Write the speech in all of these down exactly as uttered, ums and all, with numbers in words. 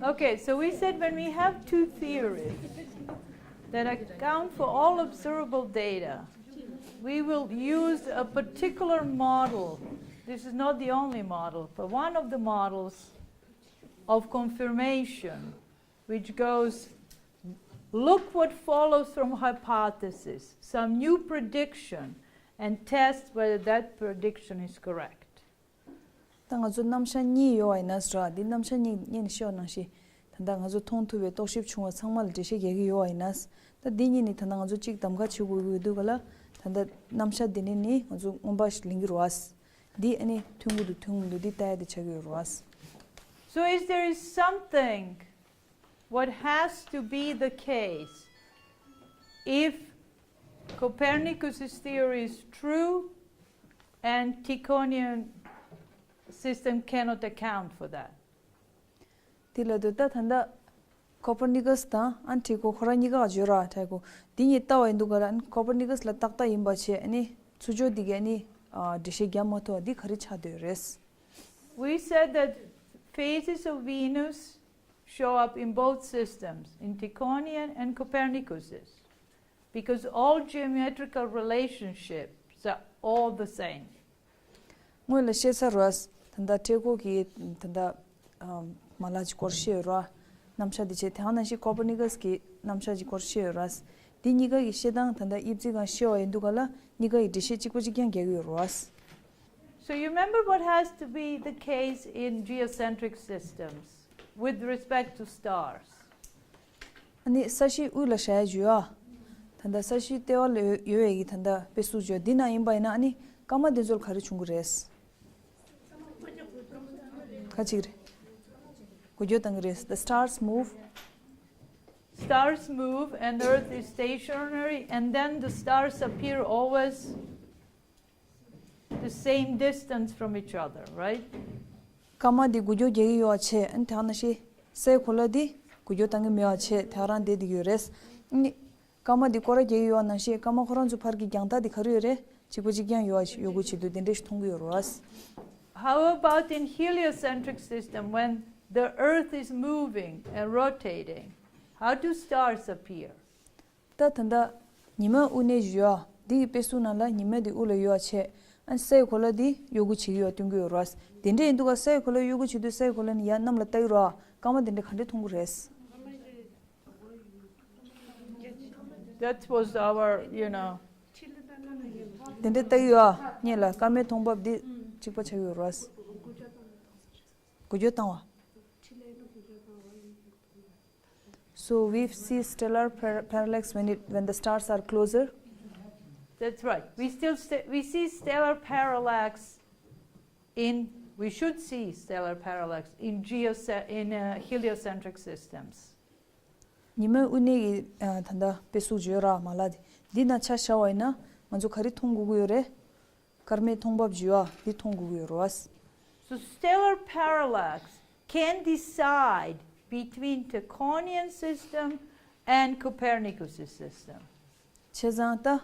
Okay, so we said when we have two theories that account for all observable data, we will use a particular model. This is not the only model, but one of the models of confirmation, which goes, look what follows from hypothesis, some new prediction, and test whether that prediction is correct. ད་ང་ཚོ་རྣམ་གཞག་གཉིས་ཡོད་པ་ཡིན་ན་ཟེར་བ་འདི། རྣམ་གཞག་གཉིས་སྔོན་ནས་ཤེས་པ་ནང་བཞིན། ད་ལྟ་ང་ཚོ་མཐོང་ཐུབ་པའི་རྟོག་ཞིབ་བྱུང་བ་ཚང་མ་ལ་འགྲེལ་བཤད་རྒྱག་གི་ཡོད་པ་ཡིན་ན། ད་འདི་གཉིས་ནི་ད་ལྟ་ང་ཚོ་གཅིག་གདམ་ག་བྱེད་དགོས་ཀྱི་ཡོད་དུས་ག་ལ། ད་ལྟ་རྣམ་གཞག་འདི་ནས་ནི་ང་ཚོ་མངོན་པ་ཞིག་ལེན་གྱི་རེད་པ། འདི་ཨ་ནི་མཐུན་གྱི་འདུག་མཐུན་གྱི་མི་འདུག་འདི་ལྟ་ཡ་དེ་ཆགས་ཀྱི་ཡོད་རེད་པ། So if there is something, what has to be the case if Copernicus's theory is true and Tychonian system cannot account for that? དེ་ལ་དུ་ད་ད་ལྟ་ཀོ་པར་ནི་ཀཱས་དང་ཨན་ཊི་ཀོ་ཁོ་རང་གཉིས་ཀ་བརྗོད་ར་ཐལ་གོ། འདི་གཉིས་ལྟ་བ་ཡིན་དུས་ག་ལ་ཨན་ཀོ་པར་ནི་ཀཱས་ལ་ཏག་ཏག་ཡིན་པ་བྱས། ཨ་ནི་ཚུར་ཕྱོགས་འདི་གས་ཨ་ནི་འགྲེལ་བཤད་རྒྱག་མ་ཐུབ་པ་འདི་ག་རེ་ཆགས་བསྡད་རེད། We said that phases of Venus show up in both systems, in Tychonian and Copernicus's, because all geometrical relationships are all the same. སྔོན་ལ་བཤད་ཚར་རེད་པ། ད་ལྟ་ཊེ་ཀོ་གི་ད་ལྟ་མ་ལག་ཅིག་སྐོར་བཤད་ཡོད་རེད་པ། རྣམ་གཞག་འདི་བྱས། དེ་ཡང་ནང་བཞིན་ཀོ་པར་ནི་ཀཱས་ཀྱི་རྣམ་གཞག་ཅིག་སྐོར་བཤད་ཡོད་རེད་པ། འདི་གཉིས་ཀ་གི་བཤད་སྟངས་ད་ལྟ་དབྱིབས་རྩིས་སྒང་བཤད་པ་ཡིན་དུས་ག་ལ་གཉིས་ཀ་གི་འགྲེལ་བཤད་གཅིག་པ་གཅིག་རྐྱང་རྒྱག་གི་ཡོད་རེད་པ། So you remember what has to be the case in geocentric systems with respect to stars? ཨ་ནི་ས་གཞི་དབུས་ལ་བཞག་ཡ་བརྗོད་ཨ། ད་ལྟ་ས་གཞི་ལྟེ་བ་ལ་ཡོད་ཡོད་པའི་གི་ད་ལྟ་དཔེ་གཟུགས་བརྗོད་འདི་ནང་ཡིན་པ་ཡིན་ན། ཨ་ནི་སྐར་མ་འདི་ཚོར་ག་རེ་བྱུང་གི་རེད། ཁ་ཅིག་རེད། འགུལ་སྐྱོད་བཏང་གི་རེད། The stars move. Stars move and Earth is stationary, and then the stars appear always the same distance from each other, right? སྐར་མ་འདི་འགུལ་སྐྱོད་རྒྱག་གི་ཡོད་པ་བྱས། ཨ་ནི་དེ་ནང་བཞིན་སའི་གོ་ལ་འདི་འགུལ་སྐྱོད་བཏང་གི་མེད་པ་བྱས། དེ་རང་བསྡད་ཀྱི་ཡོད་རེད། ཨ་ནི་སྐར་མ་འདི་སྐོར་ར་རྒྱག་གི་ཡོད་པ་ནང་བཞིན་སྐར་མ་ཁོ་རང་ཚོ་བར་གྱི་རྒྱང་ཐག་འདི་ག་རེ་ཡོད་རེད། གཅིག་པ་གཅིག་རྐྱང་ཡོད་པ་ཡོད་དགུ་བྱེད་དུས་དེ་འདྲ་ཞིག་མཐོང་གི་ཡོད་རེད་པ། How about in heliocentric system when the Earth is moving and rotating? How do stars appear? ད་ད་ལྟ་ཉི་མ་དབུས་ནས་བཞུགས་ཡ། འདི་གི་དཔེ་གཟུགས་ནང་ལ་ཉི་མ་འདི་དབུས་ལ་ཡོད་པ་བྱས། ཨ་ནི་སའི་གོ་ལ་འདི་གཡོ་འགུལ་བྱེད་ཀྱི་ཡོད་སྟོན་གྱི་ཡོད་རེད་པ། དེ་འདྲ་ཡིན་དུས་ག་སའི་གོ་ལ་གཡོ་འགུལ་བྱེད་དུས་སའི་གོ་ལ་ནི་ཡར་གནམ་ལ་ལྟ་གི་རེད་པ། སྐར་མ་དེ་འདྲ་ག་འདྲ་མཐོང་གི་རེད། That was our, you know. དེ་འདྲ་ལྟ་གི་ཡོད་པ། སྔོན་ལ་སྐར་མའི་མཐོང་འབབ་འདི་གཅིག་པ་ཆགས་ཀྱི་ཡོད་རེད་པ། འགུལ་སྐྱོད་བཏང་བ། So we see stellar par- parallax when it when the stars are closer. That's right. We still st- we see stellar parallax in we should see stellar parallax in geoce- in uh, heliocentric systems. ཉི་མའི་དབུས་ནས་ཀྱི་ཨ་ད་ལྟ་དཔེ་གཟུགས་བརྗོད་ར་མ་ལག་དེ་འདི་ན་ཆ་བཞག་པ་ཡིན་ན་ང་ཚོ་ག་རེ་མཐོང་དགོས་ཀྱི་ཡོད་རེད། སྐར་མའི་མཐོང་འབབ་བརྗོད་ཨ་འདི་མཐོང་དགོས་ཀྱི་ཡོད་རེད་པ། So stellar parallax can decide between Tychonian system and Copernicus system. བྱས་ཙང་ད།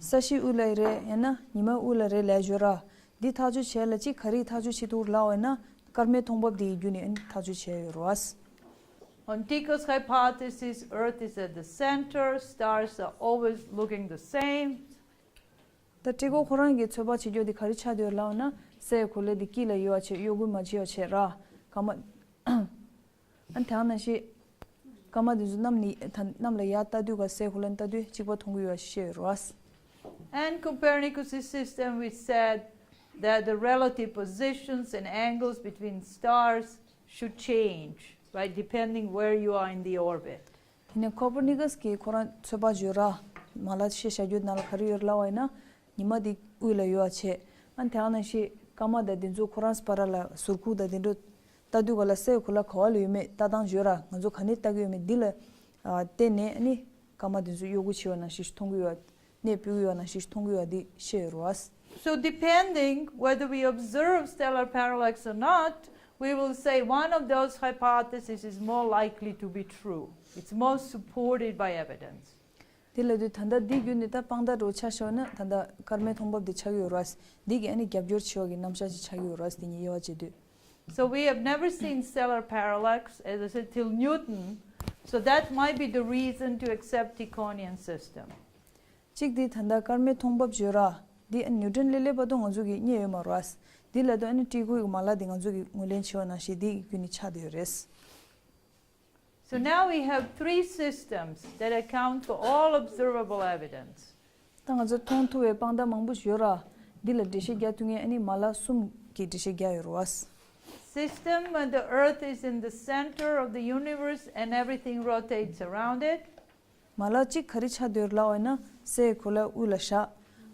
ས་གཞི་དབུས་ལ་རེད་ཡང་ན་ཉི་མ་དབུས་ལ་རེད་ལབ་བརྗོད་ར། འདི་ཐག་གཅོད་བྱས་ལ་གཅིག་ག་རེ་ཐག་གཅོད་བྱེད་ཐུབ་ལབ་པ་ཡིན་ན་སྐར་མའི་མཐོང་འབབ་འདི་ཡི་བརྒྱུད་ནས་ཨ་ནི་ཐག་གཅོད་བྱས་ཡོད་རེད་པ། On Tycho's hypothesis, Earth is at the center, stars are always looking the same. ད་ཊེ་ཀོ་ཁོ་རང་གི་ཚོད་དཔག་བྱེད་རྒྱུ་འདི་ག་རེ་ཆགས་བསྡད་ཡོད་ལབ་ན་སའི་གོ་ལ་འདི་དཀྱིལ་ལ་ཡོད་པ་བྱས་གཡོ་འགུལ་མ་བྱེད་པ་བྱས་ར། སྐར་མ། ཨ་ནི་དེ་ནང་བཞིན་སྐར་མ་འདི་ཚོ་གནམ་ནས་ད་གནམ་ལ་ཡར་ལྟ་དུས་ག་སའི་གོ་ལ་ནས་ལྟ་དུས་གཅིག་པ་མཐོང་གི་ཡོད་པ་ཞིག་བཤད་ཡོད་རེད་པ། And Copernicus' system, which said that the relative positions and angles between stars should change, right, depending where you are in the orbit. དེ་ནས་ཀོ་པར་ནི་ཀཱས་ཀྱིས་ཁོ་རང་ཚོད་དཔག་བརྗོད་ར། མ་ལག་བཤད་བྱ་རྒྱུ་ནང་ལ་ག་རེ་ཡོད་ལབ་པ་ཡིན་ན། ཉི་མ་འདི་དབུས་ལ་ཡོད་པ་བྱས། ཨ་ནི་དེ་ནང་བཞིན་སྐར་མ་དང་དེ་ཚོ་ཁོ་རང་བར་ལ་ཟུར་ཁུག་དང་དེ་འདྲ་ལྟ་དུས་ག་ལ་སའི་གོ་ལ་ག་བ་ལ་ཡོད་མེད་ལྟ་སྟངས་བརྗོད་ར། ང་ཚོ་ག་ནས་ལྟ་གི་ཡོད་མེད་འདི་ལ་ཨ་བལྟས་ནས་ཨ་ནི་སྐར་མ་དེ་ཚོ་གཡོ་འགུལ་བྱེད་པ་ནང་བཞིན་ཞིག་མཐོང་གི་ཡོད། གནས་སྤོས་ཀྱི་ཡོད་ནང་བཞིན་མཐོང་གི་ཡོད་འདི་བཤད་ཡོད་རེད་པ། So depending whether we observe stellar parallax or not, we will say one of those hypotheses is more likely to be true. It's more supported by evidence. དེ་ལབ་དུས་ད་ལྟ་འདི་བརྒྱུད་ནས་ད་དཔང་རྟགས་འདྲ་བོ་ཆ་བཞག་ན་ད་ལྟ་སྐར་མའི་མཐོང་འབབ་འདི་ཆགས་ཀྱི་ཡོད་རེད་པ། འདི་གི་ཨ་ནི་རྒྱབ་སྐྱོར་བྱེད་པ་གི་རྣམ་གཞག་ཅིག་ཆགས་ཀྱི་ཡོད་རེད་པ། དེ་གཉིས་དབྱེ་བ་འབྱེད་དུས། So we have never seen stellar parallax, as I said, till Newton. So that might be the reason to accept Tychonian system. གཅིག་དེ་ད་ལྟ་སྐར་མའི་མཐོང་འབབ་བརྗོད་ར། འདི་ཨ་ནི་ནིའུ་ཏོན་སླེབས་སླེབས་བར་དུ་ང་ཚོ་གི་རྙེད་ཡོད་མ་རེད་བ། འདི་ལ་དུ་ཨ་ནི་ཊི་ཀོ་གི་མ་ལག་འདི་ང་ཚོ་གི་ངོས་ལེན་བྱས་པ་ནང་བཞིན་འདི་ཡི་རྒྱུ་ནི་ཆགས་བསྡད་ཡོད་རེད། So now we have three systems that account for all observable evidence. ད་ང་ཚོ་མཐོང་ཐུབ་པའི་དཔང་རྟགས་མང་པོ་ཡོད་ར། འདི་ལ་འགྲེལ་བཤད་རྒྱག་ཐུབ་མཁན་ཨ་ནི་མ་ལག་གསུམ་གྱི་འགྲེལ་བཤད་རྒྱག་ཡོད་རེད་བ། System when the earth is in the center of the universe and everything rotates around it. མ་ལག་གཅིག་ག་རེ་ཆགས་བསྡད་ཡོད་ལབ་པ་ཡིན་ན་སའི་གོ་ལ་དབུས་ལ་བཞག་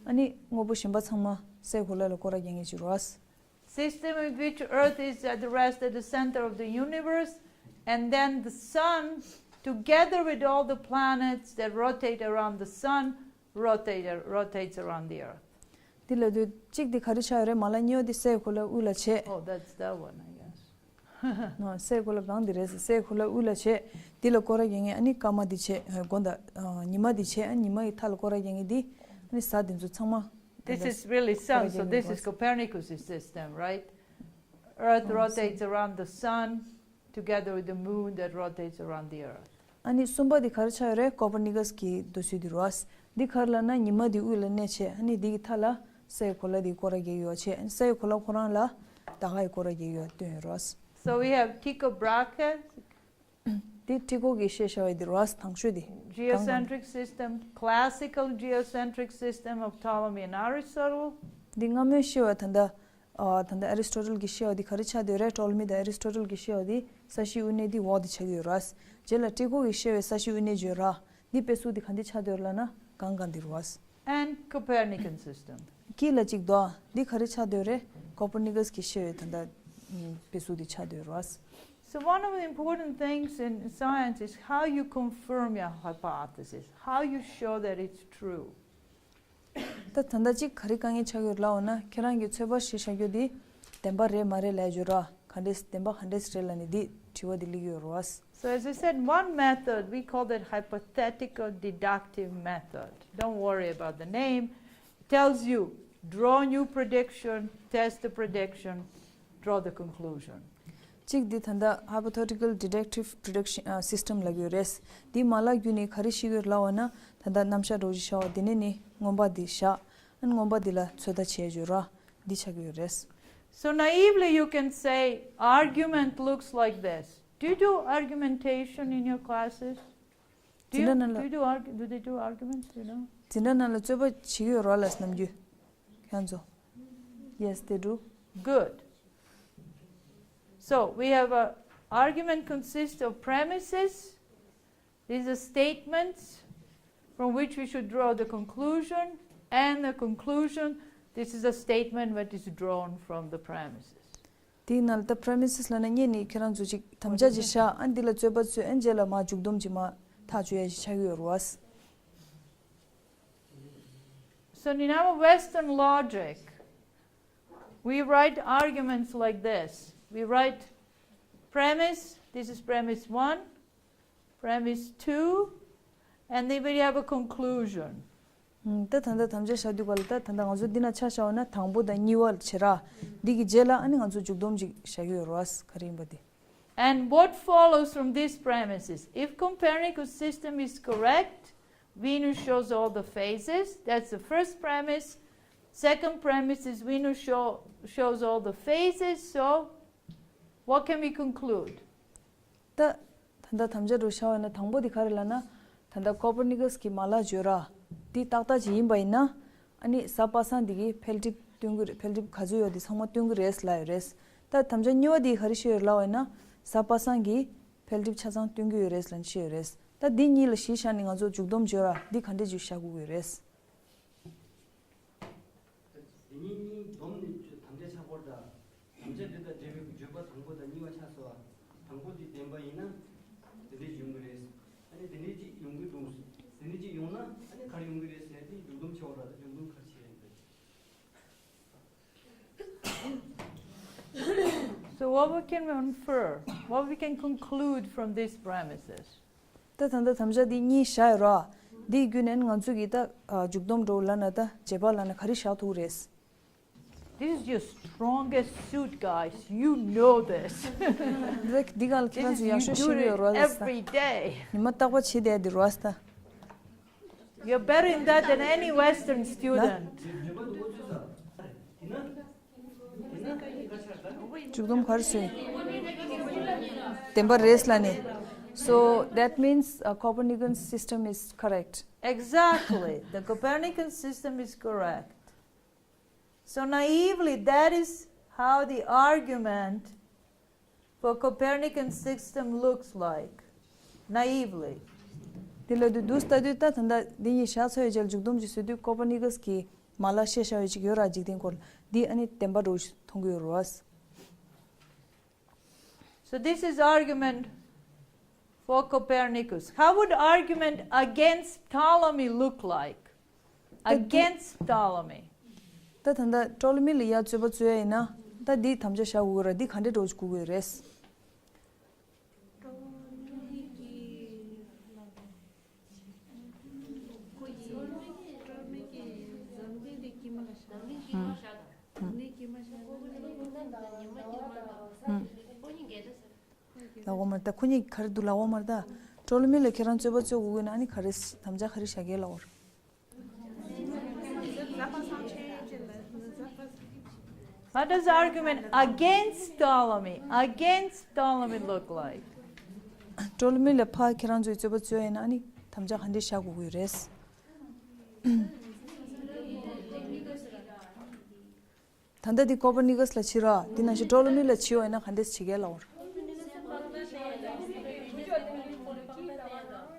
ཨ་ནི་དངོས་པོ་གཞན་པ་ཚང་མ་སའི་གོ་ལ་ལ་སྐོར་ར་རྒྱག་མཁན་ཅིག་རེད་བ། System in which Earth is at rest at the center of the universe, and then the Sun, together with all the planets that rotate around the Sun, rotate, rotates around the Earth. འདི་ལ་དུས་གཅིག་འདི་ག་རེ་ཆགས་ཡོད་རེད། མ་ལག་གཉིས་པ་འདི་སའི་གོ་ལ་དབུས་ལ་བྱས། Oh, that's that one, I guess. ནོ། སའི་གོ་ལ་སྒང་འདི་རེད། སའི་གོ་ལ་དབུས་ལ་བྱས། འདི་ལ་སྐོར་ར་རྒྱག་མཁན་ཨ་ནི་སྐར་མ་འདི་བྱས། དགོང་དག་ཉི་མ་འདི་བྱས། ཨ་ཉི་མ་ཡི་མཐའ་ལ་སྐོར་ར་རྒྱག་མཁན་འདི་ཨ་ནི་གཟའ་འདི་ཚོ་ཚང་མ། This is really sun, so this is Copernicus' system, right? Earth rotates around the sun together with the moon that rotates around the earth. ཨ་ནི་གསུམ་པ་འདི་ག་རེ་ཆགས་ཡོད་རེད། ཀོ་པར་ནི་ཀཱས་ཀྱི་འདོད་ཚུལ་འདི་རེད་བ། འདི་ག་རེ་ལབ་ན་ཉི་མ་འདི་དབུས་ལ་གནས་བྱས། ཨ་ནི་འདི་གི་མཐའ་ལ་སའི་གོ་ལ་འདི་སྐོར་ར་རྒྱག་གི་ཡོད་བྱས། ཨ་ནི་སའི་གོ་ལ་ཁོ་རང་ལ་ཟླ་བ་ཡི་སྐོར་ར་རྒྱག་གི་ཡོད་སྟོན་ཡོད་རེད་བ། So we have Tycho Brahe, འདི་ཊི་ཀོ་གིས་བཤད་བཞག་པ་འདི་རེད་བ། དང་ཤོས་འདི། Geocentric system, classical geocentric system of Ptolemy and Aristotle. འདི་སྔ་མོའི་བཤད་པ་ད་ལྟ། ཨ་ད་ལྟ་ཨ་རི་སི་ཊོ་ཊལ་གྱིས་བཤད་པ་འདི་ག་རེ་ཆགས་བསྡད་ཡོད་རེད། ཊོ་ལི་མི་དང་ཨ་རི་སི་ཊོ་ཊལ་གྱིས་བཤད་པ་འདི་ས་གཞིའི་དབུས་གནས་འདི་འོག་ཏུ་ཆགས་ཀྱི་ཡོད་རེད། རྗེས་ལ་ཊི་ཀོ་གིས་བཤད་པའི་ས་གཞིའི་དབུས་གནས་བརྗོད་ར། འདི་དཔེ་གཟུགས་འདི་ག་འདི་ཆགས་བསྡད་ཡོད་ལབ་ན་སྒང་སྒང་འདི་རེད་བ། And Copernican system. དཀྱིལ་ལ་གཅིག་འདུག་ཨ། འདི་ག་རེ་ཆགས་བསྡད་ཡོད་རེད། ཀོ་པར་ནི་ཀཱས་ཀྱིས་བཤད་པའི་ད་ལྟ་དཔེ་གཟུགས་འདི་ཆགས་བསྡད་ཡོད་རེད་བ། So one of the important things in science is how you confirm your hypothesis, how you show that it's true. ད་ད་ལྟ་གཅིག་ག་རེ་དཀའ་ངལ་ཆགས་ཡོད་ལབ་འོ་ན། ཁྱེད་རང་གིས་ཚོད་དཔག་བྱས་བཞག་རྒྱུ་འདི་བདེན་པ་རེད་མ་རེད་ལབ་རྒྱུ་ར། ག་འདྲས་བདེན་པ་ག་འདྲས་རེད་ལབ་ནས་འདི་དྲི་བ་འདི་སླེབས་ཡོད་རེད་བ། So as I said, one method, we call that hypothetical deductive method. Don't worry about the name. It tells you, draw new prediction, test the prediction, draw the conclusion. གཅིག་འདི་ད་ལྟ་hypothetical deductive prediction system ལབ་ཡོད་རེད། འདི་མ་ལག་བརྒྱུད་ནས་ག་རེ་ཤེས་ཀྱི་ཡོད་ལབ་པ་ན། ད་ལྟ་རྣམ་གཞག་འདྲ་བོ་ཞིག་བཞག་པ། དེ་ནས་ནི་མངོན་པ་འདི་བཞག་ཨ་ནི་མངོན་པ་འདི་ལ་ཚོད་ལྟ་བྱས་བརྗོད་ར། འདི་ཆགས་ཀྱི་ཡོད་རེད། So naively you can say argument looks like this. Do you do argumentation in your classes? Do འཛིན་གྲྭ་ནང་ལ། Do you do argu- do they do arguments? Do you know? འཛིན་གྲྭ་ནང་ལ་རྩོད་པ་བྱེད་ཀྱི་ཡོད་རེད་ལབ་ནམ་རྒྱུན། ཁྱེད་ཚོ། Yes, they do. Good. So we have a argument consists of premises. These are statements from which we should draw the conclusion, and the conclusion, this is a statement that is drawn from the premises. དེའི་ནང་ལ་ད་premises ལབ་ན་ངས་ནི་ཁྱེད་རང་ཚོ་ཅིག་དམ་བཅའ་ཅིག་བཞག་ཨ་འདི་ལ་རྩོད་པ་རྩོད། ཨ་རྗེས་ལ་མར་མཇུག་སྡོམ་ཅིག་མར་ཐག་གཅོད་ཡ་ཅིག་ཆགས་ཀྱི་ཡོད་རེད་བ། So in our Western logic, we write arguments like this. We write premise, this is premise one, premise two, and then we have a conclusion. ད་ད་ལྟ་དམ་བཅའ་བཞག་དུས་ག་ལ་ད་ད་ལྟ་ང་ཚོ་འདི་ན་ཆ་བཞག་པ་ན་དང་པོ་དང་གཉིས་པ་བྱེད་ར། འདི་གི་རྗེས་ལ་ཨ་ནི་ང་ཚོ་མཇུག་སྡོམ་ཅིག་བཞག་གི་ཡོད་རེད་བ། ག་རེ་ཡིན་པ་དེ། And what follows from these premises? If Copernicus' system is correct, Venus shows all the phases. That's the first premise. Second premise is Venus show, shows all the phases. So, what can we conclude? ད་ད་ལྟ་དམ་བཅའ་འདྲ་བཞག་པ་ན་དང་པོ་དེ་ག་རེ་ལབ་ན། ད་ལྟ་ཀོ་པར་ནི་ཀཱས་ཀྱི་མ་ལག་བརྗོད་ར། འདི་ཏག་ཏག་ཅིག་ཡིན་པ་ཡིན་ན། ཨ་ནི་གཟའ་པ་སངས་འདི་གིས་འཕེལ་འགྲིབ་སྟོན་གྱི་རེད། འཕེལ་འགྲིབ་ག་ཚོད་ཡོད་དེ་ཚང་མ་སྟོན་གྱི་རེད་ལབ་ཡོད་རེད། ད་དམ་བཅའ་གཉིས་པ་འདི་ག་རེ་བཤད་ཡོད་ལབ་པ་ཡིན་ན། གཟའ་པ་སངས་ཀྱིས་འཕེལ་འགྲིབ་ཆ་ཚང་སྟོན་གྱི་ཡོད་རེད་ལབ་བཤད་ཡོད་རེད། ད་འདི་གཉིས་ལ་གཞི་བཞག་ནས་ང་ཚོ་མཇུག་སྡོམ་བརྗོད་ར་འདི་ག་འདྲས་ཅིག་བཞག་དགོས་ཀྱི་རེད། འདི་གཉིས་གཉིས་བསྡོམས་ནས་དམ་བཅའ་ཆགས་པར་དང་། དམ་བཅའ་འདི་དང་འབྲེལ་བའི་བརྗོད་པ་དང་པོ་དང་གཉིས་པ་ཆགས་སོང་བ། དང་པོ་འདི་བདེན་པ་ཡིན་ན་འདི་འདྲས་ཡོང་གི་རེད། ཨ་ནི་འདི་འདྲས་ཅིག་ཡོང་གི་འདུག་འདི་འདྲས་ཅིག་ཡོང་ན་ཨ་ནི་ག་རེ་ཡོང་གི་རེད་ཟེར་ཏེ་མཇུག་སྡོམ་བྱེད་པ་ར། ད་མཇུག་སྡོམ་ག་རེ་བྱེད་ཡིན་པས། So what we can infer, what we can conclude from these premises? ད་ད་ལྟ་དམ་བཅའ་འདི་གཉིས་བཞག་ཡོད་ར། འདིའི་བརྒྱུད་ནས་ང་ཚོ་གིས་ད་མཇུག་སྡོམ་འདྲ་བོ་ལབ་ན་ད་བྱེད་པ་ལབ་ན་ག་རེ་བཞག་ཐུབ་ཀྱི་རེད། This is your strongest suit, guys. You know this. འདི་འདི་ག་ལ་ཁྱེད་རང་ཚོ་ཡག་ཤོས་ཤེས་ཀྱི་ཡོད་རེད་ཟེར། Every day. ཉི་མ་རྟག་པར་བྱེད་བསྡད་འདི་རེད་ཟེར། You're better in that than any Western student. མཇུག་སྡོམ་ག་རེ་བཟོས། བདེན་པ་རེད་ལབ་ནས། So that means, uh, Copernican system is correct. Exactly. The Copernican system is correct. So naively, that is how the argument for Copernican system looks like. Naively. དེ་ལ་དུས་དུས་ལྟ་དུས་ད་ད་ལྟ་འདི་གཉིས་བཞག་ཚར་བའི་རྗེས་ལ་མཇུག་སྡོམ་ཅིག་བཟོ་དུས་ཀོ་པར་ནི་ཀ་སི་གི་མ་ལག་བཤད་བཞག་ཡོད་ཅིག་ཡོད་ར། འཇིག་རྟེན་སྐོར་ལ་འདི་ཨ་ནི་བདེན་པ་འདྲ་བོ་ཞིག་མཐོང་གི་ཡོད་རེད་བ། So this is argument for Copernicus. How would argument against Ptolemy look like? Against Ptolemy. ད་ད་ལྟ་ཏྲོ་ལི་མི་ལ་ཡ་རྩོད་པ་རྩོད་ཡ་ཡིན་ན་ད་འདི་དམ་བཅའ་བཞག་དགོས་ཀྱི་རེད། འདི་ག་འདྲས་འདྲ་བོ་ཞིག་དགོས་ཀྱི་རེད། ལགས་འོ་མར་ད་ཁོ་གཉིས་ག་རེ་འདུག་ལགས་འོ་མར་ད། ཏྲོ་ལི་མི་ལ་ཁྱེད་རང་རྩོད་པ་རྩོད་དགོས་ཀྱི་ན་ཨ་ནི་ག་རེ་དམ་བཅའ་ག་རེ་བཞག་གི་ལགས་འོ། What does argument against Ptolemy, against Ptolemy look like? ཏྲོ་ལི་མི་ལ་ཕར་ཁྱེད་རང་ཚོས་རྩོད་པ་རྩོད་ཡིན་ན་ཨ་ནི་དམ་བཅའ་ག་འདྲས་བཞག་དགོས་ཀྱི་རེད། ད་ལྟ་འདི་ཀོ་པར་ནི་ཀ་སི་ལ་བྱེད་ར། འདི་ནང་བཞིན་ཏྲོ་ལི་མི་ལ་བྱེད་པ་ཡིན་ན་ག་འདྲས་བྱེད་གི་ལགས་འོ།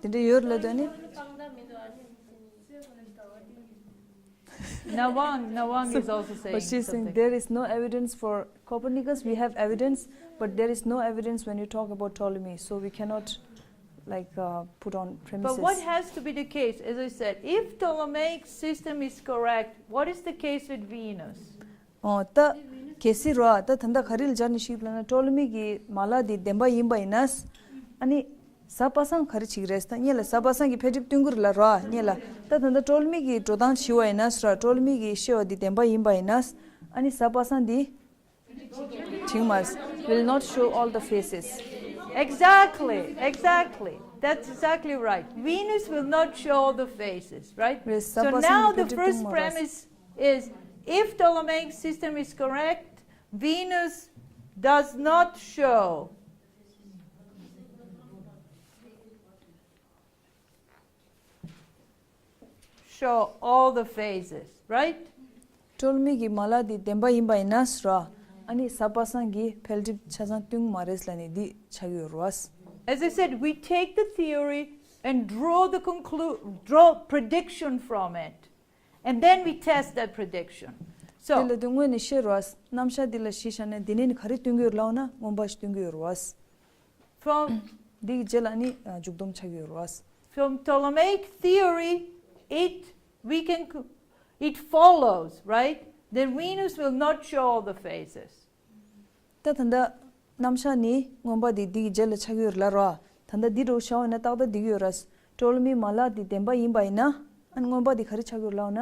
དེ་འདྲ་ཡོད་ལབ་དུས་ནི། Nawang, Nawang is also saying. But she's saying something. There is no evidence for Copernicus. We have evidence, but there is no evidence when you talk about Ptolemy. So we cannot, like, uh, put on premises. But what has to be the case? As I said, if Ptolemaic system is correct, what is the case with Venus? ཨོ་ད། གལ་སྲིད་རོ། ད་ད་ལྟ་ག་རེ་ལ་སྦྱར་ནས་ཞུས་ལབ་ན་ཏྲོ་ལི་མི་གི་མ་ལག་འདི་བདེན་པ་ཡིན་པ་ཡིན་ན། ཨ་ནི། གཟའ་པ་སངས་ག་རེ་བྱེད་ཀྱི་རེད་ཟེར་ན་སྔོན་ལ་གཟའ་པ་སངས་ཀྱིས་འཕེལ་འགྲིབ་སྟོན་གྱི་རེད་ལ་རོ། སྔོན་ལ། ད་ད་ལྟ་ཏྲོ་ལི་མི་གི་འགྲོ་སྟངས་བྱས་པ་ཡིན་ན་ཟེར་ར། ཏྲོ་ལི་མི་གི་བཤད་པ་འདི་བདེན་པ་ཡིན་པ་ཡིན་ན། ཨ་ནི་གཟའ་པ་སངས་འདི། བྱེད་མ། Will not show all the faces. Exactly, exactly. That's exactly right. Venus will not show all the faces, right? Yes, so now the first premise is, if Ptolemaic system is correct, Venus does not show show all the phases, right? ཏྲོ་ལི་མི་གི་མ་ལག་འདི་བདེན་པ་ཡིན་པ་ཡིན་ན་ཟེར་ར། ཨ་ནི་གཟའ་པ་སངས་ཀྱིས་འཕེལ་འགྲིབ་ཆ་ཚང་སྟོན་གྱི་མ་རེད་ལབ་ནས་འདི་ཆགས་ཀྱི་ཡོད་རེད་བ། As I said, we take the theory and draw the conclu- draw prediction from it. And then we test that prediction. So དེ་ལ་དུས་སྔོན་ནས་བཤད་རེད་བ། རྣམ་གཞག་འདི་ལ་གཞི་བཞག་ནས་འདི་ནས་ནི་ག་རེ་སྟོན་གྱི་ཡོད་ལབ་ན་མངོན་པ་ཞིག་སྟོན་གྱི་ཡོད་རེད་བ། From འདི་གི་རྗེས་ལ་ནི་མཇུག་སྡོམ་ཆགས་ཀྱི་ཡོད་རེད་བ། From Ptolemaic theory, it, we can, it follows, right? Then Venus will not show all the phases. ད་ད་ལྟ་རྣམ་གཞག་ནི་མངོན་པ་འདི་འདི་གི་རྗེས་ལ་ཆགས་ཀྱི་ཡོད་རེད་ལབ་ར། ད་ལྟ་འདི་འདྲ་བོ་བཞག་པ་ཡིན་ན་ཏག་ཏག་འགྲིག་གི་ཡོད་རེད། ཏྲོ་ལི་མིའི་མ་ལག་འདི་བདེན་པ་ཡིན་པ་ཡིན་ན། ཨ་ནི་མངོན་པ་འདི་ག་རེ་ཆགས་ཀྱི་ཡོད་ལབ་ན།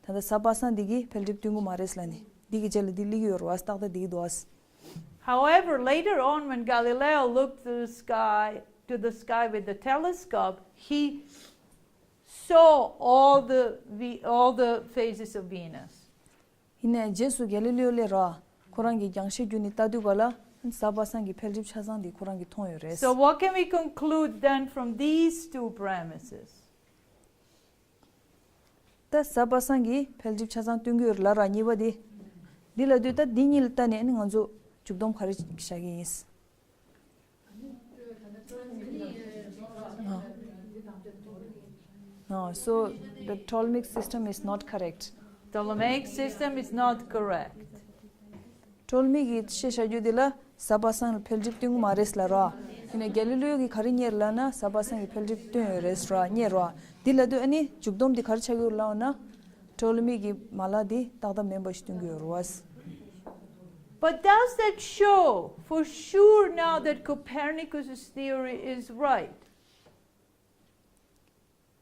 ད་ལྟ་གཟའ་པ་སངས་འདི་གིས་འཕེལ་འགྲིབ་སྟོན་གྱི་མ་རེད་ལབ་ནས་འདི་གི་རྗེས་ལ་འདི་སླེབས་ཀྱི་ཡོད་རེད་བ། ཏག་ཏག་འགྲིག་གི་འདུག་བ། However, later on, when Galileo looked to the sky, to the sky with the telescope, he saw all the, the, all the phases of Venus. ཡིན་ནའི་རྗེས་སུ་ག་ལི་ལི་ཡོ་ལབ་ར། ཁོ་རང་གིས་རྒྱང་ཤེལ་བརྒྱུད་ནས་ལྟ་དུས་ག་ལ་གཟའ་པ་སངས་ཀྱི་འཕེལ་འགྲིབ་ཆ་ཚང་འདི་ཁོ་རང་གིས་མཐོང་ཡོད་རེད། So what can we conclude then from these two premises? ད་གཟའ་པ་སངས་ཀྱི་འཕེལ་འགྲིབ་ཆ་ཚང་སྟོན་གྱི་ཡོད་རེད་ལབ་ར་གཉིས་པ་འདི། འདི་ལབ་དུས་ད་འདི་གཉིས་ལ་ལྟ་ནས་ཨ་ནི་ང་ཚོ་མཇུག་སྡོམ་ག་རེ་བཞག་གི་ཡིན། Oh, so the Ptolemaic system is not correct. Ptolemaic system is not correct. ཏྲོ་ལི་མི་གིས་བཤད་བཞག་རྒྱུ་འདི་ལ་གཟའ་པ་སངས་ལ་འཕེལ་འགྲིབ་སྟོན་གྱི་མ་རེད་ལབ་ར། ཡིན་ན་ག་ལི་ལི་ཡོ་གིས་ག་རེ་རྙེད་ལབ་ན་གཟའ་པ་སངས་ཀྱི་འཕེལ་འགྲིབ་སྟོན་ཡོད་རེད་ཟེར་ར་རྙེད་ར། འདི་ལབ་དུས་ཨ་ནི་མཇུག་སྡོམ་འདི་ག་རེ་ཆགས་ཀྱི་ཡོད་ལབ་ན། ཏྲོ་ལི་མི་གི་མ་ལག་འདི་ཏག་ཏག་མིན་པ་ཞིག་སྟོན་གྱི་ཡོད་རེད་བ། But does that show for sure now that Copernicus's theory is right?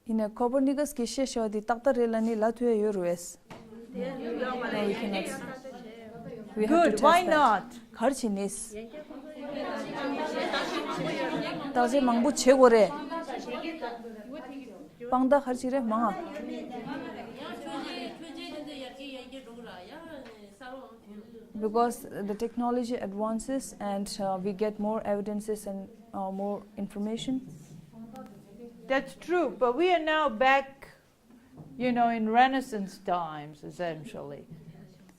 ཡིན་ནའི་ཀོ་པར་ནི་ཀ་སི་གིས་བཤད་བཞག་པ་འདི་ཏག་ཏག་རེད་ལབ་ནས་ལབ་ཐུབ་ཡ་ཡོད་རེད་བས། No, we cannot. We have to Good, test why that. Not? ག་རེ་བྱས་ནས། བརྟག་དཔྱད་མང་པོ་བྱེད་དགོས་རེད། དཔང་རྟགས་ག་རེ་བྱེད་རེད་མང་ང་། Because the technology advances and uh, we get more evidences and uh, more information. That's true, but we are now back, you know, in Renaissance times, essentially.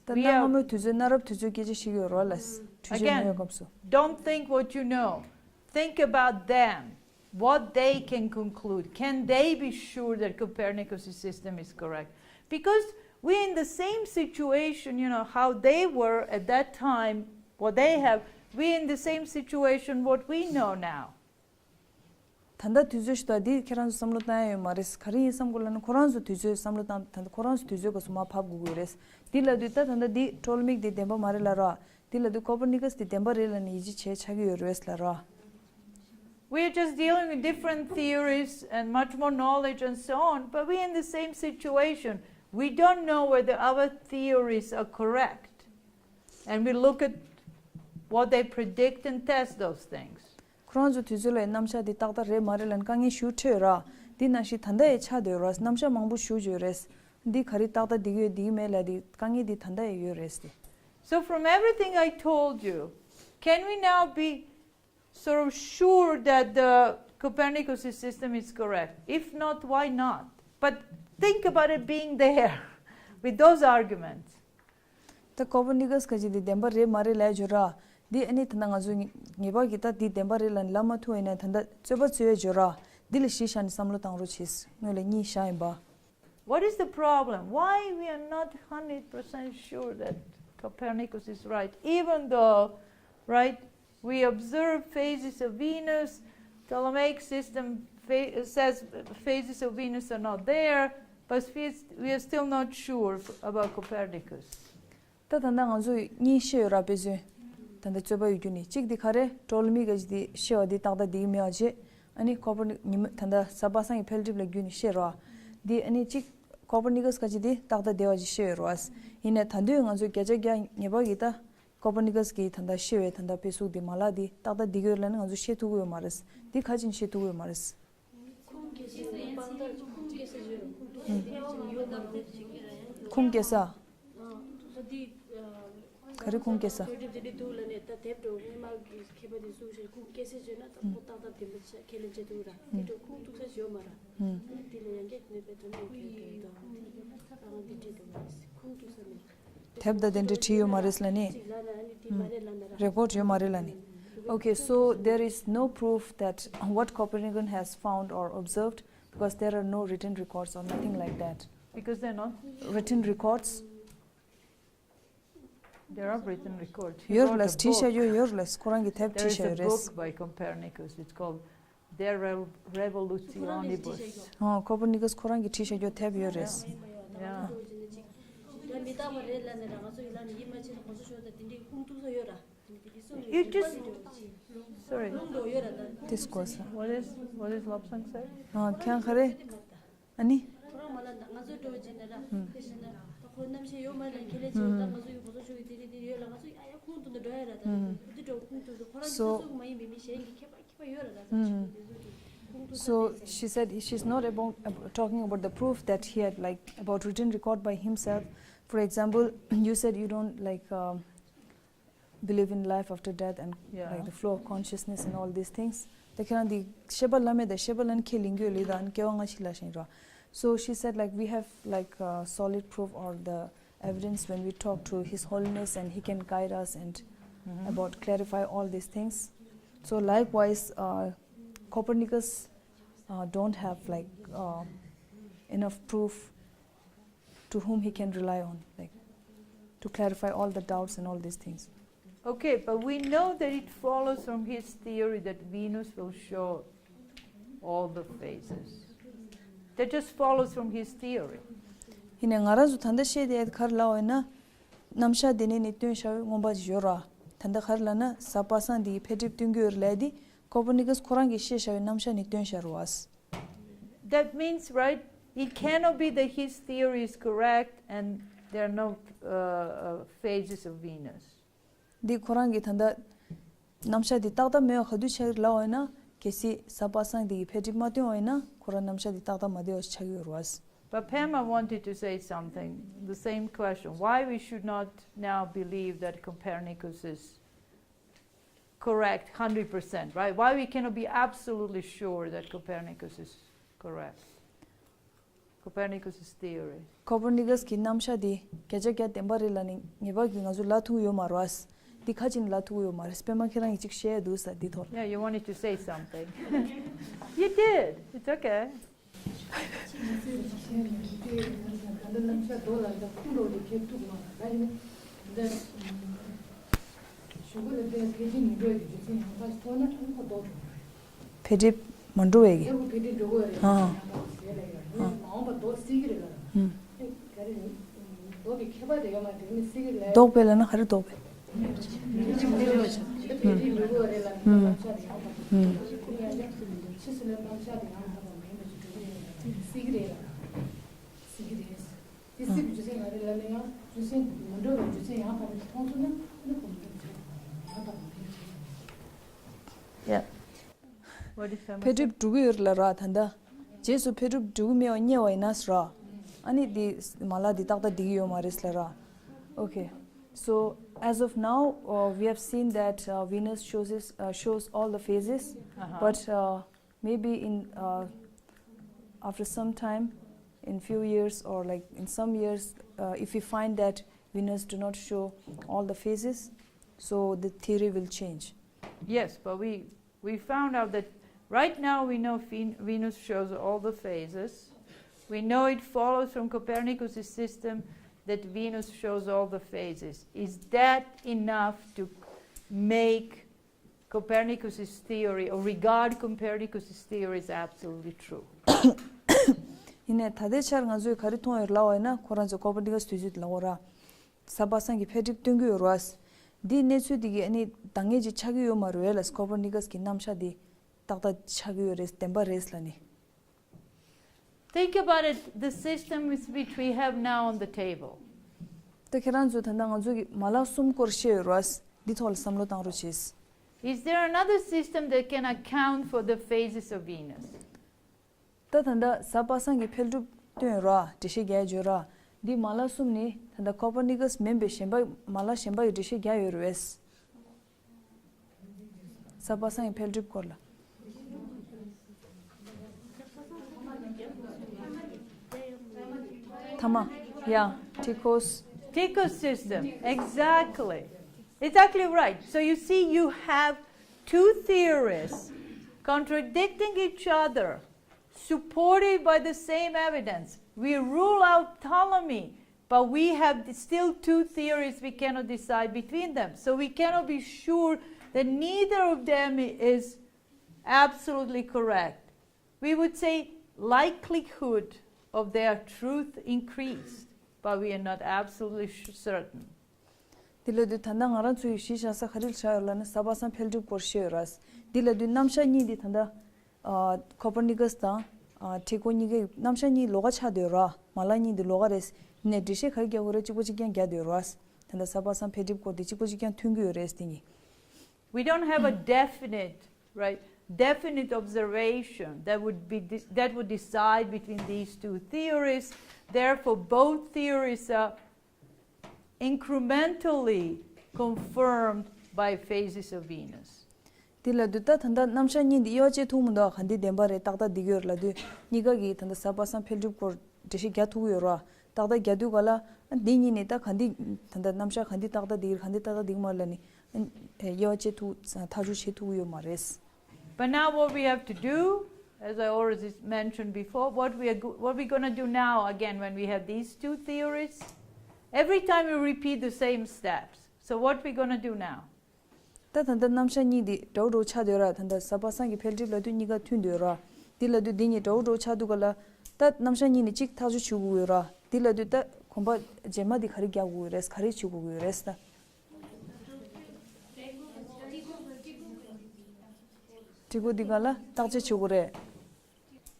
ད་གནའ་སྔ་མོའི་དུས་ཚོད་གནའ་རབས་དུས་ཚོད་སྐད་ཆ་བཤད་ཀྱི་ཡོད་རེད་བ་ལ། དུས་ཚོད་ཉོ་ཡོད་སྐབས་སུ། Again, don't think what you know. Think about them. What they can conclude. Can they be sure that Copernicus' system is correct? Because we're in the same situation, you know, how they were at that time, what they have, we're in the same situation, what we know now. ད་ལྟ་དུས་ཚོད་ཞིག་ད་འདི་ཁྱེད་རང་ཚོ་བསམ་བློ་བཏང་ཡ་ཡོད་མ་རེད། ག་རེ་ཡིན་བསམ་དགོས་ལབ་ན་ཁོ་རང་ཚོ་དུས་ཚོད་བསམ་བློ་བཏང་ད་ལྟ་ཁོ་རང་ཚོ་དུས་ཚོད་སྐབས་སུ་མར་ཕབ་དགོས་ཀྱི་ཡོད་རེད། འདི་ལབ་དུས་ད་ད་ལྟ་འདི་ཊོ་ལི་མིག་འདི་བདེན་པ་མ་རེད་ལབ་ར། འདི་ལབ་དུས་ཀོ་པར་ནི་ཀ་སི་འདི་བདེན་པ་རེད་ལབ་ནས་ཡིད་ཆེས་བྱེད་ཆགས་ཀྱི་ཡོད་རེད་ལབ་ར། We're just dealing with different theories and much more knowledge and so on, but we're in the same situation. We don't know whether our theories are correct. And we look at what they predict and test those things. ཁོ་རང་ཚོ་དུས་ཚོད་ལ་རྣམ་གཞག་འདི་ཏག་ཏག་རེད་མ་རེད་ལབ་ནས་དཀའ་ངལ་ཞེ་པོ་འཕྲད་ཡོད་ར། འདི་ནང་བཞིན་ད་ལྟ་ཡང་ཆགས་བསྡད་ཡོད་ར། རྣམ་གཞག་མང་པོ་ཞེ་པོ་ཅིག་ཡོད་རེད། འདི་ག་རེ་ཏག་ཏག་འགྲིག་གི་ཡོད་འགྲིག་གི་མེད་ལབ་འདི་དཀའ་ངལ་འདི་ད་ལྟ་ཡང་ཡོད་རེད་ཟེར། So from everything I told you, can we now be sort of sure that the Copernicus system is correct? If not, why not? But think about it being there with those arguments. ད་ཀོ་པར་ནི་ཀ་སི་ཁ་ཅིག་འདི་བདེན་པ་རེད་མ་རེད་ལབ་ཡ་ཅིག་ཡོད་ར། འདི་ཨ་ནི་ད་ལྟ་ང་ཚོ་ངེས་པར་གྱིས་ད་འདི་བདེན་པ་རེད་ལབ་ནས་ལབ་མ་ཐུབ་པ་ཡིན་ན་ད་ལྟ་རྩོད་པ་རྩོད་ཡ་ཅིག་ཡོད་ར། འདི་ལ་གཞི་བཞག་ནས་བསམ་བློ་བཏང་རོགས་བྱེད། སྔོན་ལ་གཉིས་བཞག་ཡིན་པ། What is the problem? Why we are not hundred percent sure that Copernicus is right, even though, right, we observe phases of Venus, Ptolemaic system fa- says phases of Venus are not there, but we we are still not sure about Copernicus. ད་ད་ལྟ་ང་ཚོ་གཉིས་བཤད་ཡོད་ར། དཔེ་མཚོན་ད་ལྟ་རྩོད་པ་ཡོད་རྒྱུ་ནི་གཅིག་འདི་ག་རེ། ཊོ་ལི་མི་ག་ཅིག་འདི་བཤད་པ་འདི་ཏག་ཏག་འགྲིག་གི་མེད་པ་བྱས། ཨ་ནི་ཀོ་པར་ཉི་མ་ད་ལྟ་གཟའ་པ་སངས་ཀྱི་འཕེལ་འགྲིབ་ལ་བརྒྱུད་ནས་བཤད་རོགས། འདི་ཨ་ནི་གཅིག་ཀོ་པར་ནི་ཀ་སི་ག་ཅིག་འདི་ཏག་ཏག་བདེ་བ་ཅིག་བཤད་ཡོད་རོགས། ཡིན་ནའི་ད་དུང་ང་ཚོ་བརྒྱ་ཆ་བརྒྱ་ངེས་པར་གྱིས་ད་ཀོ་པར་ནི་ཀ་སི་གིས་ད་ལྟ་བཤད་པའི་ད་ལྟ་དཔེ་གཟུགས་འདི་མ་ལག་འདི་ཏག་ཏག་འགྲིག་གི་ཡོད་ལབ་ན་ང་ཚོ་བཤད་ཐུབ་ཀྱི་ཡོད་མ་རེད། འདི་ག་ཅིག་བཤད་ཐུབ་ཀྱི་ཡོད་མ་རེད། ཁུངས་སྐྱེལ་ས་ཡོད། དཔང་རྟགས་ཁུངས་སྐྱེལ་ས་ཡོད། ཁུངས་སྐྱེལ་ས། ག་རེ་ཁུངས་སྐྱེལ་ས། དེབ་དེ་འདྲ་འདུག་ལབ་ནས་ད་དེབ་འགྲོ་སྔོན་མ་གི་མཁས་པ་དེ་སུ་ཞིག་ཁུངས་སྐྱེལ་ས་བྱས་ན་ད་ཁོ་ཏག་ཏག་བདེན་པ་ཆ་ཁས་ལེན་བྱེད་ཐུབ་ར། དེ་འགྲོ་ཁུངས་གཏུགས་ས་ཡོད་མ་ར། ཨ་ནི་དེ་ལ་ཡང་བསྐྱར་ནས་དཔེ་དོན་མེད་དེ་འགྲོ་ད་ཨ་འདི་བྲིས་འདུག་ཁུངས་གཏུགས་ས་མེད། དེབ་ད་དེ་འདྲ་བྲིས་ཡོད་མ་རེད་ལབ་ནི། རེ་ཀོར་ཌ་ཡོད་མ་རེད་ལབ་ནི། Okay, so there is no proof that what Copernicus has found or observed because there are no written records or nothing like that. Because they're not. Written records. There are written records. He wrote a book. ཡོད་རེད་ལ། བྲིས་བཞག་ཡོད་ཡོད་རེད་ལ། ཁོ་རང་གིས་དེབ་བྲིས་བཞག་ཡོད་རེད། There is a book by Copernicus. It's called De Re- Revolutionibus. ཨོ་ཀོ་པར་ནི་ཀ་སི་ཁོ་རང་གིས་བྲིས་བཞག་ཡོད་དེབ་ཡོད་རེད། Yeah. ད་མི་རྟག་པ་རེད་ལབ་ནས་རང་ཚོ་ཡིན་ལ་ནི་ཡིད་མ་ཆེས་ན་ང་ཚོ་ཞོགས་ད་དེ་འདྲའི་ཁུངས་གཏུགས་ས་ཡོད་ར། དེ་འདྲའི་སོང་ནས་You just- Sorry. ལུང་འགྲོ་ཡོད་ར་ད། This goes. What is what is Lobsang say? ཨ་ཁྱང་ག་རེ། ཨ་ནི། ཁོ་རང་མ་ལ་ང་ཚོ་འགྲོ་བྱས་ན་ར་དེ་བྱས་ན་ད་ཁོ་རྣམ་ཤེས་ཡོད་མ་ལ་ཁས་ལེན་བྱས་ད་ང་ཚོ་ཡི་གོ་ཚོ་ཤོག་གི་དེ་རེད་དེ་ཡོད་ལ་ང་ཚོ་ཡ་ཡ་ཁུངས་གཏུགས་ན་འགྲོ་ཡ་ར་ད། དེ་འདྲ་ཁུངས་གཏུགས་ད་ཁོ་རང་གི་སོ་སོ་གི་མ་ཡིན་པའི་མི་གཞན་གྱི་ཁྱད་པར་ཁྱད་པར་ཡོད་ར་ད། So she said she's not about, about talking about the proof that he had, like, about written record by himself. For example, you said you don't, like, um, believe in life after death and, yeah, like, the flow of consciousness and all these things. ད་ཁྱེད་རང་འདི་ཤེས་པ་བླ་མེད་དང་ཤེས་པ་བླ་ན་ཁས་ལེན་གྱི་ཡོད་ལེ་དང་སྐྱེ་བ་སྔ་ཕྱི་ལ་ཞེན་རོ། So she said, like, we have, like, uh, solid proof or the evidence when we talk to His Holiness and he can guide us and about clarify all these things. So likewise, uh, Copernicus uh, don't have, like, uh, enough proof to whom he can rely on, like, to clarify all the doubts and all these things. Okay, but we know that it follows from his theory that Venus will show all the phases. That just follows from his theory. ཡིན་ནའི་ང་རང་ཚོ་ད་ལྟ་བཤད་དེ་ག་རེ་ལབ་པ་ཡིན་ན། རྣམ་གཞག་དེ་ནས་ནི་སྟོན་བྱ་བའི་མངོན་པ་ཞིག་ཡོད་ར། ད་ལྟ་ག་རེ་ལབ་ན་གཟའ་པ་སངས་འདི་ཡི་འཕེལ་འགྲིབ་སྟོན་གྱི་ཡོད་རེད་ལབ་དེ་ཀོ་པར་ནི་ཀ་སི་ཁོ་རང་གིས་བཤད་བྱ་བའི་རྣམ་གཞག་ནི་སྟོན་བྱ་རེད་བ། That means, right, it cannot be that his theory is correct and There are no uh, uh, phases of Venus. འདི་ཁོ་རང་གི་ད་ལྟ་རྣམ་གཞག་འདི་ཏག་ཏག་མེད་པ་ག་དུས་ཆགས་ཀྱི་ལབ་པ་ཡིན་ན། གལ་སྲིད་གཟའ་པ་སངས་འདི་གི་འཕེལ་འགྲིབ་མ་སྟོན་པ་ཡིན་ན་ཁོ་རང་རྣམ་གཞག་འདི་ཏག་ཏག་མ་བདེ་བ་ཞིག་ཆགས་ཀྱི་ཡོད་རེད་བ། But Pema wanted to say something, the same question, why we should not now believe that Copernicus is correct hundred percent, right? Why we cannot be absolutely sure that Copernicus is correct? Copernicus's theory. ཁོ་པར་ནི་ཀ་སི་གི་རྣམ་གཞག་འདི་བརྒྱ་ཆ་བརྒྱ་བདེན་པ་རེད་ལབ་ནས་ངེས་པར་གྱིས་ང་ཚོ་ལབ་ཐུབ་ཀྱི་ཡོད་མ་རེད་བ། འདི་ཁ་ཅིག་ནས་ལབ་ཐུབ་ཀྱི་ཡོད་མ་རེད། པད་མ་ཁྱེད་རང་གིས་ཅིག་བཤད་འདུག་ས་འདི་ཐོག་ལ། Yeah, you wanted to say something. You did. It's okay. འཕེལ་འགྲིབ་མ་འགྲོ་བའི་གི། ལྡོག་པའི་ལབ་ན་ག་རེ་ལྡོག་པའི། Yeah. What is that? འཕེལ་འགྲིབ་འགྲོ་གི་ཡོད་རེད་ལ་ར་ད་ལྟ། རྗེས་སུ་འཕེལ་འགྲིབ་འགྲོ་གི་མེད་པ་རྙེད་པ་ཡིན་ན་ཟེར་ར། ཨ་ནི་འདི་མ་ལག་འདི་ཏག་ཏག་འགྲིག་གི་ཡོད་མ་རེད་ལ་ར། Okay. So as of now, uh, we have seen that uh, Venus shows is, uh, shows all the phases, Uh-huh. but uh, maybe in uh, after some time, in few years or like in some years, uh, if we find that Venus do not show all the phases, so the theory will change. Yes, but we, we found out that right now we know Ven- Venus shows all the phases. We know it follows from Copernicus' system that Venus shows all the phases. Is that enough to make Copernicus' theory or regard Copernicus' theory as absolutely true? ཡིན་ནའི་ད་ལྟའི་ཆར་ང་ཚོས་ག་རེ་མཐོང་ཡོད་ལབ་པ་ཡིན་ན། ཁོ་རང་ཚོ་ཀོ་པར་ནི་ཀ་སི་དུས་ཚོད་ལབ་དགོས་ར། གཟའ་པ་སངས་ཀྱི་འཕེལ་འགྲིབ་སྟོན་གྱི་ཡོད་རེད་བ། འདིའི་གནས་ཚུལ་འདི་གི་ཨ་ནི་འདང་ངེས་ཅིག་ཆགས་ཀྱི་ཡོད་མ་རེད་ལ། ཀོ་པར་ནི་ཀ་སི་གི་རྣམ་གཞག་འདི་ཏག་ཏག་ཆགས་ཀྱི་ཡོད་རེད། བདེན་པ་རེད་ལབ་ནས། Think about it, the system is which we have now on the table. ད་ཁྱེད་རང་ཚོས་ད་ལྟ་ང་ཚོ་གི་མ་ལག་གསུམ་སྐོར་བཤད་ཡོད་རེད་བ། འདི་ཐོག་ལ་བསམ་བློ་བཏང་རོགས་བྱེད། Is there another system that can account for the phases of Venus? ད་ད་ལྟ་གཟའ་པ་སངས་ཀྱི་འཕེལ་འགྲིབ་སྟོན་ཡོད་ར། འགྲེལ་བཤད་རྒྱག་ཡ་བརྗོད་ར། འདི་མ་ལག་གསུམ་ནི་ད་ལྟ་ཀོ་པར་ནི་ཀ་སི་མིན་པའི་གཞན་པ་མ་ལག་གཞན་པ་ཡི་འགྲེལ་བཤད་རྒྱག་ཡོད་རེད་བས། གཟའ་པ་སངས་ཀྱི་འཕེལ་འགྲིབ་སྐོར་ལ། ཐ་མ། Yeah, Tycho's. Tycho's system, exactly. Exactly right. So you see, you have two theories contradicting each other, supported by the same evidence. We rule out Ptolemy, but we have still two theories we cannot decide between them. So we cannot be sure that neither of them is absolutely correct. We would say likelihood of their truth increased, but we are not absolutely sh- certain. འདི་ལ་དུས་ད་ལྟ་ང་རང་ཚོའི་གཞི་བཞག་ས་ག་རེ་བཞག་ཡོད་ལབ་ན་གཟའ་པ་སངས་འཕེལ་འགྲིབ་སྐོར་བཤད་ཡོད་ར། འདི་ལ་དུས་རྣམ་གཞག་གཉིས་འདི་ད་ལྟ་ཨ་ཀོ་པར་ནི་ཀ་སི་དང་ཨ་ཊི་ཀོ་གཉིས་ཀའི་རྣམ་གཞག་གཉིས་ལོགས་ཀ་ཆགས་བསྡད་ཡོད་ར། མ་ལག་གཉིས་འདི་ལོགས་ཀ་རེད། ཡིན་ནའི་འགྲེལ་བཤད་ག་རེ་རྒྱག་དགོས་རེད། གཅིག་པ་གཅིག་རྐྱང་རྒྱག་བསྡད་ཡོད་ར། ད་ལྟ་གཟའ་པ་སངས་འཕེལ་འགྲིབ་སྐོར་འདི་གཅིག་པ་གཅིག་རྐྱང་ཐོན་གྱི་ཡོད་རེད་དེ་གཉིས། We don't have a definite, right, definite observation that would be de- that would decide between these two theories. Therefore, both theories are incrementally confirmed by phases of Venus. དེ་ལབ་དུས་ད་ད་ལྟ་རྣམ་གཞག་གཉིས་འདི་དབྱེ་བ་ཕྱེ་ཐུབ་མི་འདུག་ག་འདི་བདེན་པ་རེད། ཏག་ཏག་འདི་གི་ཡོད་ལབ་དུས་གཉིས་ཀ་གིས་ད་ལྟ་གཟའ་པ་སངས་འཕེལ་འགྲིབ་སྐོར་འགྲེལ་བཤད་རྒྱག་ཐུབ་ཀྱི་ཡོད་ར། ཏག་ཏག་རྒྱག་དུས་ག་ལ་འདི་གཉིས་ནས་ད་ག་འདི་ད་ལྟ་རྣམ་གཞག་ག་འདི་ཏག་ཏག་འདི་གི་ག་འདི་ཏག་ཏག་འདི་གི་མ་ལབ་ནས་དབྱེ་བ་ཕྱེ་ཐུབ་ཐག་གཅོད་བྱེད་ཐུབ་ཀྱི་ཡོད་མ་རེད། But now what we have to do, as I already mentioned before, what we are go- what we're going to do now again when we have these two theories, every time we repeat the same steps. So what we're going to do now? ད་ད་ལྟ་རྣམ་གཞག་གཉིས་འདི་འདྲ་བོ་འདྲ་བོ་ཆགས་བསྡད་ཡོད་ར། ད་ལྟ་གཟའ་པ་སངས་ཀྱི་འཕེལ་འགྲིབ་ལབ་དུས་གཉིས་ཀ་མཐུན་བསྡད་ཡོད་ར། འདི་ལབ་དུས་འདི་གཉིས་འདྲ་བོ་འདྲ་བོ་ཆགས་དུས་ག་ལ་ད་རྣམ་གཞག་གཉིས་ནས་གཅིག་ཐག་གཅོད་བྱེད་དགོས་ཀྱི་ཡོད་ར། འདི་ལབ་དུས་ད་གོམ་པ་རྗེས་མ་འདི་ག་རེ་རྒྱག་དགོས་ཀྱི་རེད། ག་རེ་བྱེད་དགོས་ཀྱི་ཡོད་རེད་ད། ཊི་ཀོ་འདི་ག་ལ་བརྟག་དཔྱད་བྱེད་དགོས་རེད།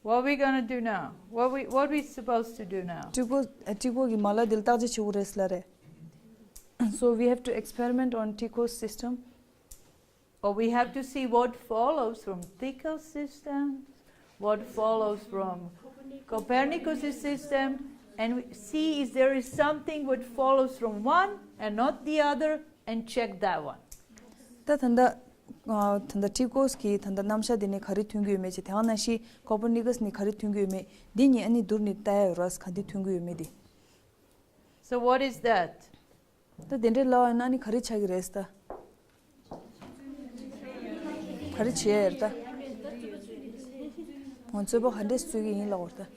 What are we gonna do now? What we what we supposed to do now? ཊི་ཁོ་ཊི་ཁོ་གི་མ་ལག་འདི་ལ་བརྟག་དཔྱད་བྱེད་དགོས་རེད་ལབ་རེད། So we have to experiment on Tycho's system. Or we have to see what follows from Tycho's system, what follows from Copernicus' system, and we see if there is something what follows from one and not the other, and check that one. ད་ད་ལྟ་ད་ལྟ་ཊི་ཁོ་གི་ད་ལྟ་རྣམ་གཞག་འདི་ནས་ག་རེ་ཐོན་གྱི་ཡོད་མེད་ཅེས། དེ་ནང་བཞིན་ཀོ་པར་ནི་ཀ་སི་ནས་ག་རེ་ཐོན་གྱི་ཡོད་མེད། འདི་གཉིས་ཨ་ནི་བསྡུར་ནས་ལྟ་ཡ་ཡོད་རེད། ག་འདི་ཐོན་གྱི་ཡོད་མེད་འདི། So what is that? ད་དེ་འདྲའི་ལབ་པ་ཡིན་ན་ཨ་ནི་ག་རེ་ཆགས་ཀྱི་རེད་ད། ག་རེ་བྱེད་ཡ་རེད་ད། ང་རྩོད་པ་ག་འདྲས་རྩོད་ཀྱི་ཡིན་ལབ་པ་རེད་ད།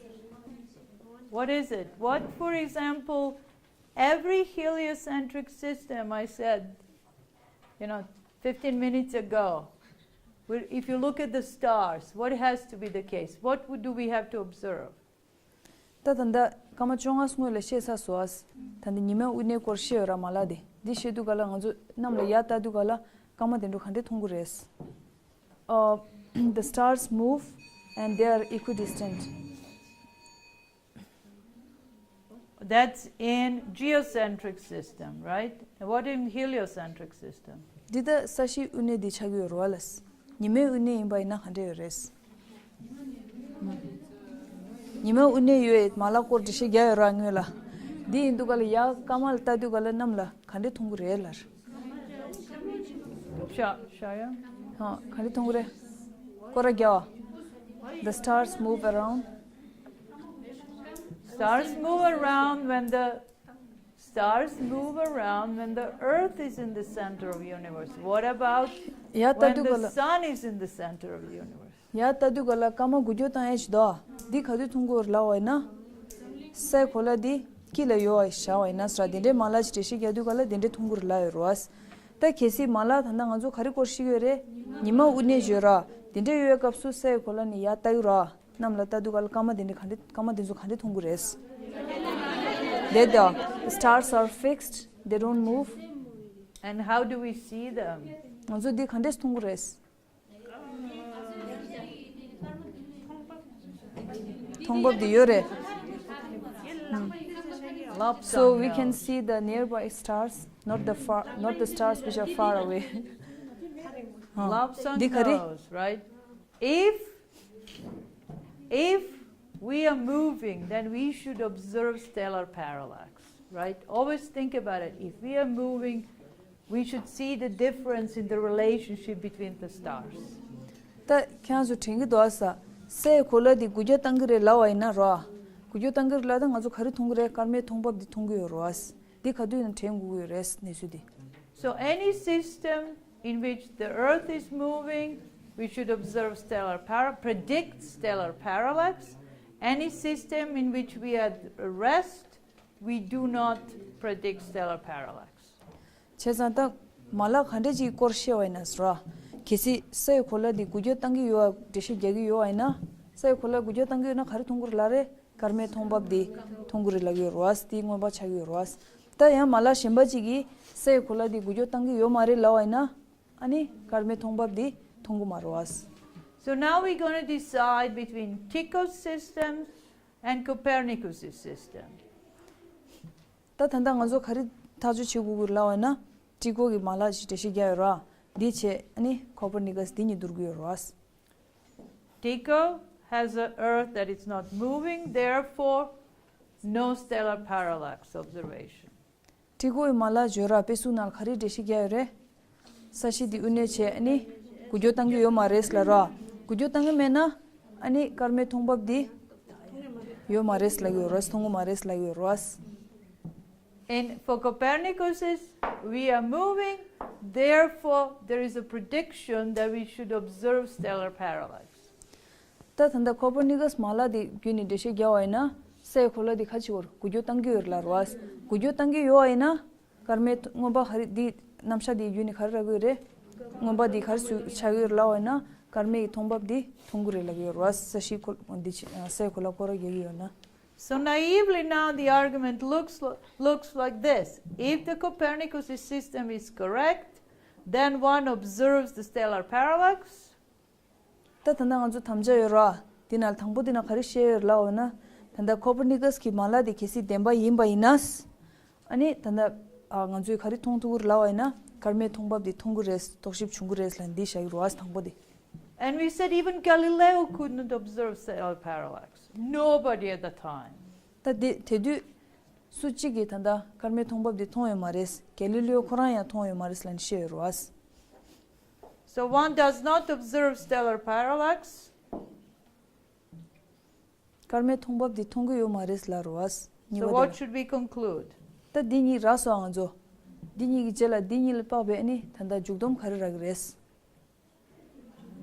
What is it? What, for example, every heliocentric system, I said, you know, fifteen minutes ago, we- if you look at the stars, what has to be the case? What would- do we have to observe? ད་ད་ལྟ་སྐར་མ་བཅོ་ལྔ་སྔོན་ལ་བཤད་ཚར་སོང་ཨ། ད་ལྟ་ཉི་མའི་དབུ་གནས་སྐོར་བཤད་ཡོད་ར་མ་ལགས་དེ། འདི་བཤད་དུས་ག་ལ་ང་ཚོ་གནམ་ལ་ཡར་ལྟ་དུས་ག་ལ་སྐར་མ་དེ་འདྲ་ག་འདྲས་མཐོང་གི་རེད། Uh, the stars move and they are equidistant. That's in geocentric system, right? What in heliocentric system? འདི་ད་ས་གཞིའི་དབུ་གནས་འདི་ཆགས་ཀྱི་ཡོད་རེད་བ་ལ། ཉི་མའི་དབུ་གནས་ཡིན་པ་ཡིན་ན་ག་འདྲས་ཡོད་རེད། ཉི་མའི་དབུ་གནས་ཡོད་མ་ལག་སྐོར་འགྲེལ་བཤད་རྒྱག་ཡོད་ར་སྔོན་ལ། འདི་ཡིན་དུས་ག་ལ་ཡར་སྐར་མ་ལ་ལྟ་དུས་ག་ལ་གནམ་ལ་ག་འདྲས་མཐོང་གི་རེད་ལབ། ཤ- ཤ་ཡ། ཧ། ག་འདྲས་མཐོང་གི་རེད། སྐོར་ར་རྒྱག་པ། The stars move around. Stars move around when the stars move around when the earth is in the center of the universe. What about ཡར་ལྟ་when དུས་ག་the ལ- sun is in the center of the universe? ཡར་ལྟ་དུས་ག་ལ་སྐར་མ་འགུལ་སྐྱོད་བཏང་ཡས་ཞིག་འདུག་ཨ། འདི་ག་དུས་མཐོང་གི་ཡོད་རེད་ལབ་པ་ཡིན་ན། ས་ཡི་གོ་ལ་འདི་དཀྱིལ་ལ་ཡོད་པ་བཞག་པ་ཡིན་ན་ཟེར་དེ་འདྲའི་མ་ལག་ཅིག་འགྲེལ་བཤད་རྒྱག་དུས་ག་ལ་དེ་འདྲའི་མཐོང་གི་རེད་ལབ་ཡོད་རེད་བ། ད་གལ་སྲིད་མ་ལག་ད་ལྟ་ང་ཚོ་ག་རེ་སྐོར་ཞིག་ཡོད་རེད། ཉི་མ་དབུ་གནས་ཡོད་ར། དེ་འདྲ་ཡོད་པའི་སྐབས་སུ་ས་ཡི་གོ་ལ་ནས་ཡར་ལྟ་གི་ར། གནམ་ལ་ལྟ་དུས་ག་ལ་སྐར་མ་དེ་འདྲ་ག་འདྲ་སྐར་མ་དེ་ཚོ་ག་འདྲ་མཐོང་གི་རེད། They the stars are fixed, they don't move. And how do we see them? ང་ཚོ་འདི་ག་འདྲས་མཐོང་གི་རེད། མཐོང་འབབ་དེ་ཡོད་རེད། Lump sum. So we can see the nearby stars, not the far, not the stars which are far away. Lump sum འདི་ག་རེད། Knows, right? If if we are moving, then we should observe stellar parallax, right? Always think about it. If we are moving, we should see the difference in the relationship between the stars. ད་ཁྱེད་ཚོ་དྲན་གྱི་འདུག་ས། སའི་གོ་ལ་འདི་འགུལ་སྐྱོད་བཏང་གི་རེད་ལབ་པ་ཡིན་ན་རོ། འགུལ་སྐྱོད་བཏང་གི་རེད་ལབ་ད་ང་ཚོ་ག་རེ་མཐོང་གི་རེད། སྐར་མའི་མཐོང་འབབ་འདི་མཐོང་གི་ཡོད་རོ། འདི་ག་དུས་ཡིན་ན་དྲན་དགོས་ཀྱི་ཡོད་རེད་གནས་ཚུལ་འདི། So any system in which the Earth is moving, we should observe stellar para- predict stellar parallax. Any system in which we are at rest, we do not predict stellar parallax. བྱས་ཙང་ད་མ་ལག་ག་འདྲ་ཅིག་སྐོར་བཤད་པ་ཡིན་ན་ཟེར་བ། གལ་སྲིད་སའི་གོ་ལ་འདི་འགུལ་སྐྱོད་བཏང་གི་ཡོད་པ་འགྲེལ་བཤད་རྒྱག་གི་ཡོད་པ་ཡིན་ན། སའི་གོ་ལ་འགུལ་སྐྱོད་བཏང་གི་ཡོད་ན་ག་རེ་མཐོང་གི་རེད་ལབ་རེད། སྐར་མའི་མཐོང་འབབ་འདི་མཐོང་གི་རེད་ལབ་ཀྱི་ཡོད་རེད་བ། འདི་མངོན་པ་ཆགས་ཀྱི་ཡོད་རེད་བ། ད་ཡང་མ་ལག་གཞན་པ་ཅིག་གིས་སའི་གོ་ལ་འདི་འགུལ་སྐྱོད་བཏང་གི་ཡོད་མ་རེད་ལབ་པ་ཡིན་ན། ཨ་ནི་སྐར་མའི་མཐོང་འབབ་འདི་མཐོང་གི་མ་རེད་བ། So now we're going to decide between Tycho's system and Copernicus' system. ད་ད་ལྟ་ང་ཚོ་ག་རེ་ཐག་གཅོད་བྱེད་དགོས་ཀྱི་ལབ་པ་ཡིན་ན། ཊི་ཁོ་གི་མ་ལག་ཅིག་འགྲེལ་བཤད་རྒྱག་ཡོད་ར། འདི་བྱས་ཨ་ནི་ཀོ་པར་ནི་ཀ་སི་འདི་གཉིས་བསྡུར་གྱི་ཡོད་ར། Tycho has a Earth that is not moving, therefore no stellar parallax observation. ཊི་ཁོ་ཡི་མ་ལག་བརྗོད་ར་དཔེ་གཟུགས་ནང་ལ་ག་རེ་འགྲེལ་བཤད་རྒྱག་ཡོད་རེད། ས་གཞི་འདི་དབུ་གནས་བྱས་ཨ་ནི་འགུལ་སྐྱོད་བཏང་གི་ཡོད་མ་རེད་ལབ་ར། འགུལ་སྐྱོད་བཏང་གི་མེད་ན་ཨ་ནི་སྐར་མའི་མཐོང་འབབ་འདི་ཡོད་མ་རེད་ལབ་ཀྱི་ཡོད་ར། མཐོང་གི་མ་རེད་ལབ་ཀྱི་ཡོད་ར། And for Copernicus, we are moving, therefore there is a prediction that we should observe stellar parallax. ད་ད་ལྟ་ཀོ་པར་ནི་ཀ་སི་མ་ལག་འདི་བརྒྱུད་ནས་འགྲེལ་བཤད་རྒྱག་པ་ཡིན་ན། སའི་གོ་ལ་འདི་ག་ཅིག་བར་འགུལ་སྐྱོད་བཏང་གི་ཡོད་ལབ་ར། འགུལ་སྐྱོད་བཏང་གི་ཡོད་པ་ཡིན་ན། སྐར་མའི་མངོན་པ་ག་རེ་འདི་རྣམ་གཞག་འདི་བརྒྱུད་ནས་ག་རེ་རག་གི་ཡོད་རེད། མངོན་པ་འདི་ག་རེ་ཟུག་ཆགས་ཀྱི་ཡོད་ལབ་པ་ཡིན་ན། སྐར་མའི་མཐོང་འབབ་འདི་མཐོང་གི་རེད་ལབ་ཀྱི་ཡོད་རེད་བ། ས་གཞི་ཁོ་འདི་ཆ- སའི་གོ་ལ་སྐོར་ར་རྒྱག་གི་ཡོད་ན། So naively now the argument looks li- looks like this. If the Copernicus system is correct, then one observes the stellar parallax. ད་ད་ལྟ་ང་ཚོ་དམ་བཅའ་ཡོད་ར། འདི་ན་དང་པོ་འདི་ན་ག་རེ་བཤད་ཡོད་ལབ་པ་ན། ད་ལྟ་ཀོ་པར་ནི་ཀཱས་ཀྱི་མ་ལག་འདི་གལ་སྲིད་བདེན་པ་ཡིན་པ་ཡིན་ན། ཨ་ནི་ད་ལྟ་ཨ་ང་ཚོས་ག་རེ་མཐོང་ཐུབ་ཀྱི་རེད་ལབ་པ་ཡིན་ན། སྐར་མའི་མཐོང་འབབ་འདི་མཐོང་གི་རེད། རྟོག་ཞིབ་བྱུང་གི་རེད་ལབ་འདི་བཞག་གི་རེད་བ། དང་པོ་འདི། And we said even Galileo couldn't observe stellar parallax. Nobody at the time. ད་དེ་དེ་དུས་སུ་གཅིག་གིས་ད་ལྟ་སྐར་མའི་མཐོང་འབབ་འདི་མཐོང་ཡོད་མ་རེད། གེ་ལི་ལི་ཨོ་ཁོ་རང་ཡང་མཐོང་ཡོད་མ་རེད་ལབ་ནས་བཤད་ཡོད་རེད་བ། So one does not observe stellar parallax. སྐར་མའི་མཐོང་འབབ་འདི་མཐོང་གི་ཡོད་མ་རེད་ལབ་རེད་བ། གཉིས་So པ་what དེ། Should we conclude? ད་འདི་གཉིས་རག་སོང་ང་ཚོ། འདི་གཉིས་ཀྱི་རྗེས་ལ་འདི་གཉིས་ལ་དཔག་པའི་ཨ་ནི་ད་ལྟ་མཇུག་སྡོམ་ག་རེ་རག་གི་རེད།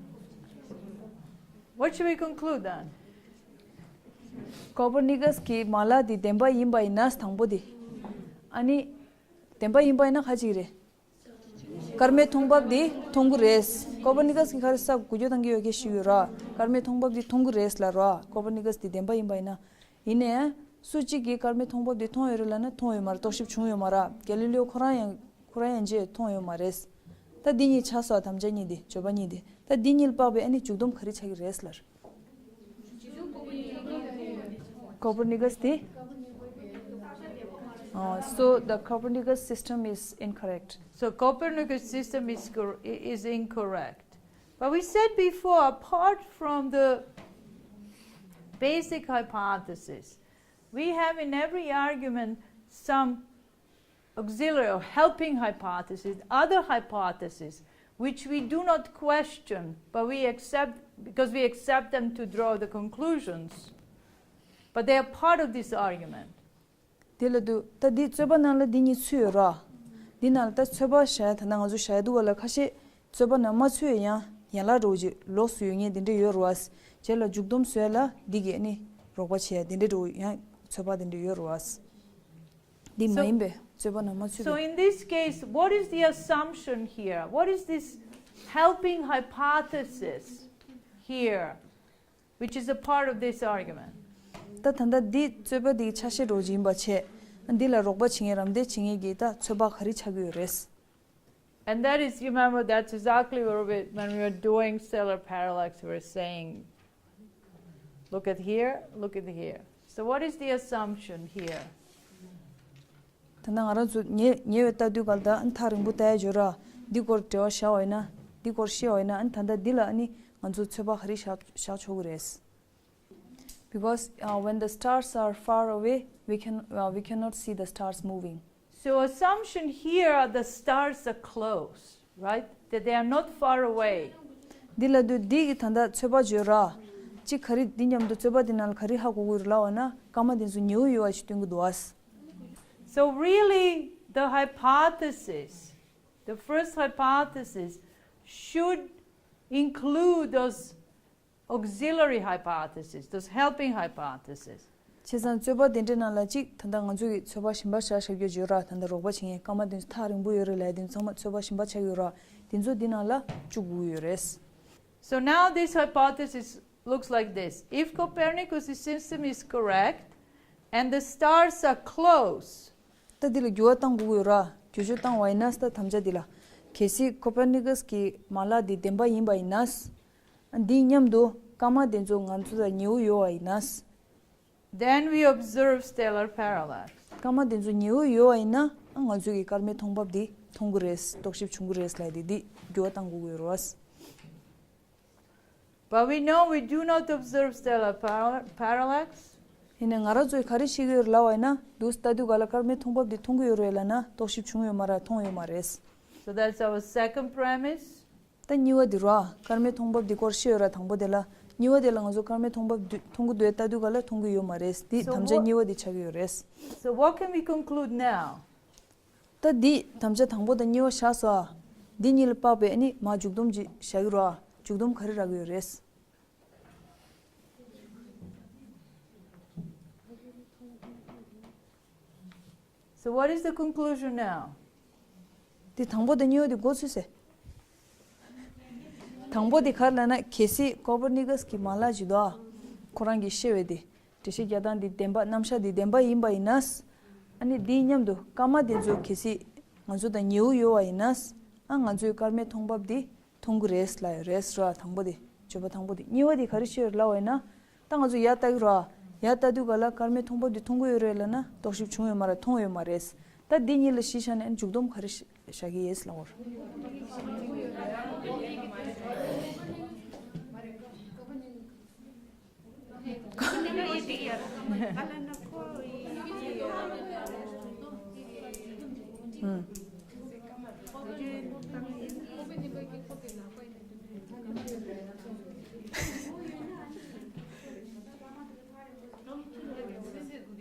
What should we conclude then? ཀོ་པར་ནི་ཀཱས་ཀྱི་མ་ལག་འདི་བདེན་པ་ཡིན་པ་ཡིན་ན་དང་པོ་འདི། ཨ་ནི། བདེན་པ་ཡིན་པ་ཡིན་ན་ག་ཅིག་རེད། སྐར་མའི་མཐོང་འབབ་འདི་མཐོང་གི་རེད། ཀོ་པར་ནི་ཀཱས་ཀྱིས་ག་རེ་ས་འགུལ་སྐྱོད་བཏང་གི་ཡོད་ཀྱི་ཞུས་ཡོད་ར། སྐར་མའི་མཐོང་འབབ་འདི་མཐོང་གི་རེད་ལབ་ར། ཀོ་པར་ནི་ཀཱས་འདི་བདེན་པ་ཡིན་པ་ཡིན་ན། ཡིན་ནའི། སུ་གཅིག་གིས་སྐར་མའི་མཐོང་འབབ་འདི་མཐོང་ཡོད་རེད་ལབ་ན་མཐོང་ཡོད་མ་རེད། རྟོག་ཞིབ་བྱུང་ཡོད་མ་རེད། གེ་ལི་ལི་ཨོ་ཁོ་རང་ཡང་ཁོ་རང་ཡང་རྗེས་མཐོང་ཡོད་མ་རེད། ད་འདི་གཉིས་ཆགས་སོང་། དམ་བཅའ་གཉིས་འདི། བརྗོད་པ་གཉིས་འདི། ད་འདི་གཉིས་ལ་དཔག་པའི་ཨ་ནི་མཇུག་སྡོམ་ག་རེ་ཆགས་ཀྱི་རེད་ལབ། ཀོ་པར་ནི་ཀཱས་འདི། Uh, so the Copernicus system is incorrect. So Copernicus system is cor- is incorrect. But we said before, apart from the basic hypothesis, we have in every argument some auxiliary or helping hypothesis, other hypothesis, which we do not question, but we accept because we accept them to draw the conclusions. But they are part of this argument. དེ་ལ་དུ་ད་འདི་རྩོད་པ་ནང་ལ་འདི་གཉིས་ཚུད་ཡོད་ར། འདི་ནང་ལ་ད་ཚོད་དཔག་བྱས་ད་ནང་ང་ཚོ་བྱས་འདུག་བ་ལ་ཁ་ཤས་རྩོད་པ་ནང་མ་ཚུད་ཡང་ཡན་ལག་འགྲོ་རྗེས་ལོགས་སུ་ཡོད་ངེས་འདི་འདྲ་ཡོད་ར་བ། རྗེས་ལ་མཇུག་སྡོམ་བཟོས་ལ་འདི་གས་ནི་རོགས་པ་བྱས་འདི་འདྲ་འགྲོ་ཡང་ཚོད་དཔག་འདི་འདྲ་ཡོད་ར་བ། འདི་མ་So- ཡིན་པས་རྩོད་པ་ནང་མ་ཚུད་So པས། In this case, what is the assumption here? What is this helping hypothesis here, which is a part of this argument? ད་ད་ལྟ་འདི་རྩོད་པ་འདིའི་ཆ་ཤས་འགྲོ་རྗེས་ཡིན་པ་བྱས། འདི་ལ་རོགས་པ་བྱེད་མཁན་རམ་འདེགས་བྱེད་མཁན་གྱི་ད་ཚོད་དཔག་ག་རེ་ཆགས་ཀྱི་ཡོད་རེད། And that is, you remember, that's exactly what we, when we were doing stellar parallax, we were saying, look at here, look at here. So what is the assumption here? ད་ནང་ང་རང་ཚོ་ཉེ་ཉེ་བའི་ལྟ་དུས་ག་ལ་ད་ཐག་རིང་པོ་ལྟ་ཡ་བརྗོད་ར། འདི་སྐོར་འབྲེལ་བ་བཞག་པ་ཡིན་ན། འདི་སྐོར་བཤད་པ་ཡིན་ན། ཨ་ནི་ད་ལྟ་འདི་ལ་ཨ་ནི་ང་ཚོ་ཚོད་དཔག་ག་རེ་བཞག་བཞག་ཆོག་གི་རེད། Because, uh, when the stars are far away, we can, uh, we cannot see the stars moving. So assumption here are the stars are close, right? That they are not far away. འདི་ལ་དུས་འདི་གི་ད་ལྟ་ཚོད་དཔག་བརྗོད་ར། གཅིག་ག་རེ་འདི་མཉམ་དུ་རྩོད་པ་འདི་ནང་ལ་ག་རེ་ཧ་གོ་གི་རེད་ལབ་པ་ན། སྐར་མ་འདི་ཚོ་ཉེ་བོ་ཡོད་པ་ཞིག་སྟོན་གི་འདུག་ཨ། So really, the hypothesis, the first hypothesis, should include those auxiliary hypothesis, those helping hypothesis. བྱས་ཙང་རྩོད་པ་དེ་འདྲའི་ནང་ལ་གཅིག་ད་ལྟ་ང་ཚོ་གི་ཚོད་དཔག་གཞན་པ་བཞག་བཞག་རྒྱུ་བརྗོད་ར། ད་ལྟ་རོགས་པ་བྱེད་མཁན་སྐར་མ་དེ་ཚོ་ཐག་རིང་པོ་ཡོད་རེད་ལབ་དེ་ཚང་མ་ཚོད་དཔག་གཞན་པ་ཆགས་ཡོད་ར། དེ་ཚོ་འདི་ནང་ལ་བཅུག་དགོས་ཡོད་རེད། So now this hypothesis looks like this. If Copernicus' system is correct and the stars are close, ད་འདི་ལ་འགྱུར་བ་གཏང་དགོས་ཀྱི་ཡོད་ར། བསྒྱུར་བཅོས་བཏང་བ་ཡིན་ན་ད་དམ་བཅའ་འདི་ལ། གལ་སྲིད་ཀོ་པར་ནི་ཀཱས་ཀྱི་མ་ལག་འདི་བདེན་པ་ཡིན་པ་ཡིན་ན། འདིའི་མཉམ་དུ་སྐར་མ་དེ་ཚོ་ང་ཚོ་དང་ཉེ་བོ་ཡོད་པ་ཡིན་ན། Then we observe stellar parallax. སྐར་མ་དེ་ཚོ་ཉེ་བོ་ཡོད་པ་ཡིན་ན། ང་ཚོ་གི་སྐར་མའི་མཐོང་འབབ་འདི་མཐོང་གི་རེད། རྟོག་ཞིབ་བྱུང་གི་རེད་ལབ་དེ་འདི་འགྱུར་བ་གཏང་དགོས་ཀྱི་ཡོད་རེད་བ། But we know we do not observe stellar para- parallax. ཡིན་ནའི་ང་རང་ཚོས་ག་རེ་ཤེས་ཀྱི་ཡོད་རེད་ལབ་པ་ཡིན་ན། འདུག་ལྟ་དུས་ག་ལ་སྐར་མའི་མཐོང་འབབ་འདི་མཐོང་གི་ཡོད་རེད་ལབ་ན་རྟོག་ཞིབ་བྱུང་ཡོད་མ་རེད། མཐོང་ཡོད་མ་རེད། So that's our second premise. ད་གཉིས་པ་འདི་ར། སྐར་མའི་མཐོང་འབབ་འདི་སྐོར་ཤེས་ཡོད་ར། དང་པོ་དེ་ལ། གཉིས་པ་དེ་ལ་ང་ཚོ་སྐར་མའི་མཐོང་འབབ་འདི་མཐོང་གི་འདུག་ལྟ་དུས་ག་ལ་མཐོང་གི་ཡོད་མ་རེད། འདི་So དམ་བཅའ what- གཉིས་པ་འདི་ཆགས་ཀྱི་ཡོད་རེད། So what can we conclude now? ད་འདི་དམ་བཅའ་དང་པོ་དང་གཉིས་པ་བཞག་སོང་ཨ། འདི་གཉིས་ལ་དཔག་པའི་ཨ་ནི་མར་མཇུག་སྡོམ་ཅིག་བཞག་གི་ར། མཇུག་སྡོམ་ག་རེ་རག་གི་ཡོད་རེད། So what is the conclusion now? འདི་དང་པོ་དང་གཉིས་པ་འདི་འགོ་ཚུགས་སོང་། དང་པོ་འདི་ག་རེ་ལབ་ན། གལ་སྲིད་ཀོ་པར་ནི་ཀཱས་ཀྱི་མ་ལག་ཅིག་འདུག་ཨ། ཁོ་རང་གིས་བཤད་པའི་འདི། འགྲེལ་བཤད་རྒྱག་སྟངས་འདི་བདེན་པ། རྣམ་གཞག་འདི་བདེན་པ་ཡིན་པ་ཡིན་ན། ཨ་ནི་འདིའི་མཉམ་དུ་སྐར་མ་དེ་ཚོ་གལ་སྲིད་ང་ཚོ་དང་ཉེ་བོ་ཡོད་པ་ཡིན་ན། ཨ་ང་ཚོའི་སྐར་མའི་མཐོང་འབབ་འདི་མཐོང་གི་རེད་ལབ་ཡོད་རེད་ར། དང་པོ་དེ། བརྗོད་པ་དང་པོ་དེ། གཉིས་པ་དེ་ག་རེ་བཤད་ཡོད་ལབ་པ་ཡིན་ན། ད་ང་ཚོ་ཡར་ལྟ་གི་ར། ཡར་ལྟ་དུས་ག་ལ་སྐར་མའི་མཐོང་འབབ་དེ་མཐོང་གི་ཡོད་རེད་ལབ་ན་རྟོག་ཞིབ་བྱུང་ཡོད་མ་རེད། མཐོང་ཡོད་མ་རེད། ད་འདི་གཉིས་ལ་གཞི་བཞག་ནས་ཨ་ནི་མཇུག་སྡོམ་ག་རེ་བཞག་གི་ཡོད་ལབ་པ་རེད།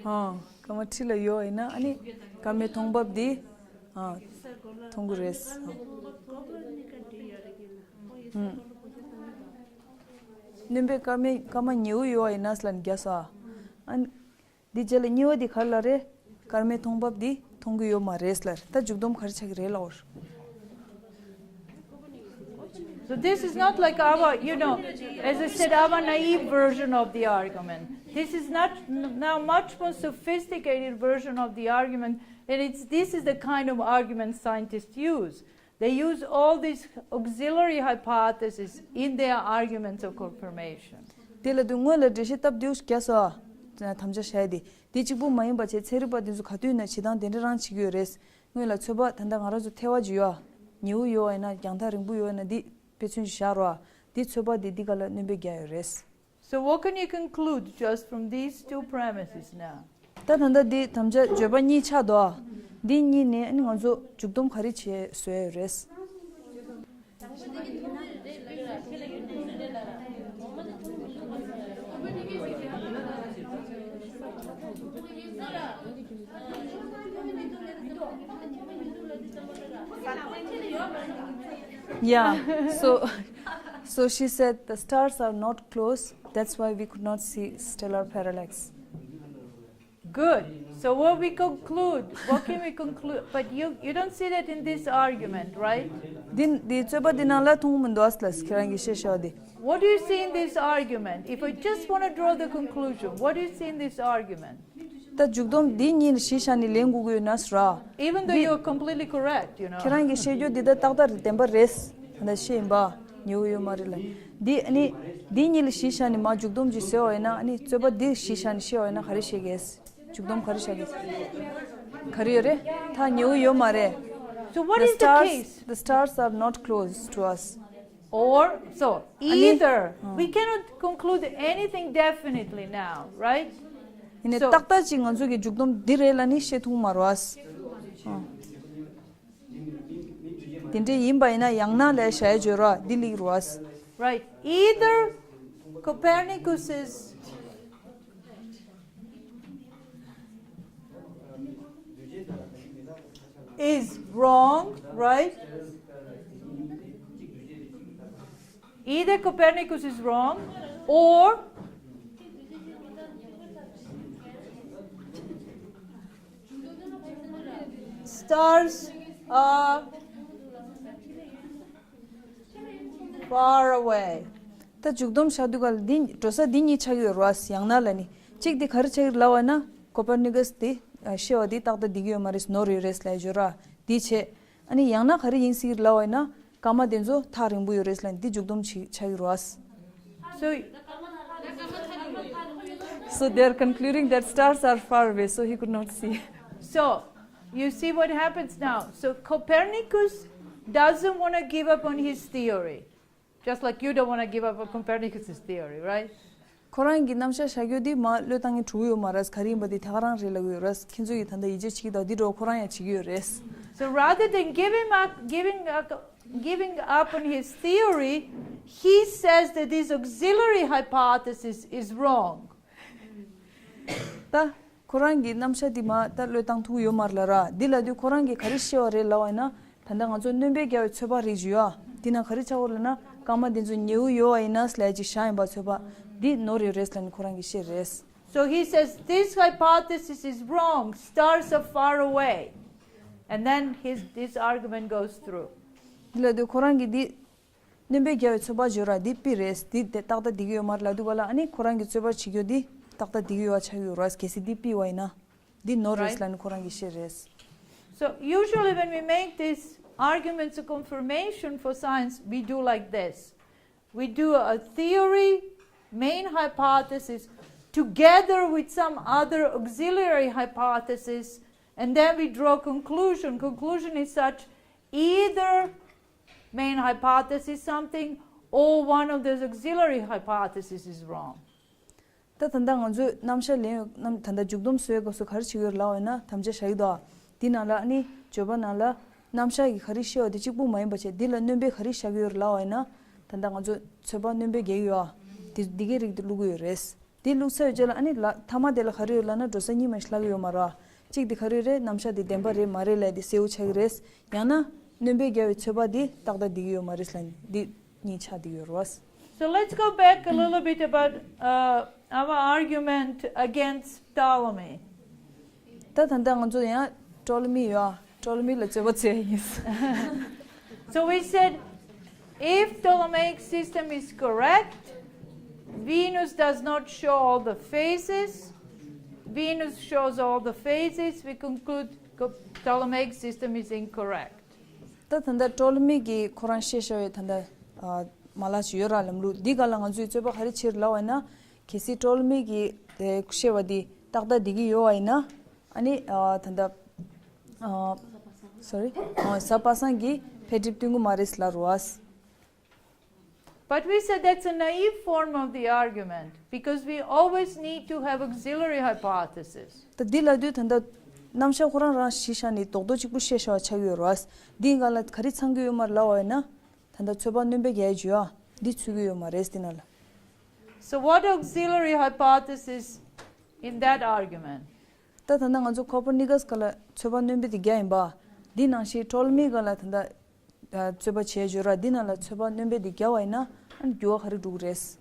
ཨ། སྐར་མ་ཁྲི་ལ་ཡོད་ཡིན་ན་ཨ་ནི་སྐར་མའི་མཐོང་འབབ་འདི་ཨ་མཐོང་གི་རེད། ཨ། སྣོན་པའི་སྐར་མའི་སྐར་མ་ཉེའུ་ཡོད་ཡིན་ན་ལབ་ནས་རྒྱག་སོང་། ཨ། འདི་རྗེས་ལ་གཉིས་པ་འདི་ག་རེ་ལབ་རེད། སྐར་མའི་མཐོང་འབབ་འདི་མཐོང་གི་ཡོད་མ་རེད་ལབ། ད་མཇུག་སྡོམ་ག་རེ་ཆགས་ཀྱི་རེད་ལབ་པ་རེད། So this is not like our, you know, as I said, our naive version of the argument. This is not n- now much more sophisticated version of the argument, and it's this is the kind of argument scientists use. They use all these auxiliary hypotheses in their arguments of confirmation. དེ་ལ་དུས་སྔོན་ལ་འགྲེལ་བཤད་སྟབས་བདེ་བོ་ཞིག་བརྒྱབ་སོང་། དམ་བཅའ་བྱས་ཏེ་དེ་གཅིག་པུ་མ་ཡིན་པ་བྱས་ཚན་རིག་པ་དེ་ཚོ་ག་དུས་ན་བྱེད་སྟངས་དེ་འདྲ་རང་བྱེད་ཀྱི་ཡོད་རེད། སྔོན་ལ་ཚོད་དཔག་ད་ལྟ་ང་རང་ཚོ་ཐལ་བ་ཅིག་ཡོད་ཨ། ཉེའུ་ཡོད་ཨ་ཡིན་ན་རྒྱང་ཐག་རིང་པོ་ཡོད་ཨ་ན་འདི་དཔེ་མཚོན་ཞིག་བཞག་རོགས་ཨ། འདི་ཚོད་དཔག་འདི་འདི་ག་ལ་སྣོན་པ་རྒྱག་ཡོད་རེད། So what can you conclude just from these two premises now? ད་ད་ལྟ་འདི་དམ་བཅའ་བརྗོད་པ་གཉིས་ཆགས་འདུག་ཨ། འདི་གཉིས་ནས་ཨ་ནི་ང་ཚོ་མཇུག་སྡོམ་ག་རེ་བྱེད་བཟོ་ཡ་ཡོད་རེད། Yeah, so so she said the stars are not close, that's why we could not see stellar parallax. Good. So what we conclude? What can we conclude? But you you don't see that in this argument, right? འདི་འདི་རྩོད་པ་འདི་ནང་ལ་མཐོང་མི་འདུག་ཨ་ལ་ཁྱེད་རང་གིས་བཤད་ཤོག་འདི། What do you see in this argument? If I just want to draw the conclusion, what do you see in this argument? ད་མཇུག་སྡོམ་འདི་གཉིས་ལ་གཞི་བཞག་ནས་ལེན་དགོས་ཀྱི་ཡོད་ན་ཟེར་ར། Even though འདི་you're completely correct, you know. ཁྱེད་རང་གིས་བཤད་རྒྱུ་འདི་ད་ཏག་ཏག་རེད། བདེན་པ་རེད། ད་ལྟ་བཤད་ཡིན་པ། ཉེའུ་ཡོད་མ་རེད་ལ། འདི་ཨ་ནི་འདི་གཉིས་ལ་གཞི་བཞག་ནས་མར་མཇུག་སྡོམ་ཅིག་བཟོས་པ་ཡིན་ན་ཨ་ནི་རྩོད་པ་འདི་གཞི་བཞག་ནས་བཤད་པ་ཡིན་ན་ག་རེ་བཤད་གས། མཇུག་སྡོམ་ག་རེ་བཞག་གས། ག་རེ་ཡོད་རེད། ད་ཉེའུ་ཡོད་མ་རེད། So what The is the stars, case? the stars are not close to us. Or, so, ཨ་ནི་either. ཨ། We cannot conclude anything definitely now, right? ཡིན་ནའི་So ཏག་ཏག་ཅིག་ང་ཚོ་གི་མཇུག་སྡོམ་འདི་རེད་ལབ་ནི་བཤད་ཐུབ་མ་རེད་བ། ཨ། དེ་འདྲ་ཡིན་པ་ཡིན་ན་ཡང་ན་ལས་བྱ་ཡ་བརྗོད་ར་འདི་ལིག་རུ་བ། Right. Either Copernicus is is wrong, right? Either Copernicus is wrong or stars are far away. ད་མཇུག་སྡོམ་བཞག་དུས་ག་ལ་འདི་འགྲོ་ས་འདི་གཉིས་ཆགས་ཀྱི་ཡོད་རེད་བ། ཡང་ན་ལ་ནི་གཅིག་འདི་ག་རེ་ཆགས་ཀྱི་རེད་ལབ་པ་ན་ཀོ་པར་ནི་ཀཱས་འདི་ཤེས་པ་འདི་ཏག་ཏག་འདི་གི་ཡོད་མ་རེད། ནོར་ཡོད་རེད་ལབ་བརྗོད་ར་འདི་བྱས། ཨ་ནི་ཡང་ན་ག་རེ་ཡིན་སྲིད་ཀྱི་རེད་ལབ་པ་ན་སྐར་མ་དེ་ཚོ་ཐག་རིང་པོ་ཡོད་རེད་ལབ་འདི་མཇུག་སྡོམ་ཆགས་ཀྱི་རེད་བ། So, so they are concluding that stars are far away, so he could not see. So, you see what happens now. So, Copernicus doesn't want to give up on his theory, just like you don't want to give up on Copernicus's theory, right? ཁོ་རང་གི་རྣམ་གཞག་བཞག་རྒྱུ་འདི་མ་བློས་བཏང་གི་འགྲོ་གི་ཡོད་མ་རེད། ག་རེ་ཡིན་པ་འདི་ད་ག་རང་རེད་ལབ་ཀྱི་ཡོད་རེད། ཁྱེད་ཚོ་ཡིས་ད་ལྟ་ཡིད་ཆེས་བྱེད་ཀྱི་འདུག་འདི་འདྲ་ཁོ་རང་ཡང་བྱེད་ཀྱི་ཡོད་རེད། So rather than giving up, giving up, giving up on his theory, he says that this auxiliary hypothesis is wrong. ད་ཁོ་རང་གི་རྣམ་གཞག་འདི་མ་ད་བློས་བཏང་ཐུབ་ཀྱི་ཡོད་མ་རེད་ལབ་ར། འདི་ལབ་དུས་ཁོ་རང་གིས་ག་རེ་བཤད་པ་རེད་ལབ་པ་ཡིན་ན། ད་ལྟ་ང་ཚོ་སྣོན་པས་བརྒྱབ་པའི་ཚོད་དཔག་རིགས་ཅིག་ཡོད་ཨ། འདི་ན་ག་རེ་ཆགས་ཀྱི་ཡོད་ལབ་ན་སྐར་མ་འདི་ཚོ་ཉེའུ་ཡོད་པ་ཡིན་ན་ལབ་ཅིག་བཞག་ཡིན་པ། ཚོད་དཔག་འདི་ནོར་ཡོད་རེད་ལབ་ནས་ཁོ་རང་གིས་བཤད་རེད། So he says this hypothesis is wrong, stars are far away. And then his, this argument goes through. འདི་ལབ་དུས་ཁོ་རང་གིས་འདི་སྣོན་པས་བརྒྱབ་པའི་ཚོད་དཔག་བརྗོད་ར་འདི་པི་རེད། འདི་དེ་ཏག་ཏག་འདི་གི་ཡོད་མ་རེད་ལབ་དུས་ག་ལ་ཨ་ནི་ཁོ་རང་གིས་རྩོད་པ་བྱེད་རྒྱུ་འདི་ཏག་ཏག་འདི་གི་ཡོད་པ་ཆགས་ཀྱི་ཡོད་རེད། གལ་སྲིད་འདི་པི་བ་ཡིན་ན། འདི་ནོར་རེད་Right. ལབ་ནས་ཁོ་རང་གིས་བཤད་རེད། So usually when we make these arguments of confirmation for science, we do like this. We do a theory, main hypothesis together with some other auxiliary hypothesis, and then we draw conclusion. Conclusion is such: either main hypothesis something or one of those auxiliary hypotheses is wrong. ད་ད་ལྟ་ང་ཚོས་རྣམ་གཞག་ལེན་ཡོད་རྣམ་ད་ལྟ་མཇུག་སྡོམ་བཟོ་བའི་སྐབས་སུ་ག་རེ་བྱེད་ཀྱི་ཡོད་ལབ་པ་ཡིན་ན། དམ་བཅའ་བཞག་གི་འདུག་ཨ། འདི་ནང་ལ་ཨ་ནི་བརྗོད་པ་ནང་ལ་རྣམ་གཞག་གི་ག་རེ་བཤད་པ་དེ་གཅིག་པུ་མ་ཡིན་པ་བྱས། འདི་ལ་སྣོན་པ་ག་རེ་བཞག་གི་ཡོད་ལབ་པ་ཡིན་ན། ད་ལྟ་ང་ཚོས་ཚོད་དཔག་སྣོན་པ་རྒྱག་གི་ཡོད་ཨ། དེ་འདི་གའི་རིགས་དེ་བླུག་གི་ཡོད་རེད། དེ་བླུགས་ཚར་བའི་རྗེས་ལ་ཨ་ནི་ལ་མཐའ་མ་དེ་ལ་ག་རེ་ཡོད་ལབ་ན། འགྲོ་ས་གཉིས་མ་ཞིག་ལྷག་གི་ཡོད་མ་རེད་བ། གཅིག་དེ་ག་རེ་རེད། རྣམ་གཞག་དེ་བདེན་པ་རེད་མ་རེད་ལབ་དེ་གསལ་པོ་ཆགས་ཀྱི་རེད། ཡང་ན་སྣོན་པ་རྒྱག་པའི་ཚོད་དཔག་དེ་ཏག་ཏག་བསྡད་ཀྱི་ཡོད་མ་རེད་ལབ་འདི་གཉིས་ཆགས་བསྡད་ཀྱི་ཡོད་རེད་བ། So let's go back a little bit about uh, our argument against Ptolemy. ད་ད་ལྟ་ང་ཚོ་ཡང་ཊོ་ལེ་མི་ཡོད་ཨ། ཊོ་ལེ་མི་ལ་རྩོད་པ་རྩོད་ཡ་ཡིན། So we said, if Ptolemaic system is correct, Venus does not show all the phases. Venus shows all the phases. We conclude co- Ptolemaic system is incorrect. ད་ད་ལྟ་ཊོ་ལེ་མི་གིས་ཁོ་རང་བཤད་བཞག་པའི་ད་ལྟ་ཨ་མ་ལག་ཅིག་ཡོད་ར། ལམ་ལུགས་འདི་སྒང་ལ་ང་ཚོས་རྩོད་པ་ག་རེ་བྱེད་ལབ་པ་ཡིན་ན། གལ་སྲིད་ཊོ་ལེ་མི་གིས་དེ་བཤད་པ་འདི་ཏག་ཏག་བསྡད་ཀྱི་ཡོད་པ་ཡིན་ན། ཨ་ནི་ཨ་ད་ལྟ་ཨ་སོ་རི་ཨ་གཟའ་པ་སངས་ཀྱིས་འཕེལ་འགྲིབ་སྟོན་གྱི་མ་རེད་ལབ་རེད་བ། But we said that's a naive form of the argument because we always need to have auxiliary hypothesis. ད་འདི་ལབ་དུས་ད་ལྟ་རྣམ་གཞག་ཁོ་རང་རང་གཞི་བཞག་ནས་རྡོག་རྡོག་གཅིག་པུ་བཤད་བཞག་པ་ཆགས་ཀྱི་ཡོད་རེད་བ། འདིའི་སྒང་ལ་ག་རེ་ཚང་གི་ཡོད་མ་རེད་ལབ་པ་ཡིན་ན། ད་ལྟ་ཚོད་དཔག་སྣོན་པ་རྒྱག་ཡ་ཅིག་ཡོད་ཨ། འདི་ཚུད་ཀྱི་ཡོད་མ་རེད་འདི་ནང་ལ། So what auxiliary hypothesis in that argument? ད་ད་ལྟ་ང་ཚོ་ཀོ་པར་ནི་ཀཱས་སྒང་ལ་ཚོད་དཔག་སྣོན་པ་དེ་རྒྱག་ཡིན་པ། འདི་ནང་བཞིན་ཊོ་ལེ་མི་སྒང་ལ་ད་ལྟ་རྩོད་པ་བྱས་ཡོད་ར། འདི་ནང་ལ་ཚོད་དཔག་སྣོན་པ་དེ་རྒྱག་པ་ཡིན་ན་ཨ་ནི་འགྱུར་བ་ག་རེ་འགྲོ་གི་རེད།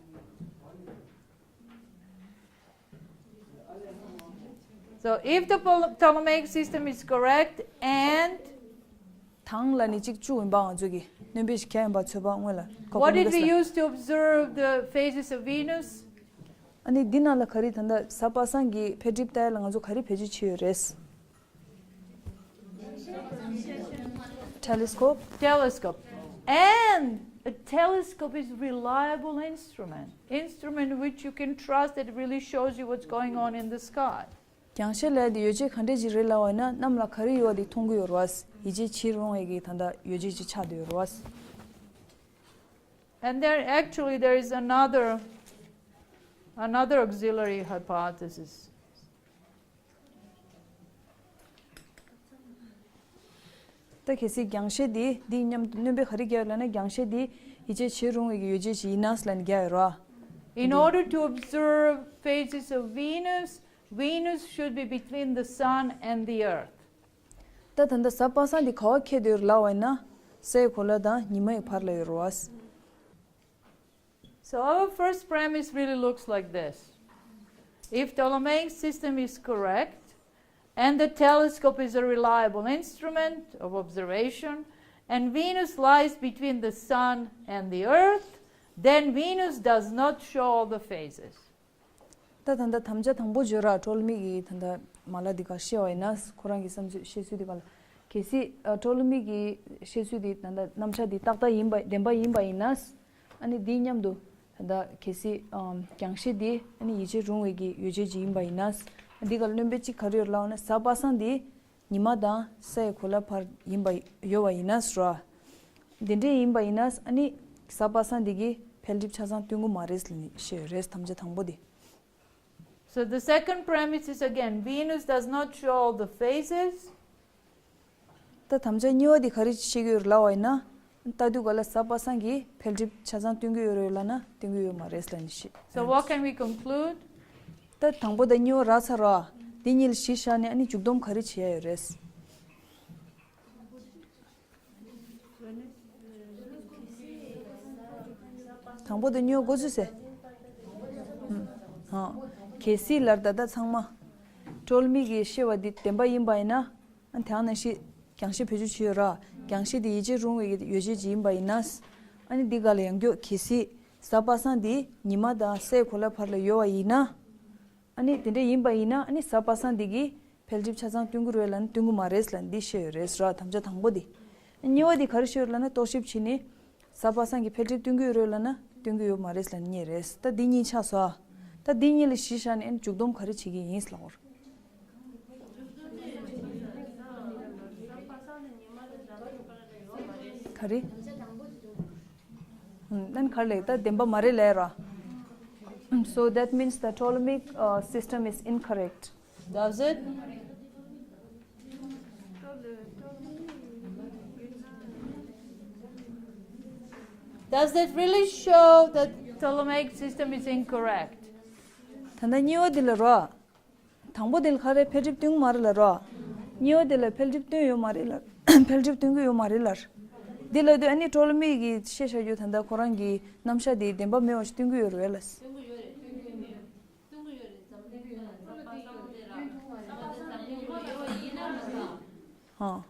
So if the Ptol- Ptolemaic system is correct and དང་ལ་ནི་གཅིག་བཅུག་ཡིན་པ། ང་ཚོ་གིས་སྣོན་པ་ཞིག་བརྒྱབ་ཡིན་པ་ཚོད་དཔག་སྔོན་ལ་ཀོ་པར་ནི་ཀཱས་ལ། What did we use to observe the phases of Venus? ཨ་ནི་འདི་ནང་ལ་ག་རེ་ད་ལྟ་གཟའ་པ་སངས་ཀྱི་འཕེལ་འགྲིབ་ལྟ་ཡ་ལ་ང་ཚོ་ག་རེ་བེད་སྤྱོད་བྱས་ཡོད་རེད། Telescope. Telescope. And a telescope is reliable instrument. Instrument which you can trust, that really shows you what's going on in the sky. རྒྱང་ཤེལ་ལབ་ཡ་དེ་ཡོ་བྱད་ག་འདྲས་ཅིག་རེད་ལབ་པ་ཡིན་ན། གནམ་ལ་ག་རེ་ཡོད་པ་དེ་མཐོང་གི་ཡོད་རེད་བ། ཡིད་ཆེས་བྱེད་རུང་བའི་གི་ད་ལྟ་ཡོ་བྱད་ཅིག་ཆགས་བསྡད་ཡོད་རེད་བ། And there actually there is another another auxiliary hypothesis. ད་གལ་སྲིད་རྒྱང་ཤེལ་འདི་འདི་མཉམ་དུ་སྣོན་པ་ག་རེ་རྒྱག་ཡོད་ལབ་ན། རྒྱང་ཤེལ་འདི་ཡིད་ཆེས་བྱེད་རུང་བའི་གི་ཡོ་བྱད་ཅིག་ཡིན་ན་ཟེར་ལབ་ནས་རྒྱག་ཡོད་རེད་བ། In order to observe phases of Venus, Venus should be between the sun and the earth. ད་ད་ལྟ་གཟའ་པ་སངས་འདི་ག་པར་འཁེལ་བསྡད་ཡོད་རེད་ལབ་པ་ཡིན་ན། སའི་གོ་ལ་དང་ཉི་མའི་བར་ལ་ཡོད་རེད་བ། So our first premise really looks like this. If Ptolemaic system is correct, and the telescope is a reliable instrument of observation, and Venus lies between the sun and the earth, then Venus does not show all the phases. ད་ད་ལྟ་དམ་བཅའ་དང་པོ་བརྗོད་ར། ཊོ་ལེ་མི་གི་ད་ལྟ་མ་ལག་འདི་ག་བཤད་པ་ཡིན་ན། ཁོ་རང་གི་བསམ་ཚུལ་བཤད་ཚུལ་འདི་ག་ལ། གལ་སྲིད་ཨ་ཊོ་ལེ་མི་གི་བཤད་ཚུལ་འདི་ད་ལྟ་རྣམ་གཞག་འདི་ཏག་ཏག་ཡིན་པ་བདེན་པ་ཡིན་པ་ཡིན་ན། ཨ་ནི་འདི་མཉམ་དུ་ད་ལྟ་གལ་སྲིད་ཨམ་རྒྱང་ཤེལ་འདི་ཨ་ནི་ཡིད་ཆེས་རུང་བའི་གི་ཡོ་བྱད་ཅིག་ཡིན་པ་ཡིན་ན། འདི་ག་ལ་སྣོན་པ་གཅིག་ག་རེ་ཡོད་ལབ་ན། གཟའ་པ་སངས་འདི་ཉི་མ་དང་སའི་གོ་ལ་བར་ཡིན་པ་ཡོད་པ་ཡིན་ན་ཟེར་བ། དེ་འདྲས་ཡིན་པ་ཡིན་ན་ཨ་ནི་གཟའ་པ་སངས་འདི་གིས་འཕེལ་འགྲིབ་ཆ་ཚང་སྟོན་གྱི་མ་རེད་ལབ་ནས་བཤད་ཡོད་རེད། དམ་བཅའ་དང་པོ་འདི། So the second premise is again, Venus does not show all the phases. ད་དམ་བཅའ་གཉིས་པ་འདི་ག་རེ་བཤད་ཀྱི་ཡོད་རེད་ལབ་པ་ཡིན་ན། ལྟ་དུས་ག་ལ་གཟའ་པ་སངས་ཀྱིས་འཕེལ་འགྲིབ་ཆ་ཚང་སྟོན་གྱི་ཡོད་རེད་ལབ་ན་སྟོན་གྱི་ཡོད་མ་རེད་ལབ་ནས་བཤད། So what can we conclude? ད་དང་པོ་དང་གཉིས་པ་རག་ཚར་བ། འདི་གཉིས་ལ་གཞི་བཞག་ནས་ཨ་ནི་མཇུག་སྡོམ་ག་རེ་བྱེད་ཡ་ཡོད་རེད། དང་པོ་དང་གཉིས་པ་འགོ་ཚུགས་སེ། ཧུམ། ཧང་། གལ་སྲིད་ལར་ད་ལྟ་ཚང་མ་ཊོ་ལེ་མི་གིས་བཤད་པ་འདི་བདེན་པ་ཡིན་པ་ཡིན་ན། ཨ་དེ་ནང་བཞིན་རྒྱང་ཤེལ་བེད་སྤྱོད་བྱས་ཡོད་ར། རྒྱང་ཤེལ་འདི་ཡིད་ཆེས་རུང་བའི་ཡོ་བྱད་ཅིག་ཡིན་པ་ཡིན་ན། ཨ་ནི་འདི་ག་ལ་ཡང་མགྱོགས་གལ་སྲིད་གཟའ་པ་སངས་འདི་ཉི་མ་དང་སའི་གོ་ལ་བར་ལ་ཡོད་པ་ཡིན་ན། ཨ་ནི་དེ་འདྲ་ཡིན་པ་ཡིན་ན་ཨ་ནི་གཟའ་པ་སངས་འདི་གིས་འཕེལ་འགྲིབ་ཆ་ཚང་སྟོན་གྱི་རེད་ལབ་ན་སྟོན་གྱི་མ་རེད་ལབ་འདི་བཤད་ཡོད་རེད་ཟེར་བ། དམ་བཅའ་དང་པོ་འདི། གཉིས་པ་འདི་ག་རེ་བཤད་ཡོད་ལབ་ན། རྟོག་ཞིབ་བྱས་ནས་གཟའ་པ་སངས་ཀྱིས་འཕེལ་འགྲིབ་སྟོན་གྱི་ཡོད་རེད་ལབ་ན་ སྟོན་གྱི་ཡོད་མ་རེད་ལབ་ནས་རེད། ད་འདི་གཉིས་ཆགས་སོང་ཨ། ད་འདི་གཉིས་ལ་གཞི་བཞག་ནས་མཇུག་སྡོམ་ག་རེ་བྱེད་ཀྱི་ཡིན་ལབ་པ་རེད། ག་རེ། ཨུམ། ཨ་ནི་ག་རེ་ལབ་ད་བདེན་པ་མ་རེད་ལབ་ར། So that means the Ptolemaic uh, system is incorrect. Does it? Does it really show that Ptolemaic system is incorrect? ད་ལྟ་གཉིས་པ་འདི་ལ་རོ། དང་པོ་དེ་ལ་ག་རེ་འཕེལ་འགྲིབ་སྟོན་གྱི་མ་རེད་ལབ་རོ། གཉིས་པ་དེ་ལ་འཕེལ་འགྲིབ་སྟོན་ཡོད་མ་རེད་ལབ། འཕེལ་འགྲིབ་སྟོན་གྱི་ཡོད་མ་རེད་ལབ། འདི་ལབ་དུས་ཨ་ནི་ཊོ་ལེ་མི་གིས་བཤད་བཞག་རྒྱུ་ད་ལྟ་ཁོ་རང་གི་རྣམ་གཞག་དེ་བདེན་པ་མེད་པ་ཞིག་སྟོན་གྱི་ཡོད་རེད་ལབ། ཧ།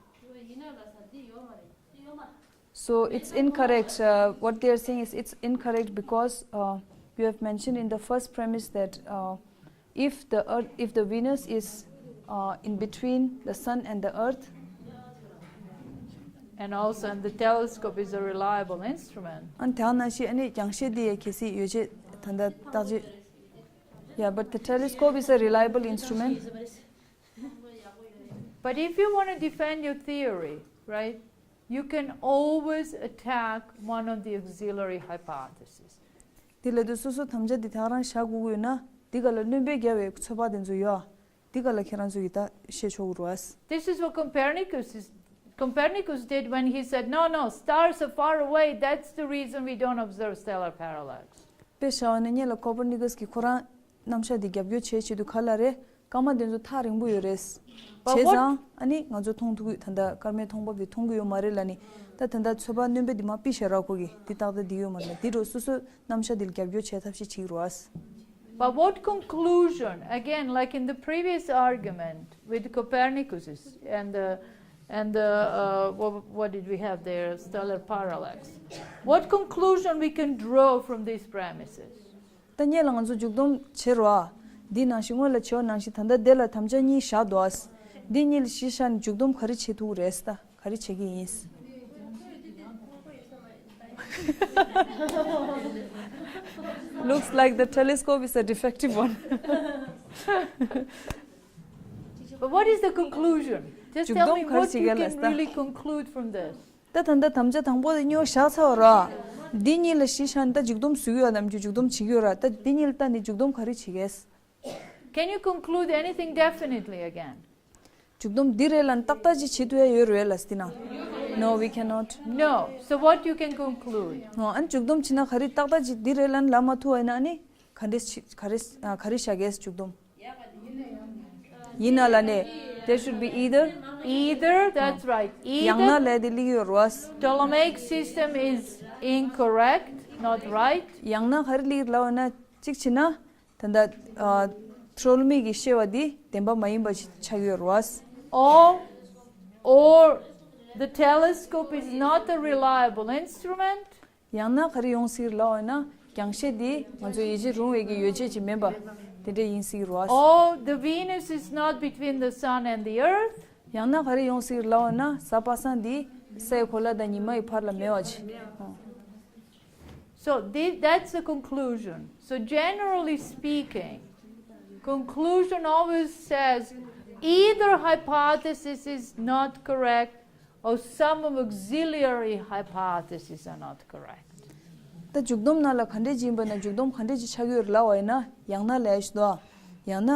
So it's incorrect. Uh, what they are saying is it's incorrect because uh, you have mentioned in the first premise that uh, if the earth, if the Venus is uh, in between the sun and the earth, and also, and the telescope is a reliable instrument. ཨ་ནི་དེ་ནང་བཞིན་ཨ་ནི་རྒྱང་ཤེལ་དེ་ཡང་གལ་སྲིད་ཡོ་བྱད་ད་ལྟ་བརྟག་དཔྱད། Yeah, but the telescope is a reliable instrument. But if you want to defend your theory, right, you can always attack one of the auxiliary hypotheses. དེ་ལབ་དུས་སོ་སོ་དམ་བཅའ་འདི་ད་ག་རང་བཞག་དགོས་ཀྱི་ཡོད་ན་འདི་ག་ལ་སྣོན་པ་རྒྱག་པའི་ཚོད་དཔག་དེ་ཚོ་ཡོད། འདི་ག་ལ་ཁྱེད་རང་ཚོ་གིས་ད་བཤད་ཆོག་གི་རེད། This is what Copernicus is. Copernicus did when he said, "No, no, stars are far away. That's the reason we don't observe stellar parallax." དཔེ་བཞག་པ་ན་སྔོན་ལ་ཀོ་པར་ནི་ཀུས་ཀྱིས་ཁོ་རང་རྣམ་གཞག་འདི་རྒྱབ་སྐྱོར་བྱེད་ཆེད་དུ་ག་ལབ་རེད། སྐར་མ་དེ་ཚོ་ཐག་རིང་པོ་ཡོད་རེད། But བྱས་what- ཙང་ཨ་ནི་ང་ཚོ་མཐོང་ཐུབ་ཀྱི་ད་ལྟ་སྐར་མས་མཐོང་པ་བི་མཐོང་གི་ཡོད་མ་རེད་ལབ་ནི། ད་ད་ལྟ་ཚོད་དཔག་སྣོན་པ་འདི་མར་ཕུད་བཞག་ར། ཁོ་གིས་འདི་ཏག་ཏག་འདི་ཡོད་མ་རེད་ལབ། འདི་འདྲ་སོ་སོའི་རྣམ་གཞག་འདི་ལ་རྒྱབ་སྐྱོར་བྱེད་ཐབས་ཤེས་བྱེད་ཀྱི་རེད། But what conclusion, again, like in the previous argument with Copernicus and the, and the, uh, what, what did we have there, stellar parallax? What conclusion we can draw from these premises? ད་སྔོན་ལ་ང་ཚོ་མཇུག་སྡོམ་བྱེད་རོགས། འདི་ནང་བཞིན་སྔོན་ལ་བྱས་པ་ནང་བཞིན་ད་ལྟ་འདི་ལ་དམ་བཅའ་གཉིས་བཞག་འདུག་ཨ། འདི་གཉིས་ལ་གཞི་བཞག་ནས་མཇུག་སྡོམ་ག་རེ་བྱེད་ཐུབ་ཀྱི་རེད་ད། ག་རེ་བྱེད་ཀྱི་ཡིན། Looks like the telescope is a defective one. But what is the conclusion? Just tell me what you can really conclude from this. ད་ད་ལྟ་དམ་བཅའ་དང་པོ་དེ་གཉིས་པ་བཞག་ཚར་བ་ར། འདི་གཉིས་ལ་གཞི་བཞག་ནས་ད་མཇུག་སྡོམ་བཟོ་གི་ཡོད་དམ་ཅིག་མཇུག་སྡོམ་བྱེད་ཀྱི་ཡོད་ར། ད་འདི་གཉིས་ལ་ད་ནི་མཇུག་སྡོམ་ག་རེ་བྱེད་ཀྱི་ཡོད། Can you conclude anything definitely again? མཇུག་སྡོམ་འདི་རེད་ལབ་ཏག་ཏག་ཅིག་བྱེད་ཐུབ་ཡ་ཡོད་རེད་ལབ་ཟེར་ན། No, we cannot. No. So what you can conclude? ཨ་ནི་མཇུག་སྡོམ་བྱེད་ན་ག་རེ་ཏག་ཏག་ཅིག་འདི་རེད་ལབ་ལབ་མ་ཐུབ་པ་ཡིན་ན་ཨ་ནི་ག་འདྲས་ག་རེ་ག་རེ་བཞག་གི་ཡོད་མཇུག་སྡོམ། ཡིན་ན་ལབ་ནས། There should be either. Either, that's right. ཡང་ན་ལབ་དེ་སླེབས་ཀྱི་ཡོད་རེད། Ptolemaic system is incorrect, not right. ཡང་ན་ག་རེ་སླེབས་ལབ་ན་གཅིག་བྱས་ན། ད་ལྟ་ཨ་ཊོ་ལེ་མི་གིས་བཤད་པ་འདི་བདེན་པ་མ་ཡིན་པ་ཞིག་ཆགས་ཡོད་རེད། Or, or the telescope is not a reliable instrument. ཡང་ན་ག་རེ་ཡོང་སྲིད་ལབ་ན་རྒྱང་ཤེལ་འདི་ང་ཚོ་ཡིད་ཆེས་རུང་བའི་གི་ཡོ་བྱད་ཅིག་མིན་པ་དེ་འདྲ་ཡིན་སྲིད་རེད། Or the Venus is not between the sun and the earth. ཡང་ན་ག་རེ་ཡོང་སྲིད་ལབ་ན་གཟའ་པ་སངས་འདི་སའི་གོ་ལ་དང་ཉི་མ་ཡི་བར་ལ་མེད་པ་ཅིག So thi- that's the conclusion. So generally speaking, conclusion always says either hypothesis is not correct or some of auxiliary hypotheses are not correct. ད་མཇུག་སྡོམ་ནང་ལ་ག་འདྲས་ཅིག་ཡིན་པ་ན་མཇུག་སྡོམ་ག་འདྲས་ཅིག་ཆགས་ཀྱི་ཡོད་རེད་ལབ་པ་ཡིན་ན་ཡང་ན་ལབ་ཡ་ཞིག་འདུག་ཡང་ན།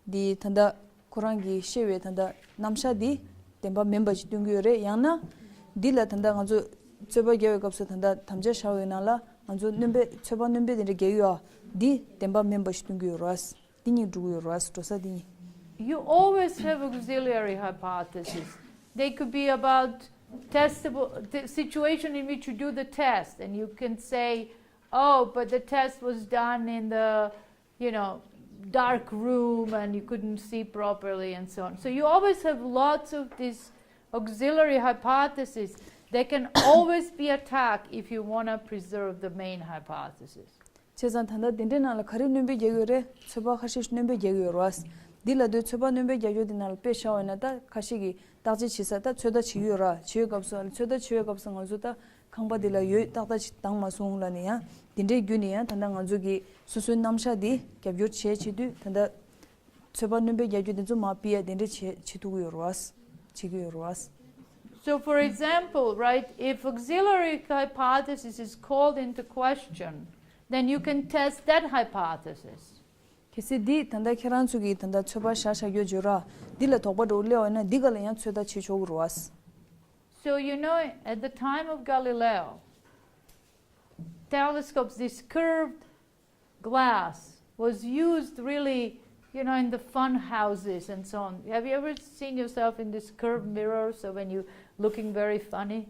འདི་ད་ལྟ་ཁོ་རང་གིས་བཤད་པའི་ད་ལྟ་རྣམ་གཞག་འདི་བདེན་པ་མིན་པ་ཞིག་སྟོན་གྱི་ཡོད་རེད། ཡང་ན་འདི་ལ་ད་ལྟ་ང་ཚོ་རྩོད་པ་རྒྱག་པའི་སྐབས་སུ་ད་ལྟ་དམ་བཅའ་བཞག་པའི་ནང་ལ་ང་ཚོ་སྣོན་པ་ཚོད་དཔག་སྣོན་པ་དེ་འདྲ་རྒྱག་གི་ཡོད། འདི་བདེན་པ་མིན་པ་ཞིག་སྟོན་གྱི་ཡོད་རེད། འདི་གཉིས་འགྲོ་གི་ཡོད་རེད། འགྲོ་ས་འདི་གཉིས། You always have auxiliary hypotheses. They could be about testable, the situation in which you do the test, and you can say, "Oh, but the test was done in the, you know, dark room and you couldn't see properly," and so on. So you always have lots of these auxiliary hypotheses. They can always be attacked if you want to preserve the main hypothesis. བྱས་ཙང་ད་ལྟ་དེ་འདྲའི་ནང་ལ་ག་རེ་སྣོན་པ་རྒྱག་གི་ཡོད་རེད། ཚོད་དཔག་ཁ་ཤས་ཤིག་སྣོན་པ་རྒྱག་གི་ཡོད་རེད། འདི་ལབ་དུས་ཚོད་དཔག་སྣོན་པ་རྒྱག་རྒྱུ་དེ་ནང་ལ་དཔེ་བཞག་པ་ཡིན་ན་ད་ཁ་ཤས་ཀྱིས་བརྟག་དཔྱད་བྱེད་ས་ད་ཚོད་ལྟ་བྱེད་ཀྱི་ཡོད་རེད། བྱེད་པའི་སྐབས་སུ་ཚོད་ལྟ་བྱེད་པའི་སྐབས་སུ་ང་ཚོ་ད་ ཁང་པ་འདི་ལ་འོད་ཏག་ཏག་ཅིག་བཏང་མ་སོང་ལབ་ནས་ཡང་དེ་འདྲའི་བརྒྱུད་ནས་ཡང་ད་ལྟ་ང་ཚོ་གི་སོ་སོའི་རྣམ་གཞག་འདི་རྒྱབ་སྐྱོར་བྱེད་བྱེད་དུས་ད་ལྟ་ཚོད་དཔག་སྣོན་པའི་རྒྱབ་སྐྱོར་འདི་ཚོ་མར་ཕུད་ཡ་དེ་འདྲ་བྱེད་བྱེད་ཐུབ་ཀྱི་ཡོད་རེད་བ། བྱེད་ཀྱི་ཡོད་རེད་བ། So, for example, right, if auxiliary hypothesis is called into question, then you can test that hypothesis. གལ་སྲིད་འདི་ད་ལྟ་ཁྱེད་རང་ཚོ་གིས་ད་ལྟ་ཚོད་དཔག་བཞག་བཞག་རྒྱུ་བརྗོད་ར། འདི་ལ་དོགས་པ་འདྲ་བོ་སླེབས་པ་ཡིན་ན་འདི་ག་ལ་ཡང་ཚོད་ལྟ་བྱེད་ཆོག་གི་རེད་བ། So, you know, at the time of Galileo, telescopes, this curved glass, was used really, you know, in the fun houses and so on. Have you ever seen yourself in this curved mirror? So when you looking very funny?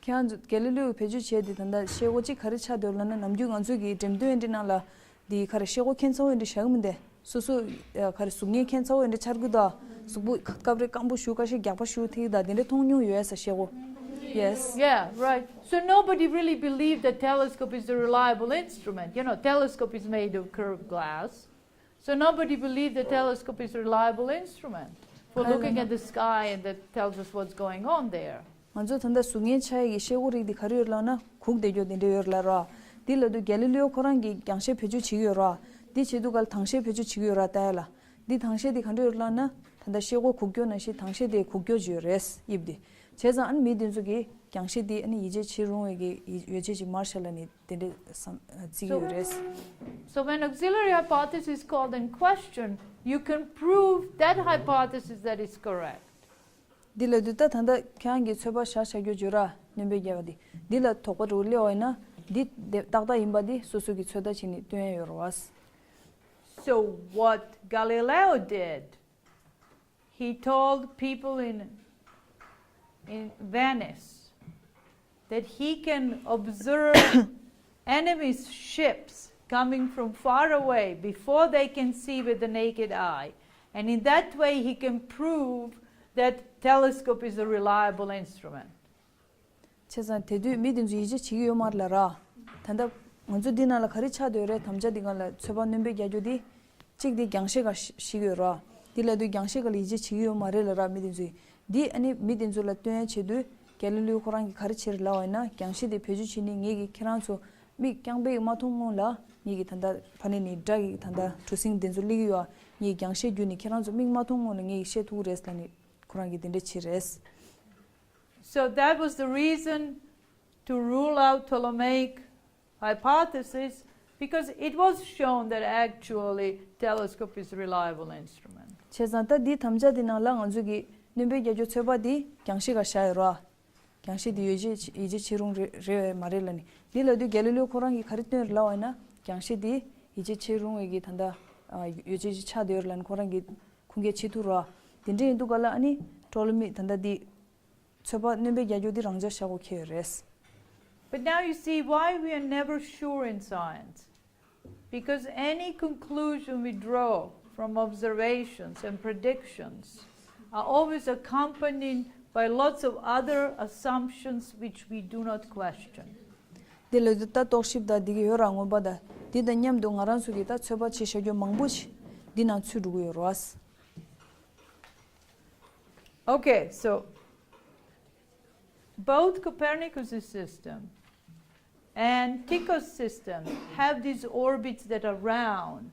ཁྱེད་རང་ཚོ་གྷེ་ལི་ལིའོ་བེད་སྤྱོད་བྱས་ཏེ་ད་ལྟ་ཤེལ་སྒོ་གཅིག་ག་རེ་ཆགས་འདུག་ལབ་ན། ནམ་རྒྱུན་ང་ཚོ་གི་འགྲེམས་སྟོན་འདི་ནང་ལ་འདི་ག་རེ་ཤེལ་སྒོ་ཁྱད་མཚར་བོ་འདི་བཞག་གི་མི་འདུག་སོ་སོ་ག་རེ་གཟུགས་བརྙན་ཁྱད་མཚར་བོ་འདི་འཆར་གི་འདུག་གཟུགས་པོ་སྐབས་རེ་སྐམ་པོ་ཞུ་ཁ་ཤས་རྒྱགས་པ་ཞུ་ཐིག་ད་དེ་འདྲ་མཐོང་མྱོང་ཡོད་ས་ཤེལ་སྒོ། Yes. Yeah, right. So nobody really believed that telescope is a reliable instrument. You know, telescope is made of curved glass. So nobody believed the telescope is a reliable instrument for looking at the sky and that tells us what's going on there. ང་ཚོ་ད་ལྟ་གཟུགས་བརྙན་ཆགས་ཡས་ཀྱི་ཤེལ་སྒོ་རིགས་འདི་ག་རེ་ཡོད་ལབ་ན་གུག་བསྡད་རྒྱུ་དེ་འདྲ་ཡོད་ལབ་ར། འདི་ལབ་དུས་གྷེ་ལི་ལིའོ་ཁོ་རང་གིས་རྒྱང་ཤེལ་བེད་སྤྱོད་བྱེད་ཀྱི་ཡོད་ར། འདི་བྱེད་དུས་ག་ལ་དྭངས་ཤེལ་བེད་སྤྱོད་བྱེད་ཀྱི་ཡོད་ར་ལྟ་ཡ་ལ། འདི་དྭངས་ཤེལ་འདི་ག་འདྲ་ཡོད་ལབ་ན་ད་ལྟ་ཤེལ་སྒོ་གུག་རྒྱུ་ནང་བཞིན་དྭངས་ཤེལ་དེ་གུག་རྒྱུ་ཅིག་ཡོད་རེད་དབྱིབས་འདི། བྱས་ཙང་ཨ་ནི་མི་དེ་ཚོ་གིས་རྒྱང་ཤེལ་འདི་ཨ་ནི་ཡིད་ཆེས་བྱེད་རུང་བའི་གི་ཡོ་བྱད་ཅིག་མར་ཤ་ལ་ནི་དེ་འདྲ་བསམ་བརྩི་གི་ཡོད་རེད། So when auxiliary hypothesis is called in question, you can prove that hypothesis that is correct. འདི་ལ་དུས་ད་ད་ལྟ་ཁྱེད་རང་གིས་ཚོད་དཔག་བཞག་བཞག་རྒྱུ་བརྗོད་ར་སྣོན་པའི་རྒྱལ་བ་འདི། འདི་ལ་དོགས་པ་འདྲ་བོ་སླེབས་པ་ཡིན་ན་འདི་དེ་ཏག་ཏག་ཡིན་པ་འདི་སོ་སོ་གིས་ཚོད་ལྟ་བྱས་ནས་སྟོན་ཡ་ཡོད་རེད་བ། So what Galileo did, he told people in, in Venice that he can observe enemy's ships coming from far away before they can see with the naked eye. And in that way, he can prove that telescope is a reliable instrument. བྱས་ཙང་དེ་དུས་མི་དེ་ཚོ་ཡིད་ཆེས་བྱེད་ཀྱི་ཡོད་མ་རེད་ལ་ར། ད་ལྟ་ང་ཚོ་འདི་ནང་ལ་ག་རེ་ཆགས་བསྡད་ཡོད་རེད། དམ་བཅའ་འདི་སྒང་ལ་ཚོད་དཔག་སྣོན་པའི་རྒྱ་ཁྱོན་འདི། གཅིག་འདི་རྒྱང་ཤེལ་སྒང་ཞིག་ཡོད་ར། འདི་ལབ་དུས་རྒྱང་ཤེལ་སྒང་ལ་ཡིད་ཆེས་བྱེད་ཀྱི་ཡོད་མ་རེད་ལ་ར་མི་དེ་ཚོས། འདི་ཨ་ནི་མི་དེ་ཚོ་ལ་སྟོན་ཡ་ཆེད་དུས་གྷེ་ལི་ལིའོ་ཁོ་རང་གིས་ག་རེ་བྱེད་རེད་ལབ་པ་ཡིན་ན། རྒྱང་ཤེལ་དེ་བེད་སྤྱོད་བྱས་ནས་ངེད་ཀྱིས་ཁྱེད་རང་ཚོ་མིག་རྐྱང་པས་མ་མཐོང་སྔོན་ལ་ངེད་ཀྱིས་ད་ལྟ་ཕ་ནས་ནི་སྒྲ་གི་ད་ལྟ་གྲུ་གཟིངས་དེ་ཚོ་སླེབས་ཀྱི་ཡོད། ངེད་རྒྱང་ཤེལ་བརྒྱུད་ནས་ཁྱེད་རང་ཚོ་མིག་མ་མཐོང་སྔོན་ལ་ངེད་ཀྱིས་ཤེས་ཐུབ་ཀྱི་རེད་ལབ་ནས་ཁོ་རང་གིས་དེ་འདྲ་བྱས་རེད། So that was the reason to rule out Ptolemaic hypothesis, because it was shown that actually telescope is a reliable instrument. བྱས་ཙང་ད་འདི་དམ་བཅའ་འདི་ནང་ལ་ང་ཚོ་གི་སྣོན་པའི་རྒྱ་ཁྱོན་ཚོད་དཔག་འདི་རྒྱང་ཤེལ་སྒང་བཞག་ཡོད་ར། རྒྱང་ཤེལ་འདི་ཡིད་ཆེས་ཡིད་ཆེས་བྱེད་རུང་རེད་རེད་མ་རེད་ལབ་ནི། འདི་ལབ་དུས་གྷེ་ལི་ལིའོ་ཁོ་རང་གིས་ག་རེ་སྟོན་རེད་ལབ་པ་ཡིན་ན། རྒྱང་ཤེལ་འདི་ཡིད་ཆེས་བྱེད་རུང་བའི་གི་ད་ལྟ་ཡོ་བྱད་ཅིག་ཆགས་བསྡད་ཡོད་རེད་ལབ་ནི་ཁོ་རང་གིས་ཁུངས་སྐྱེལ་བྱེད་ཐུབ་ར། དེ་འདྲ་ཡིན་དུས་ག་ལ་ཨ་ནི་ཊོ་ལེ་མི་ད་ལྟ་འདི་ཚོད་དཔག་སྣོན་པའི་རྒྱ་ཁྱོན་འདི་རང་འཇགས་བཞག་དགོས་ཁེལ་ཡོད་རེད། But now you see why we are never sure in science. Because any conclusion we draw from observations and predictions are always accompanied by lots of other assumptions which we do not question. འདི་ལ་ད་རྟོག་ཞིབ་དང་འདི་གི་ཡོད་ར་མངོན་པ་དང་འདི་དང་མཉམ་དུ་ང་རང་ཚོ་གིས་ད་ཚོད་དཔག་བྱེད་བཞག་རྒྱུ་མང་པོ་ཞིག་འདི་ནང་ཚུད་འགྲོ་གི་ཡོད་རེད། Okay, so both Copernicus' system and Tycho's system have these orbits that are round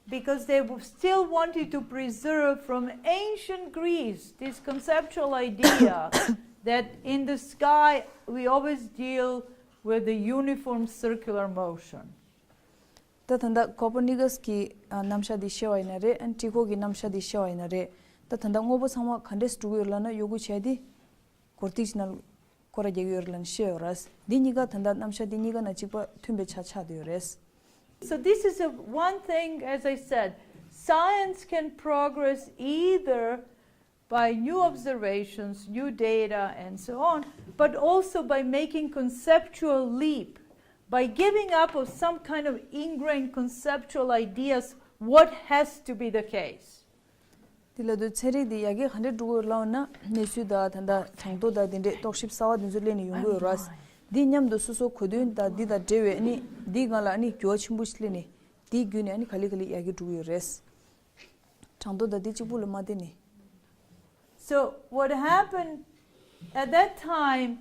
because they w- still wanted to preserve from ancient Greece this conceptual idea that in the sky we always deal with the uniform circular motion. ད་ད་ལྟ་ཀོ་པར་ནི་ཀ་སི་གི་ཨ་རྣམ་གཞག་འདི་བཤད་པ་ཡིན་ན་རེད། ཨན་ཊི་ཁོ་གི་རྣམ་གཞག་འདི་བཤད་པ་ཡིན་ན་རེད། ད་ད་ལྟ་དངོས་པོ་ཚང་མ་ག་འདྲས་སུ་འགྲོ་གི་ཡོད་ལབ་ན་གཡོ་འགུལ་བྱས་ཏེ་སྒོར་ཐིག་ཅིག་ནང་སྐོར་ར་རྒྱག་གི་ཡོད་རེད་ལབ་ནས་བཤད་ཡོད་རེད། འདི་གཉིས་ཀ་ད་ལྟ་རྣམ་གཞག་འདི་གཉིས་ཀ་ནང་གཅིག་པ་མཐུན་པའི་ཆ་ཆགས་བསྡད་ཡོད་རེད། So this is a one thing, as I said, science can progress either by new observations, new data, and so on, but also by making conceptual leap, by giving up of some kind of ingrained conceptual ideas, what has to be the case. དེ་ལ་དུས་ཚན་རིག་འདི་ཡར་རྒྱས་ག་འདྲས་འགྲོ་གི་ཡོད་ལབ་ན་གནས་ཚུལ་དང་ད་ལྟ་གྲངས་ཐོ་དང་དེ་འདྲས་རྟོག་ཞིབ་གསར་བ་དེ་ཚོ་སླེབས་ནས་ཡོང་གི་ཡོད་རེད། འདི་མཉམ་དུ་སོ་སོ་གོ་དོན་དང་འདི་དང་འབྲེལ་བའི་ཨ་ནི་འདིའི་སྒང་ལ་ཨ་ནི་འགྱུར་བ་ཆེན་པོ་ཞིག་སླེབས་ནས་འདིའི་བརྒྱུད་ནས་ཨ་ནི་ག་ལེ་ག་ལེ་ཡར་རྒྱས་འགྲོ་གི་ཡོད་རེད། གྲངས་ཐོ་དང་འདི་གཅིག་པུ་ལ་མ་བརྟེན་ནས། So what happened at that time,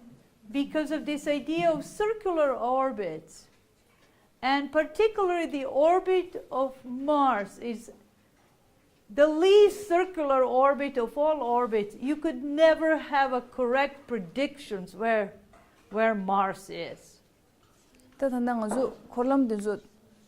Because of this idea of circular orbits, and particularly the orbit of Mars is the least circular orbit of all orbits, you could never have a correct predictions where, where Mars is. ད་ད་ལྟ་ང་ཚོ་འཁོར་ལམ་དེ་ཚོ་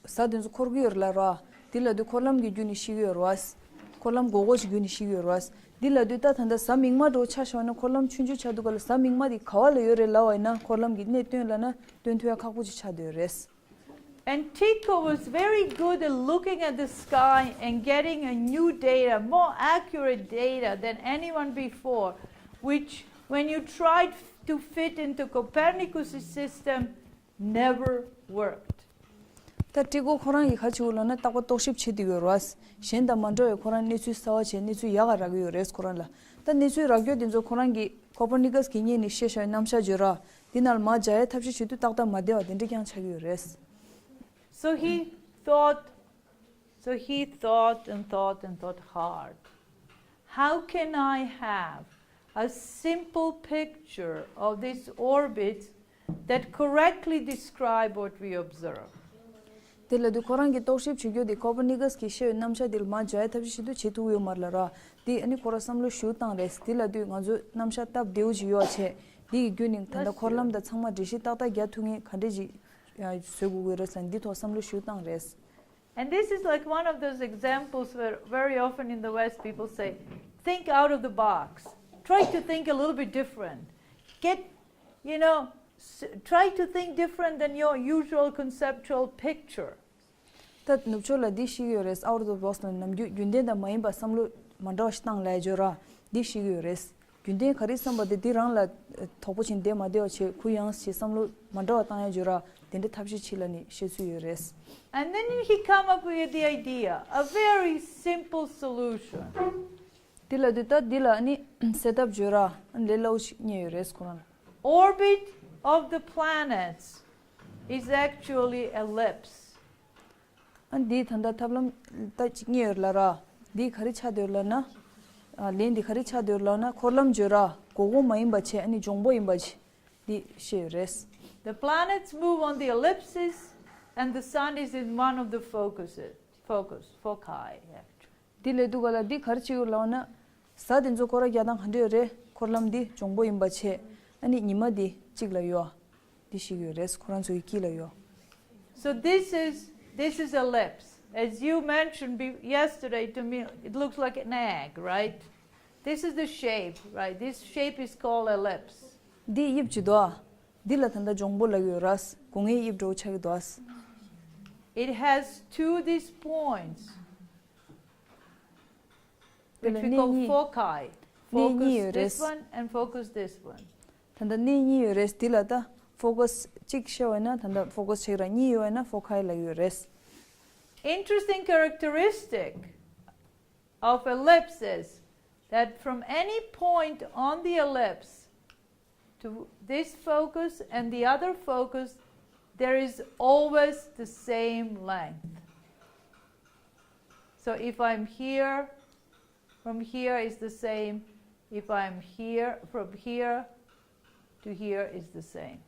གཟའ་དེ་ཚོ་འཁོར་གི་ཡོད་རེད་ལ་ར། དེ་ལ་དུས་འཁོར་ལམ་གྱི་རྒྱུ་ནི་ཤི་གི་ཡོད་རེད་བ། འཁོར་ལམ་སྒོར་སྒོར་གྱི་རྒྱུ་ནི་ཤི་གི་ཡོད་རེད་བ། འདི་ལ་དུས་ད་ད་ལྟ་གཟའ་མིག་དམར་འགྲོ་ཆ་བཞག་ན་འཁོར་ལམ་ཆུང་ཆུང་ཆགས་འདུག་ག་ལ། གཟའ་མིག་དམར་དེ་ག་བ་ལ་ཡོད་རེད་ལབ་པ་ཡིན་ན་འཁོར་ལམ་གྱི་གནས་སྟོན་ལབ་ན་སྟོན་ཐུབ་ཡ་ཁག་པོ་ཅིག་ཆགས་བསྡད་ཡོད་རེད། And Tycho was very good at looking at the sky and getting a new data, more accurate data than anyone before, which when you tried to fit into Copernicus' system, never worked. ད་ཊི་ཀོ་ཁོ་རང་གིས་ག་བྱེད་དགོས་ལབ་ན་རྟག་པར་རྟོག་ཞིབ་བྱེད་དུ་ཡོད་རེད་བ། གཞན་དང་མ་འདྲ་བའི་ཁོ་རང་གནས་ཚུལ་གསར་བ་བྱས་གནས་ཚུལ་ཡག་ག་རག་གི་ཡོད་རེད་ཁོ་རང་ལ། ད་གནས་ཚུལ་རག་རྒྱུ་དེ་ཚོ་ཁོ་རང་གིས་ཀོ་པར་ནི་ཀས་གིས་སྔོན་ནས་བཤད་བཞག་རྣམ་གཞག་བརྗོད་ར། འདི་ནང་ལ་མར་སྦྱར་ཡའི་ཐབས་ཤེས་བྱེད་དུས་ཏག་ཏག་མ་བདེ་བ་དེ་འདྲ་རྐྱང་ཆགས་ཀྱི་ཡོད་རེད། So he thought, so he thought and thought and thought hard. How can I have a simple picture of this orbit that correctly describe what we observe? དེ་ལ་དུས་ཁོ་རང་གིས་རྟོག་ཞིབ་བྱེད་རྒྱུ་དེ་ཀོ་པར་ནི་ཀས་གིས་བཤད་པའི་རྣམ་གཞག་དེ་ལ་མར་སྦྱར་ཡའི་ཐབས་ཤེས་བྱེད་དུས་བྱེད་ཐུབ་ཀྱི་ཡོད་མ་རེད་ལ་ར། འདི་ཨ་ནི་ཁོ་རང་བསམ་བློ་ཞེ་པོ་བཏང་རེད། དེ་ལ་དུས་ང་ཚོ་རྣམ་གཞག་སྟབས་བདེ་པོ་ཅིག་ཡོད་བྱས། འདི་ཡི་བརྒྱུད་ནས་ད་ལྟ་འཁོར་ལམ་དང་ཚང་མ་འགྲེལ་བཤད་ཏག་ཏག་རྒྱག་ཐུབ་མཁན་ག་འདྲས་ཅིག་བཟོ་དགོས་ཀྱི་རེད་ཟེར་འདི་ཐོག་བསམ་བློ་ཞེ་པོ་བཏང་རེད། And this is like one of those examples where very often in the West people say, think out of the box. Try to think a little bit different. Get, you know, s- try to think different than your usual conceptual picture. ད་ནུབ་ཕྱོགས་ལ་འདི་ཤེས་ཀྱི་ཡོད་རེད། out of the box ལ་ནམ་རྒྱུན་རྒྱུན་ལྡན་དང་མ་ཡིན་པ་བསམ་བློ་མ་འདྲ་བ་ཞིག་བཏང་ལབ་ཡ་བརྗོད་ར། འདི་ཤེས་ཀྱི་ཡོད་རེད། རྒྱུན་ལྡན་ག་རེ་བསམ་པ་དེ་འདི་རང་ལ་དོག་པོ་བྱས་བསྡད་མ་བསྡད་པ་བྱས་གུ་ཡངས་བྱས་བསམ་བློ་མ་འདྲ་བ་བཏང་ཡ་བརྗོད་ར། དེ་འདྲ་ཐབས་ཤེས་བྱེད་ལབ་ནས་བཤད་སྲོལ་ཡོད་རེད། And then he come up with the idea, a very simple solution. འདི་ལ་དུས་ད་འདི་ལ་ནི་སེལ་ཐབས་བརྗོད་ར་ལས་སླ་པོ་ཞིག་རྙེད་ཡོད་རེད་ཁོ་རང་ལ། Orbit of the planets is actually ellipse. ཨ་འདི་ད་ལྟ་ཐབས་ལམ་ད་གཅིག་རྙེད་ཡོད་ལ་ར། འདི་ག་རེ་ཆགས་བསྡད་ཡོད་ལབ་ན། ཨ་ལན་འདི་ག་རེ་ཆགས་བསྡད་ཡོད་ལབ་ན་འཁོར་ལམ་བརྗོད་ར་སྒོར་སྒོར་མ་ཡིན་པ་བྱས་ཨ་ནི་འཇོང་པོ་ཡིན་པ་བྱས་འདི་བཤད་ཡོད་རེད། The planets move on the ellipses and the sun is in one of the focuses, focus, foci, actually. འདི་ལས་དུས་ག་ལ་འདི་ག་རེ་བྱེད་ཀྱི་ཡོད་ལབ་ན། གཟའ་དེ་ཚོ་སྐོར་ར་རྒྱག་སྟངས་ག་འདྲ་ཡོད་རེད། འཁོར་ལམ་འདི་འཇོང་པོ་ཡིན་པ་བྱས། ཨ་ནི་ཉི་མ་འདི་གཅིག་ལ་ཡོད། འདི་ཤེས་ཀྱི་ཡོད་རེད་ཁོ་རང་ཚོ་གི་དཀྱིལ་ལ་ཡོད། So this is this is ellipse. As you mentioned be- yesterday to me, it looks like an egg, right? This is the shape, right? This shape is called ellipse. འདི་དབྱིབས་ཅིག་འདུག་ཨ། འདི་ལ་ད་ལྟ་འཇོང་པོ་ལབ་ཀྱི་ཡོད་ར། སྒོ་ངའི་དབྱིབས་འདྲ་པོ་ཆགས་ཀྱི་འདུག་ཨ། It has two these points, དེ་which ལ་we གནས call གཉིས། foci. གནས་གཉིས་Focus ཡོད་this རེད། One and focus this one. ད་ལྟ་གནས་གཉིས་ཡོད་རེད། འདི་ལ་ད་ཕོ་ཀ་སི་གཅིག་བཤད་པ་ཡིན་ན་ད་ལྟ་ཕོ་ཀ་སི་ཆགས་ར། གཉིས་ཡོད་པ་ཡིན་ན་ཕོ་ཁའི་ལབ་ཀྱི་ཡོད་རེད། Interesting characteristic of ellipses that from any point on the ellipse to this focus and the other focus, there is always the same length. So if I'm here, from here is the same. If I'm here, from here to here is the same.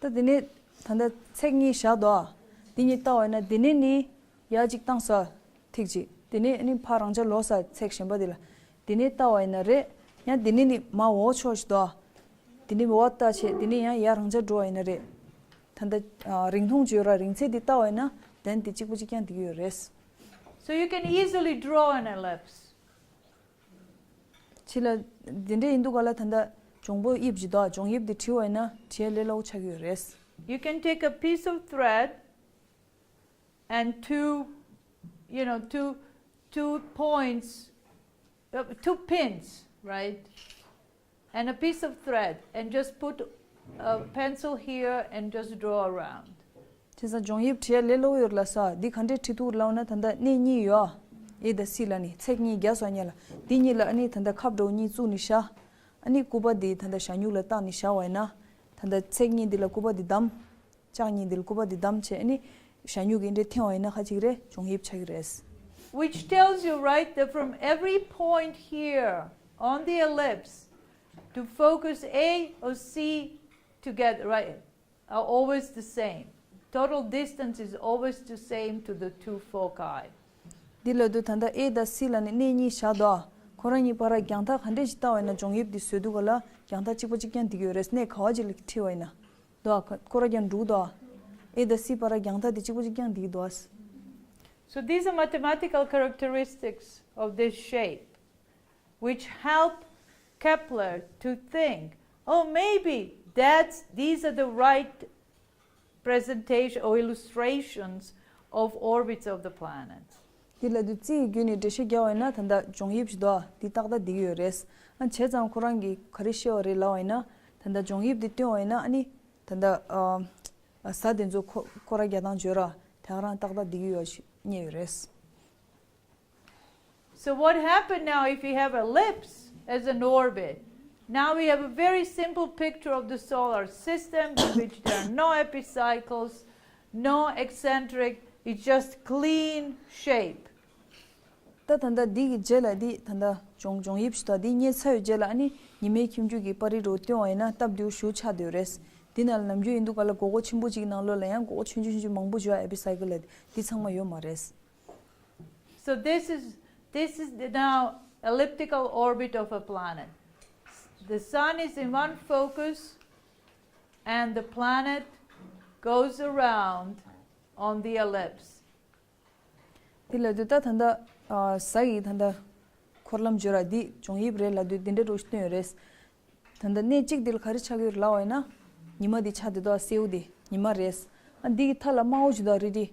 ད་འདི་ནས་ད་ལྟ་ཚེག་གཉིས་བཞག་འདུག་ཨ། འདི་གཉིས་བལྟ་བ་ཡིན་ན་འདི་ནས་ནི་ཡར་གཅིག་བཏང་ས་ཐིག་གཅིག་འདི་ནས་ནི་ཕར་རང་འཇགས་ལོག་ས་ཚེག་གཞན་པ་འདི་ལ། འདི་ནས་བལྟ་བ་ཡིན་ན་རེད། ཡང་འདི་ནས་ནི་མར་འོག་ཕྱོགས་ཤིག་འདུག་ཨ། འདི་ནས་འོག་བལྟ་བྱས་འདི་ནས་ཡང་ཡར་རང་འཇགས་འགྲོ་བ་ཡིན་ན་རེད། ད་ལྟ་ཨ་རིང་ཐུང་བརྗོད་ར་རིང་ཚད་འདི་བལྟ་བ་ཡིན་ན་ལན་འདི་གཅིག་པ་གཅིག་རྐྱང་འདི་གི་ཡོད་རེད། So you can easily draw an ellipse. ཕྱི་ལ་འདི་འདྲ་ཡིན་དུས་ག་ལ་ད་ལྟ་འཇོང་པོ་དབྱིབས་ཅིག་འདུག་ཨ། འཇོང་དབྱིབས་འདི་བྲིས་པ་ཡིན་ན་བྲིས་ཡ་ལས་སླ་པོ་ཆགས་ཀྱི་ཡོད་རེད། You can take a piece of thread and two, you know, two, two points, uh, two pins, right? And a piece of thread and just put a pencil here and just draw around. བྱས་ཙང་འཇོང་དབྱིབས་བྲིས་ཡ་ལས་སླ་པོ་ཡོད་ལ་ས། འདི་ག་འདྲས་བྲིས་ཐུབ་ལབ་ན་ད་ལྟ་གནས་གཉིས་ཡོད་ཨ། ཨེ་དང་སི་ལ་ནི་ཚེག་གཉིས་རྒྱག་སོང་ཉེ་ལ། འདི་གཉིས་ལ་ཨ་ནི་ད་ལྟ་ཁབ་འདྲ་པོ་གཉིས་བཙུགས་ནས་བཞག་ཨ་ནི་སྐུད་པ་འདི་ད་ལྟ་ཞ་སྨྱུག་ལ་བཏགས་ནས་བཞག་པ་ཡིན་ན། ད་ལྟ་ཚེག་གཉིས་འདི་ལ་སྐུད་པ་འདི་བསྡམས། ལྕགས་གཉིས་འདི་ལ་སྐུད་པ་འདི་བསྡམས་བྱས་ཨ་ནི་ཞ་སྨྱུག་གི་འདྲ་འཐེན་པ་ཡིན་ན་ཁ་ཅིག་རེད་འཇོང་དབྱིབས་ཆགས་ཀྱི་རེད། Which tells you, right, that from every point here on the ellipse to focus A or C together, right, are always the same. Total distance is always the same to the two foci. འདི་ལབ་དུས་ད་ལྟ་A་དང་C་ལ་ནི་གནས་གཉིས་བཞག་འདུག་ཁོ་རང་གཉིས་བར་རྒྱང་ཐག་ག་འདྲས་ཞིག་བལྟ་བ་ཡིན་ན་འཇོང་དབྱིབས་འདི་བཟོས་དུས་ག་ལ་རྒྱང་ཐག་གཅིག་པ་གཅིག་རྐྱང་འདི་གི་ཡོད་རེད། གནས་ག་བ་ཅིག་ལ་ཁྲིད་པ་ཡིན་ན། འདུག་ཁོ་རང་རྒྱང་འགྲོ་གི་འདུག A་དང་C་བར་རྒྱང་ཐག་དེ་གཅིག་པ་གཅིག་རྐྱང་འདི་གི་འདུག So these are mathematical characteristics of this shape, which help Kepler to think, oh, maybe that's, these are the right presentation or illustrations of orbits of the planets. འདི་ལབ་དུས་རྩིས་ཀྱི་བརྒྱུད་ནས་འགྲེལ་བཤད་རྒྱག་པ་ཡིན་ན་ད་ལྟ་འཇོང་དབྱིབས་ཞིག་འདུག་འདི་ཏག་ཏག་འདི་གི་ཡོད་རེད། ཨ་བྱས་ཙང་ཁོ་རང་གིས་ག་རེ་བཤད་པ་རེད་ལབ་པ་ཡིན་ན། ད་ལྟ་འཇོང་དབྱིབས་འདི་སྟོན་པ་ཡིན་ན་ཨ་ནི་ད་ལྟ་ཨ་གཟའ་དེ་ཚོ་ཁོ་ཁོ་རང་རྒྱག་སྟངས་བརྗོད་ར་དེ་ག་རང་ཏག་ཏག་འདི་གི་ཡོད་ཞིག་རྙེད་ཡོད་རེད། So what happened now if we have ellipse as an orbit? Now we have a very simple picture of the solar system in which there are no epicycles, no eccentric, it's just clean shape. ད་ད་ལྟ་འདི་གི་རྗེས་ལ་འདི་ད་ལྟ་འཇོང་འཇོང་དབྱིབས་ཞིག་དང་འདི་རྙེད་ཚར་ཡོད་རྗེས་ལ་ཨ་ནི་ཉི་མའི་ཁྱིམ་རྒྱུད་ཀྱི་པར་རིས་རུ་སྟོན་པ་ཡིན་ན་སྟབས་བདེ་པོ་ཞེ་པོ་ཆགས་བསྡད་ཡོད་རེད། འདི་ནང་ལ་ནམ་རྒྱུན་ཡིན་དུས་ག་ལ་སྒོར་སྒོར་ཆེན་པོ་གཅིག་ནང་ལོགས་ལ་ཡང་སྒོར་སྒོར་ཆུང་ཆུང་ཆུང་ཆུང་མང་པོ་བརྗོད་ཨེ་པི་སའི་ཀལ་ལ་འདི་ཚང་མ་ཡོད་མ་རེད། So this is, this is the now elliptical orbit of a planet. The sun is in one focus and the planet goes around on the ellipse. འདི་ལབ་དུས་ད་ད་ལྟ་ཨ་གཟའ་ཡི་ད་ལྟ་འཁོར་ལམ་བརྗོད་ར་འདི་འཇོང་དབྱིབས་རེད་ལབ་དུས་འདི་འདྲ་རུ་སྟོན་ཡོད་རེད། ད་ལྟ་གནས་གཅིག་འདི་ལ་ག་རེ་ཆགས་ཀྱི་ཡོད་ལབ་པ་ཡིན་ན། ཉི་མ་འདི་ཆགས་བསྡད་འདུག་སེའུ་འདི་ཉི་མ་རེད། ཨ་འདི་གི་མཐའ་ལ་དམར་པོ་ཞིག་འདུག་རིལ་རིལ།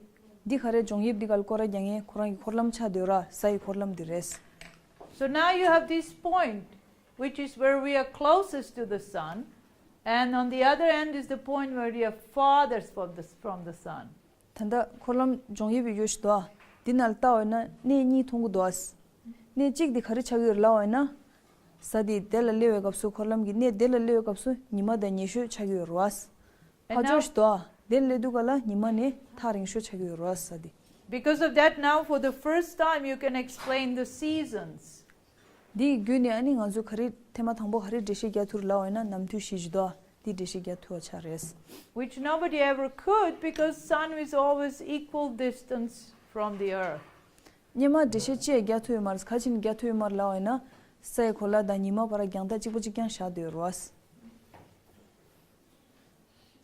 འདི་ག་རེ་འཇོང་དབྱིབས་འདི་ག་ལ་སྐོར་ར་རྒྱག་མཁན་ཁོ་རང་གི་འཁོར་ལམ་ཆགས་བསྡད་ཡོད་ར་གཟའ་ཡི་འཁོར་ལམ་འདི་རེད། So now you have this point, which is where we are closest to the sun, and on the other end is the point where we are farthest from the, from the sun. ད་ལྟ་འཁོར་ལམ་འཇོང་དབྱིབས་ཡོད་ཞིག་འདུག་འདི་ནང་ལ་བལྟ་བ་ཡིན་ན་གནས་གཉིས་མཐོང་གི་འདུག་གནས་གཅིག་འདི་ག་རེ་ཆགས་ཀྱི་ཡོད་ལབ་པ་ཡིན་ན། གཟའ་འདི་དེ་ལ་སླེབས་པའི་སྐབས་སུ་འཁོར་ལམ་གྱི་གནས་དེ་ལ་སླེབས་པའི་སྐབས་སུ་ཉི་མ་དང་ཉེ་ཤོས་ཆགས་ཀྱི་ཡོད་རེད་བ། ཕར་ཕྱོགས་ཤིག་འདུག་དེ་ལ་སླེབས་དུས་ག་ལ་ཉི་མ་ནི་ཐག་རིང་ཤོས་ཆགས་ཀྱི་ཡོད་རེད་བ་གཟའ་འདི། Because of that, now for the first time you can explain the seasons. འདི་ཡི་བརྒྱུད་ནས་ཨ་ནི་ང་ཚོ་ག་རེ་ཐེངས་མ་དང་པོ་ག་རེ་འགྲེལ་བཤད་རྒྱག་ཐུབ་ལབ་པ་ཡིན་ན་ནམ་དུས་བཞི་ཞིག་འདུག་འདི་འགྲེལ་བཤད་རྒྱག་ཐུབ་པ་ཆགས་རེད། Which nobody ever could because sun is always equal distance from the earth. སྔོན་མ་འགྲེལ་བཤད་ཅི་ཡང་རྒྱག་ཐུབ་ཡོད་མ་རེད། ག་ཅི་ནས་རྒྱག་ཐུབ་ཡོད་མ་རེད་ལབ་པ་ཡིན་ན། ས་ཡི་གོ་ལ་དང་ཉི་མ་བར་རྒྱང་ཐག་གཅིག་པ་གཅིག་རྐྱང་བཞག་བསྡད་ཡོད་རེད་བ།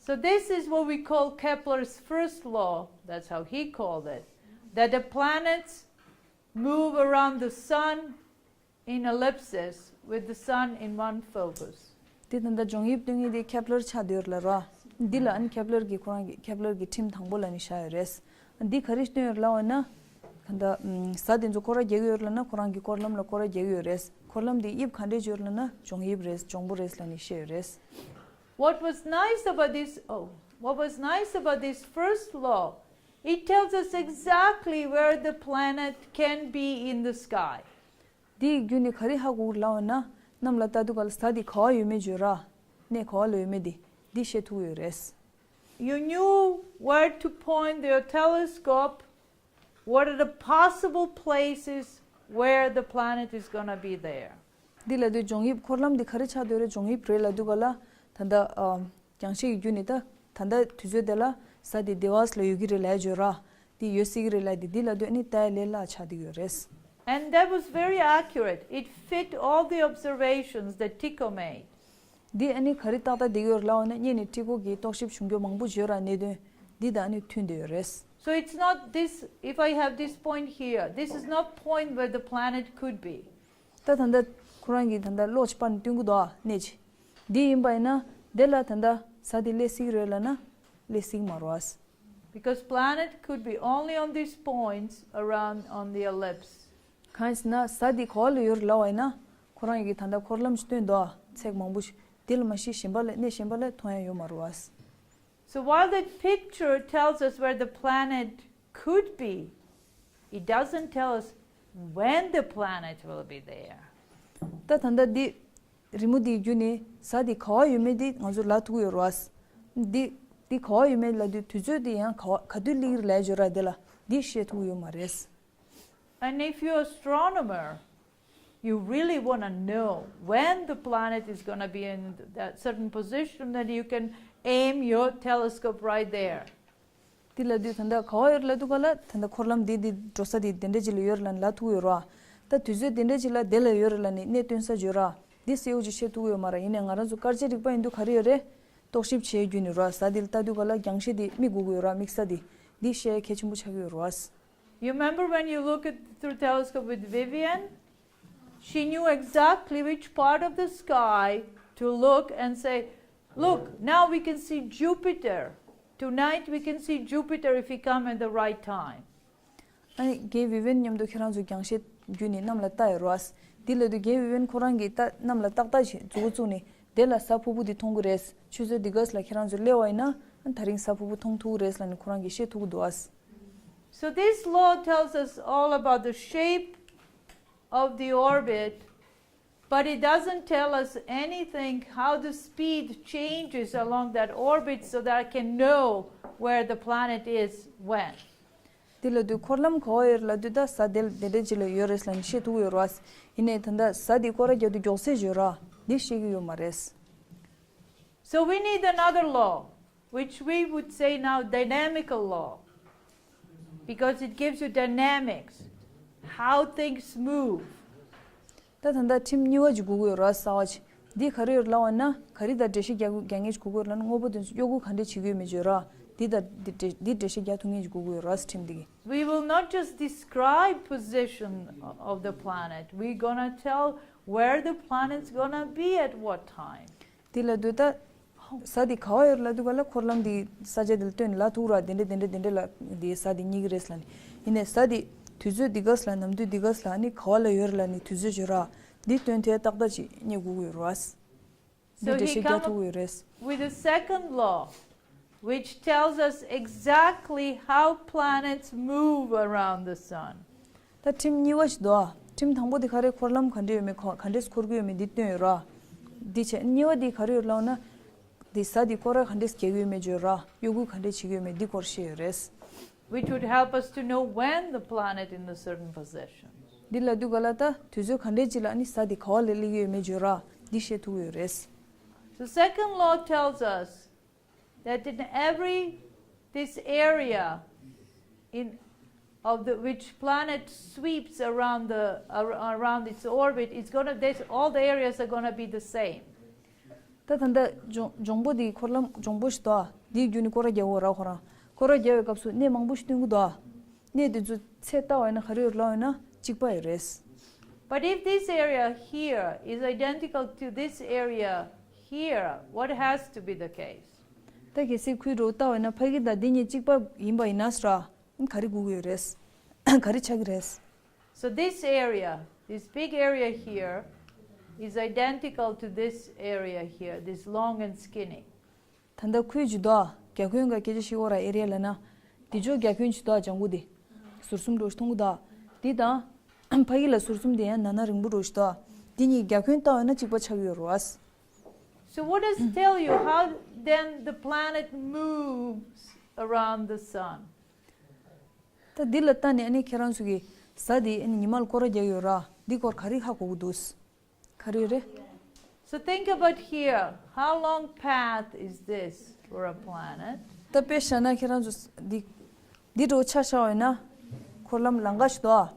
So this is what we call Kepler's first law. That's how he called it. That the planets move around the sun in ellipses with the sun in one focus. དེ་ད་ལྟ་འཇོང་དབྱིབས་སྟོན་མཁན་དེ་ཁེབ་ལར་ཆགས་བསྡད་ཡོད་རེད་ལ་ར། འདི་ལ་ཨ་ནི་ཁེབ་ལར་གྱི་ཁོ་རང་གི་ཁེབ་ལར་གྱི་ཁྲིམས་དང་པོ་ལ་ནི་བཞག་ཡོད་རེད། འདི་ག་རེ་སྟོན་ཡོད་ལབ་པ་ན། ད་ལྟ་གཟའ་དེ་ཚོ་སྐོར་ར་རྒྱག་གི་ཡོད་ལབ་ན་ཁོ་རང་གི་སྐོར་ལམ་ལ་སྐོར་ར་རྒྱག་གི་ཡོད་རེད། སྐོར་ལམ་དེ་དབྱིབས་ག་འདྲས་ཡོད་ལབ་ན་འཇོང་དབྱིབས་རེད། འཇོང་པོ་རེད་ལབ་ནི་བཤད་ཡོད་རེད། What was nice about this, oh, what was nice about this first law, it tells us exactly where the planet can be in the sky. འདི་ཡི་བརྒྱུད་ནས་ག་རེ་ཧ་གོ་གི་ལབ་པ་ན། གནམ་ལ་ལྟ་དུས་ག་ལ་གཟའ་འདི་ག་བ་ཡོད་མེད་བརྗོད་ར། གནས་ག་བ་ལ་ཡོད་མེད་འདི་འདི་ཤེས་ཐུབ་ཡོད་རེད། You knew where to point your telescope, what are the possible places where the planet is gonna be there. འདི་ལབ་དུས་འཇོང་དབྱིབས་འཁོར་ལམ་འདི་ག་རེ་ཆགས་བསྡད་རེད། འཇོང་དབྱིབས་རེད་ལབ་དུས་ག་ལ་ད་ལྟ་ཨ། རྒྱང་ཤེལ་གྱི་བརྒྱུད་ནས་ད་ད་ལྟ་དུས་ཚོད་དེ་ལ་གཟའ་དེ་དེ་བ་ལ་ཡོད་ཀྱི་རེད་ལབ་བརྗོད་ར། དེ་ཡོད་སྲིད་ཀྱི་རེད་ལབ་དེ་འདི་ལ་ལྟོས་ནས་ལྟ་ཡ་ལས་སླ་ཆགས་བསྡད་ཡོད་རེད། And that was very accurate. It fit all the observations that Tycho made. འདི་ཨ་ནི་ག་རེ་ཏག་ཏག་བསྡད་ཡོད་ལབ་པ་ན་སྔོན་ནས་ཊི་ཁོ་གིས་རྟོག་ཞིབ་བྱུང་རྒྱུ་མང་པོ་བརྗོད་ར། གནད་དོན་འདི་དང་ཨ་ནི་མཐུན་བསྡད་ཡོད་རེད། So it's not this, if I have this point here, this is not point where the planet could be. ད་ད་ལྟ་ཁོ་རང་གིས་ད་ལྟ་གློག་ཅིག་སྤར་ནས་སྟོན་གྱི་འདུག་ཨ་གནས་ཅིག་འདི་ཡིན་པ་ཡིན་ན་དེ་ལ་ད་ལྟ་གཟའ་དེ་སླེབས་སྲིད་ཀྱི་རེད་ལབ་ན་སླེབས་སྲིད་ཀྱི་མ་རེད་བ། Because planet could be only on these points around on the ellipse. གང་ཡིན་ཟེར་ན་གཟའ་འདི་ག་བ་ལ་ཡོད་རེད་ལབ་པ་ཡིན་ན་ཁོ་རང་གིས་ད་ལྟ་འཁོར་ལམ་ཞིག་སྟོན་འདུག་ཨ། ཚེག་མང་པོ་ཞིག་འདི་ལ་མ་གཞི་གཞན་པ་ལ་གནས་གཞན་པ་ལ་མཐོང་ཡ་ཡོད་མ་རེད་བ། So while that picture tells us where the planet could be, it doesn't tell us when the planet will be there. ད་ད་ལྟ་འདི་རི་མོ་འདིའི་བརྒྱུད་ནས་གཟའ་འདི་ག་བ་ཡོད་མེད་འདི་ང་ཚོ་ལབ་ཐུབ་ཀྱི་ཡོད་རེད་བ། འདི་འདི་ག་བ་ཡོད་མེད་ལབ་དུས་དུས་ཚོད་འདི་ཡང་ག་བ་ག་དུས་སླེབས་ཀྱི་རེད་ལབ་བརྗོད་ར། འདི་ལ་འདི་ཤེས་ཐུབ་ཀྱི་ཡོད་མ་རེད། And if you're astronomer, you really want to know when the planet is going to be in that certain position, then you can aim your telescope right there. དེ་ལབ་དུས་ད་ལྟ་ག་བ་ཡོད་ལབ་དུས་ག་ལ་ད་ལྟ་འཁོར་ལམ་འདི་འདི་འགྲོ་ས་འདི་དེ་འདྲ་ཅིག་ལ་ཡོད་རེད་ལབ་ནས་ལབ་ཐུབ་ཡོད་རེད་བ། ད་དུས་ཚོད་དེ་འདྲ་ཅིག་ལ་དེ་ལ་ཡོད་རེད་ལབ་ནས་གནས་སྟོན་ས་ཡོད་རེད་བ། འདི་གསལ་པོ་ཅིག་ཤེས་ཐུབ་ཀྱི་ཡོད་མ་རེད། ཡིན་ནའི་ང་རང་ཚོ་སྐར་ཆའི་རིག་པ་ཡིན་དུས་ག་རེ་ཡོད་རེད། རྟོག་ཞིབ་བྱེད་རྒྱུ་ནི་རེད་བ། གཟའ་འདི་ལ་ལྟ་དུས་ག་ལ་རྒྱང་ཤེལ་འདི་དམིགས་དགོས་ཀྱི་ཡོད་རེད་བ། དམིགས་ས་འདི། འདི་ཤེས་ཡ་གལ་ཆེན་པོ་ཆགས་ཀྱི་ཡོད་རེད་བ། You remember when you look at through telescope with Vivian? She knew exactly which part of the sky to look and say, "Look, now we can see Jupiter. Tonight we can see Jupiter if we come at the right time." ཨ་ནི་རྒན་བི་བན་མཉམ་དུ་ཁྱེད་རང་ཚོ་རྒྱང་ཤེལ་བརྒྱུད་ནས་གནམ་ལ་ལྟ་ཡོད་རེད་བ། འདི་ལབ་དུས་རྒན་བི་བན་ཁོ་རང་གིས་ལྟ་གནམ་ལ་ཏག་ཏག་ཅིག་མཛུབ་གུ་བཙུགས་ནས་དེ་ལ་གཟའ་ཕུར་བུ་འདི་མཐོང་གི་རེད། ཆུ་ཚོད་འདི་ག་ལ་ཁྱེད་རང་ཚོ་སླེབས་པ་ཡིན་ན་ཨ་ནི་ད་རིང་གཟའ་ཕུར་བུ་མཐོང་ཐུབ་ཀྱི་རེད་ལབ་ནས་ཁོ་རང་གིས་བཤད་ཐུབ་ཀྱི་འདུག་བ། So this law tells us all about the shape of the orbit, but it doesn't tell us anything how the speed changes along that orbit so that I can know where the planet is when. དེ་ལབ་དུས་འཁོར་ལམ་ག་བ་ཡོད་རེད་ལབ་དུས་ད་གཟའ་དེ་དེ་འདྲ་ཅིག་ལ་ཡོད་རེད་ལབ་ནས་ཤེས་ཐུབ་ཀྱི་ཡོད་རེད་བ། ཡིན་ནའི་ད་ལྟ་གཟའ་འདི་སྐོར་ར་རྒྱག་དུས་མགྱོགས་ཚད་ཅིག་ཡོད་རེད་བ། འདི་ཤེས་ཀྱི་ཡོད་མ་རེད། So we need another law, which we would say now dynamical law, because it gives you dynamics, how things move. ད་ད་ལྟ་ཁྲིམས་གཉིས་པ་ཅིག་དགོས་ཀྱི་ཡོད་རེད་བ། གསར་པ་ཅིག་འདི་ག་རེ་ཡོད་ལབ་པ་ན་ག་རེ་དང་འགྲེལ་བཤད་རྒྱག་རྒྱག་མཁན་ཅིག་དགོས་ཀྱི་ཡོད་ལབ་ན་དངོས་པོ་དེ་ཚོ་གཡོ་འགུལ་ག་འདྲས་བྱེད་ཀྱི་ཡོད་མེད་ཅིག་ཡོད་རེད་བ། འདི་དང་འདི་འགྲེལ་འདི་འགྲེལ་བཤད་རྒྱག་ཐུབ་མཁན་ཅིག་དགོས་ཀྱི་ཡོད་རེད་བ། ཁྲིམས་འདི་གིས། We will not just describe position of the planet. We're gonna tell where the planet's gonna be at what time. དེ་ལབ་དུས་ད་གཟའ་འདི་ག་བ་ཡོད་ལབ་དུས་ག་ལ་འཁོར་ལམ་འདི་ས་ཆ་འདི་ལ་སྟོན་ལབ་ཐུབ་ར། དེ་འདྲ་དེ་འདྲ་དེ་འདྲ་ལ་འདི་གཟའ་འདི་རྙེད་ཀྱི་རེད་ལབ་ནི། ཡིན་ནའི་གཟའ་འདི་དུས་ཚོད་འདི་ག་ལ་ནམ་དུས་འདི་ག་ལ་ནི་ག་བ་ལ་ཡོད་རེད་ལབ་ནི་དུས་ཚོད་བརྗོད་ར། འདི་སྟོན་ཐེངས་ཏག་ཏག་ཅིག་རྙེད་དགོས་ཀྱི་ཡོད་རེད་བ། འདི་འགྲེལ་བཤད་རྒྱག་ཐུབ་ཀྱི་ཡོད་རེད། So he come up with a second law, which tells us exactly how planets move around the sun. ད་ཁྲིམས་གཉིས་པ་ཞིག་འདུག་ཨ། ཁྲིམས་དང་པོ་དེ་ག་རེ་འཁོར་ལམ་ག་འདྲས་ཡོད་མེད་ག་ག་འདྲས་འཁོར་གྱི་ཡོད་མེད་འདི་སྟོན་ཡོད་ར། འདི་བྱས་གཉིས་པ་དེ་ག་རེ་ཡོད་ལབ་ན། འདི་གཟའ་འདི་སྐོར་ར་ག་འདྲས་རྒྱག་གི་ཡོད་མེད་བརྗོད་ར། གཡོ་འགུལ་ག་འདྲས་བྱེད་ཀྱི་ཡོད་མེད་འདི་སྐོར་བཤད་ཡོད་རེད། Which would help us to know when the planet in a certain position. འདི་ལབ་དུས་ག་ལ་ད་དུས་ཚོད་ག་འདྲས་ཅིག་ལ་ནི་གཟའ་འདི་ག་བ་ལ་སླེབས་ཀྱི་ཡོད་མེད་བརྗོད་ར། འདི་བཤད་ཐུབ་ཀྱི་ཡོད་རེད། The second law tells us that in every, this area in, of the, which planet sweeps around the, ar- around its orbit, it's gonna, this, all the areas are gonna be the same. ད་ད་ལྟ་ལྗོངས་ལྗོངས་པོ་འདི་འཁོར་ལམ་ལྗོངས་པོ་ཞིག་འདུག་ཨ། འདིའི་བརྒྱུད་ནས་སྐོར་ར་རྒྱག་གི་ཡོད་ར། ཁོ་རང་སྐོར་ར་རྒྱག་པའི་སྐབས་སུ་གནས་མང་པོ་ཞིག་སྟོན་གྱི་འདུག་ཨ། གནས་དེ་ཚོ་ཚད་ལྟ་བ་ཡིན་ན་ག་རེ་ཡོད་ལབ་ཡོད་ན་གཅིག་པ་ཡོད་རེད། But if this area here is identical to this area here, what has to be the case? ད་གལ་སྲིད་ཁོའི་འགྲོ་ལྟ་བ་ཡིན་ན་ཕ་གི་དང་འདི་གཉིས་གཅིག་པ་ཡིན་པ་ཡིན་ན་ཟེར་ར། ག་རེ་དགོས་ཀྱི་ཡོད་རེད། ག་རེ་ཆགས་ཀྱི་རེད། So this area, this big area here, is identical to this area here, this long and skinny. ད་ལྟ་ཁོའི་ཇུས་གཏོགས་རྒྱ་ཁྱོན་ག་སྐད་ཆ་ཞིག་འོ་ར་ཨེ་རི་ཡ་ལ་ན། འདི་ཕྱོགས་རྒྱ་ཁྱོན་ཇུས་གཏོགས་ལྗང་གུ་འདི། ཟུར་གསུམ་འགྲོ་ཞིག་མཐོང་གི་འདུག་འདི་དང་། ཕ་གི་ལ་ཟུར་གསུམ་འདི་ཡང་ན་ན་རིང་པོ་འགྲོ་ཞིག་འདུག་འདི་གཉིས་རྒྱ་ཁྱོན་བལྟ་བ་ན་གཅིག་པ་ཆགས་ཀྱི་ཡོད་རེད་བ། So what does it tell you how then the planet moves around the sun? ད་འདི་ལ་ལྟ་ནས་ཨ་ནི་ཁྱེད་རང་ཚོ་གི་གཟའ་འདི་ཨ་ནི་ཉི་མ་ལ་སྐོར་ར་རྒྱག་ཡོད་ར། འདི་སྐོར་ག་རེ་ཧ་གོ་གི་འདུག་ག་རེ་རེད། So think about here. How long path is this for a planet? ད་དཔེ་བཞག་ན་ཁྱེད་རང་ཚོ་འདི་འདི་འགྲོ་ཆ་བཞག་པ་ཡིན་ན། འཁོར་ལམ་ལམ་ཁ་ཞིག་འདུག་ཨ།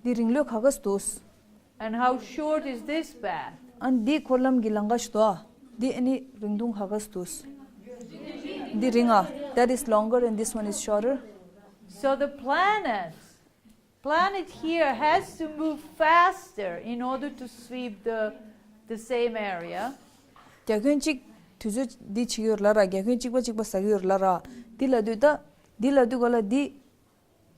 འདི་རིང་ལོས་ག་ག་ཞིག་འདུག And how short is this path? ཨ་ནི་འདི་འཁོར་ལམ་གྱི་ལམ་ཁ་ཞིག་འདུག་ཨ། འདི་ཨ་ནི་རིང་ཐུང་ག་ག་ཞིག་འདུག་འདི་རིང་ཨ། That is longer and this one is shorter. So the planets, planet here has to move faster in order to sweep the, the same area. རྒྱ་ཁྱོན་གཅིག་དུས་ཚོད་འདི་བྱེད་ཀྱི་ཡོད་ལ་ར། རྒྱ་ཁྱོན་གཅིག་པ་གཅིག་པ་ཟ་གི་ཡོད་ལ་ར། འདི་ལ་དུས་ད། འདི་ལ་དུས་ག་ལ་འདི།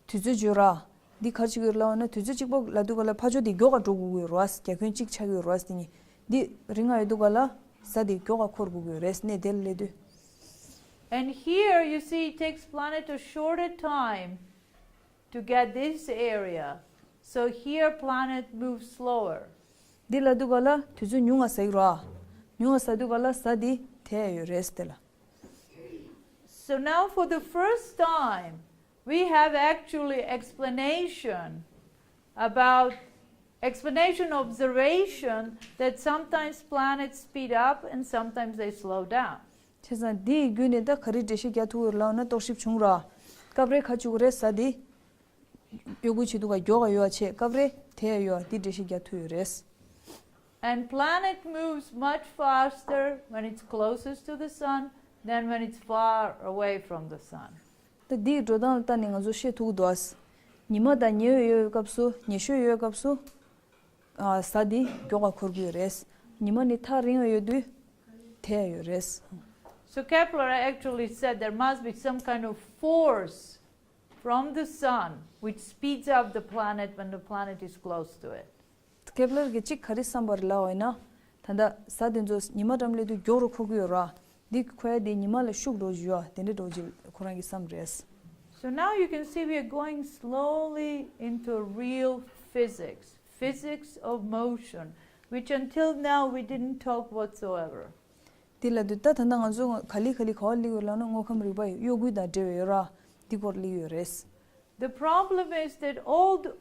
དུས་ཚོད་བརྗོད་ར། འདི་ག་རེ་བྱེད་ཀྱི་ཡོད་ལབ་ན་དུས་ཚོད་གཅིག་པ་ལ་དུས་ག་ལ་ཕར་ཕྱོགས་དེ་མགྱོགས་ག་འགྲོ་དགོས་ཀྱི་ཡོད་རེད་བ། རྒྱ་ཁྱོན་གཅིག་ཆགས་ཀྱི་ཡོད་རེད་བ། དེ་ནི་འདི་རིང་ང་ཡོད་དུས་ག་ལ་གཟའ་དེ་མགྱོགས་ག་འཁོར་དགོས་ཀྱི་ཡོད་རེད། གནས་དེ་ལ་སླེབས་དུས། And here you see it takes planet a shorter time to get this area. So here planet moves slower. འདི་ལ་དུས་ག་ལ་དུས་ཚོད་ཉུང་ང་ཟ་གི་རེད་བ། ཉུང་ང་ཟ་དུས་ག་ལ་གཟའ་དེ་དེ་ཡོད་རེད་དེ་ལ། So now for the first time, we have actually explanation about Explanation, observation that sometimes planets speed up and sometimes they slow down. བྱས་ཙང་འདི་ཡི་བརྒྱུད་ནས་ད་ག་རེ་འགྲེལ་བཤད་རྒྱག་ཐུབ་ཡོད་ལབ་ན། རྟོག་ཞིབ་བྱུང་ར། སྐབས་རེ་ག་བྱུག་རེད། གཟའ་འདི་གཡོ་འགུལ་བྱེད་དུས་ཀ་མགྱོགས་ག་ཡོད་བྱས། སྐབས་རེ་དལ་ཡོད། འདི་འགྲེལ་བཤད་རྒྱག་ཐུབ་ཡོད་རེད། And planet moves much faster when it's closest to the sun than when it's far away from the sun. ད་འདིའི་འགྲོ་སྟངས་ལ་ལྟ་ནས་ང་ཚོ་ཤེས་ཐུབ་ཀྱི་འདུག་ཨ། ཉི་མ་དང་ཉེ་བའི་ཡོད་སྐབས་སུ། ཉེ་ཤོས་ཡོད་སྐབས་སུ། ཨ། གཟའ་འདི་མགྱོགས་པ་འཁོར་གྱི་ཡོད་རེད། ཉི་མ་ནི་ཐག་རིང་བ་ཡོད་དུས་དལ་ཡོད་རེད། So Kepler actually said there must be some kind of force from the sun which speeds up the planet when the planet is close to it. ཀེབ་ལར་གྱིས་གཅིག་ག་རེ་བསམ་པ་རེད་ལབ་པ་ཡིན་ན། ད་ལྟ་གཟའ་དེ་ཚོ་ཉི་མ་འགྲམ་སླེབས་དུས་མགྱོགས་རུ་འཁོར་གྱི་ཡོད་ར། འདི་འཁོར་ཡ་དེ་ཉི་མ་ལ་ཤུགས་འགྲོ་བཞིན་ཡོད། དེ་འདྲ་འགྲོ་བཞིན་ཁོ་རང་གིས་བསམ་རེད། So now you can see we are going slowly into real physics, physics of motion, which until now we didn't talk whatsoever. དེ་ལ་དུས་ད་ད་ལྟ་ང་ཚོ་ག་ལེ་ག་ལེ་ག་བ་སླེབས་ཡོད་ལབ་ན། དངོས་ཁམས་རིག་པ་ཡི་གཡོ་འགུལ་དང་འབྲེལ་བའི་ཡོད་ར། འདི་སྐོར་སླེབས་ཡོད་རེད། The problem is that all, the,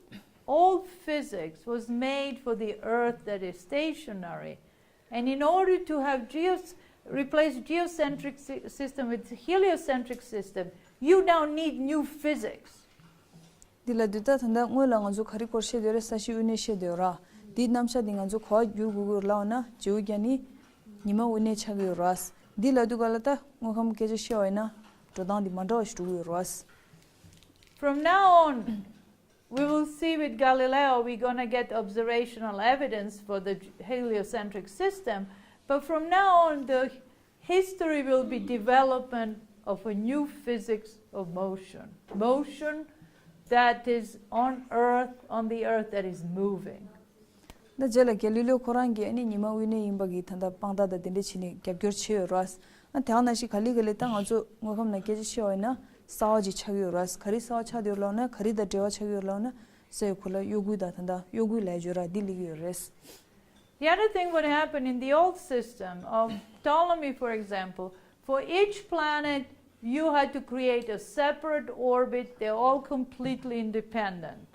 all physics was made for the Earth that is stationary. And in order to have geos, replace geocentric sy- system with heliocentric system, you now need new physics. འདི་ལ་དུས་ད་ད་ལྟ་སྔོན་ལ་ང་ཚོ་ག་རེ་སྐོར་བཤད་བསྡད་རེད། ས་གཞི་དབུས་གནས་བཤད་བསྡད་ར། འདི་རྣམ་གཞག་འདི་ང་ཚོ་ག་བ་བསྒྱུར་དགོས་ཀྱི་ཡོད་ལབ་ན། བྱེའུ་རྒྱ་ནི་ཉི་མ་དབུས་གནས་ཆགས་ཀྱི་ཡོད་ར། འདི་ལ་དུས་ག་ལ་ད་དངོས་ཁམས་སྐད་ཆ་བཤད་པ་ཡིན་ན། འགྲོ་སྟངས་འདི་མ་འདྲ་བ་ཞིག་འགྲོ་གི་ཡོད་ར། From now on, we will see with Galileo, we're going to get observational evidence for the heliocentric system. But from now on, the history will be development of a new physics of motion. Motion that is on Earth, on the Earth that is moving. ད་རྗེས་ལ་གེ་ལི་ལེའོ་ཁོ་རང་གིས་ཨ་ནི་ཉི་མ་དབུས་གནས་ཡིན་པ་གི་ད་ལྟ་དཔང་རྟགས་དང་དེ་འདྲ་བྱས་ནས་རྒྱབ་སྐྱོར་བྱས་ཡོད་ར། ཨ་དེ་ནང་བཞིན་ག་ལེ་ག་ལེ་ད་ང་ཚོ་དངོས་ཁམས་ནང་སྐད་ཆ་བཤད་པ་ཡིན་ན། གསར་བ་ཅིག་ཆགས་ཡོད་ར། ག་རེ་གསར་བ་ཆགས་ཡོད་ལབ་ན། ག་རེ་དང་འབྲེལ་བ་ཆགས་ཡོད་ལབ་ན། ས་ཡི་གོ་ལ་གཡོ་འགུལ་དང་། ད་ལྟ་གཡོ་འགུལ་ལབ་ཡོད་ར། འདི་སླེབས་ཡོད་རེད། The other thing, what happened in the old system of Ptolemy, for example, for each planet, you had to create a separate orbit. They're all completely independent.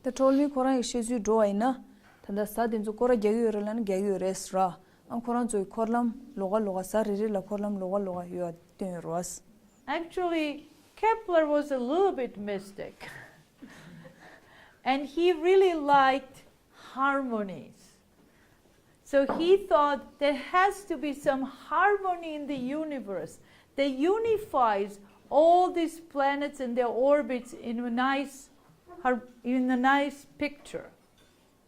ད་ཊོ་ལ་མི་ཁོ་རང་གི་བཤད་ཚུལ་འགྲོ་བ་ཡིན་ན། ད་ལྟ་གཟའ་དེ་ཚོ་སྐོར་ར་རྒྱག་གི་ཡོད་རེད་ལབ་ན་རྒྱག་གི་ཡོད་རེད་ར། ཨ་ཁོ་རང་ཚོའི་འཁོར་ལམ་ལོགས་ཀ་ལོགས་ཀ། གཟའ་རེ་རེ་ལ་འཁོར་ལམ་ལོགས་ཀ་ལོགས་ཀ་ཡོད་པ་སྟོན་ཡོད་ར། Actually, Kepler was a little bit mystic. And he really liked harmonies. So he thought there has to be some harmony in the universe that unifies all these planets and their orbits in a nice, har- in a nice picture.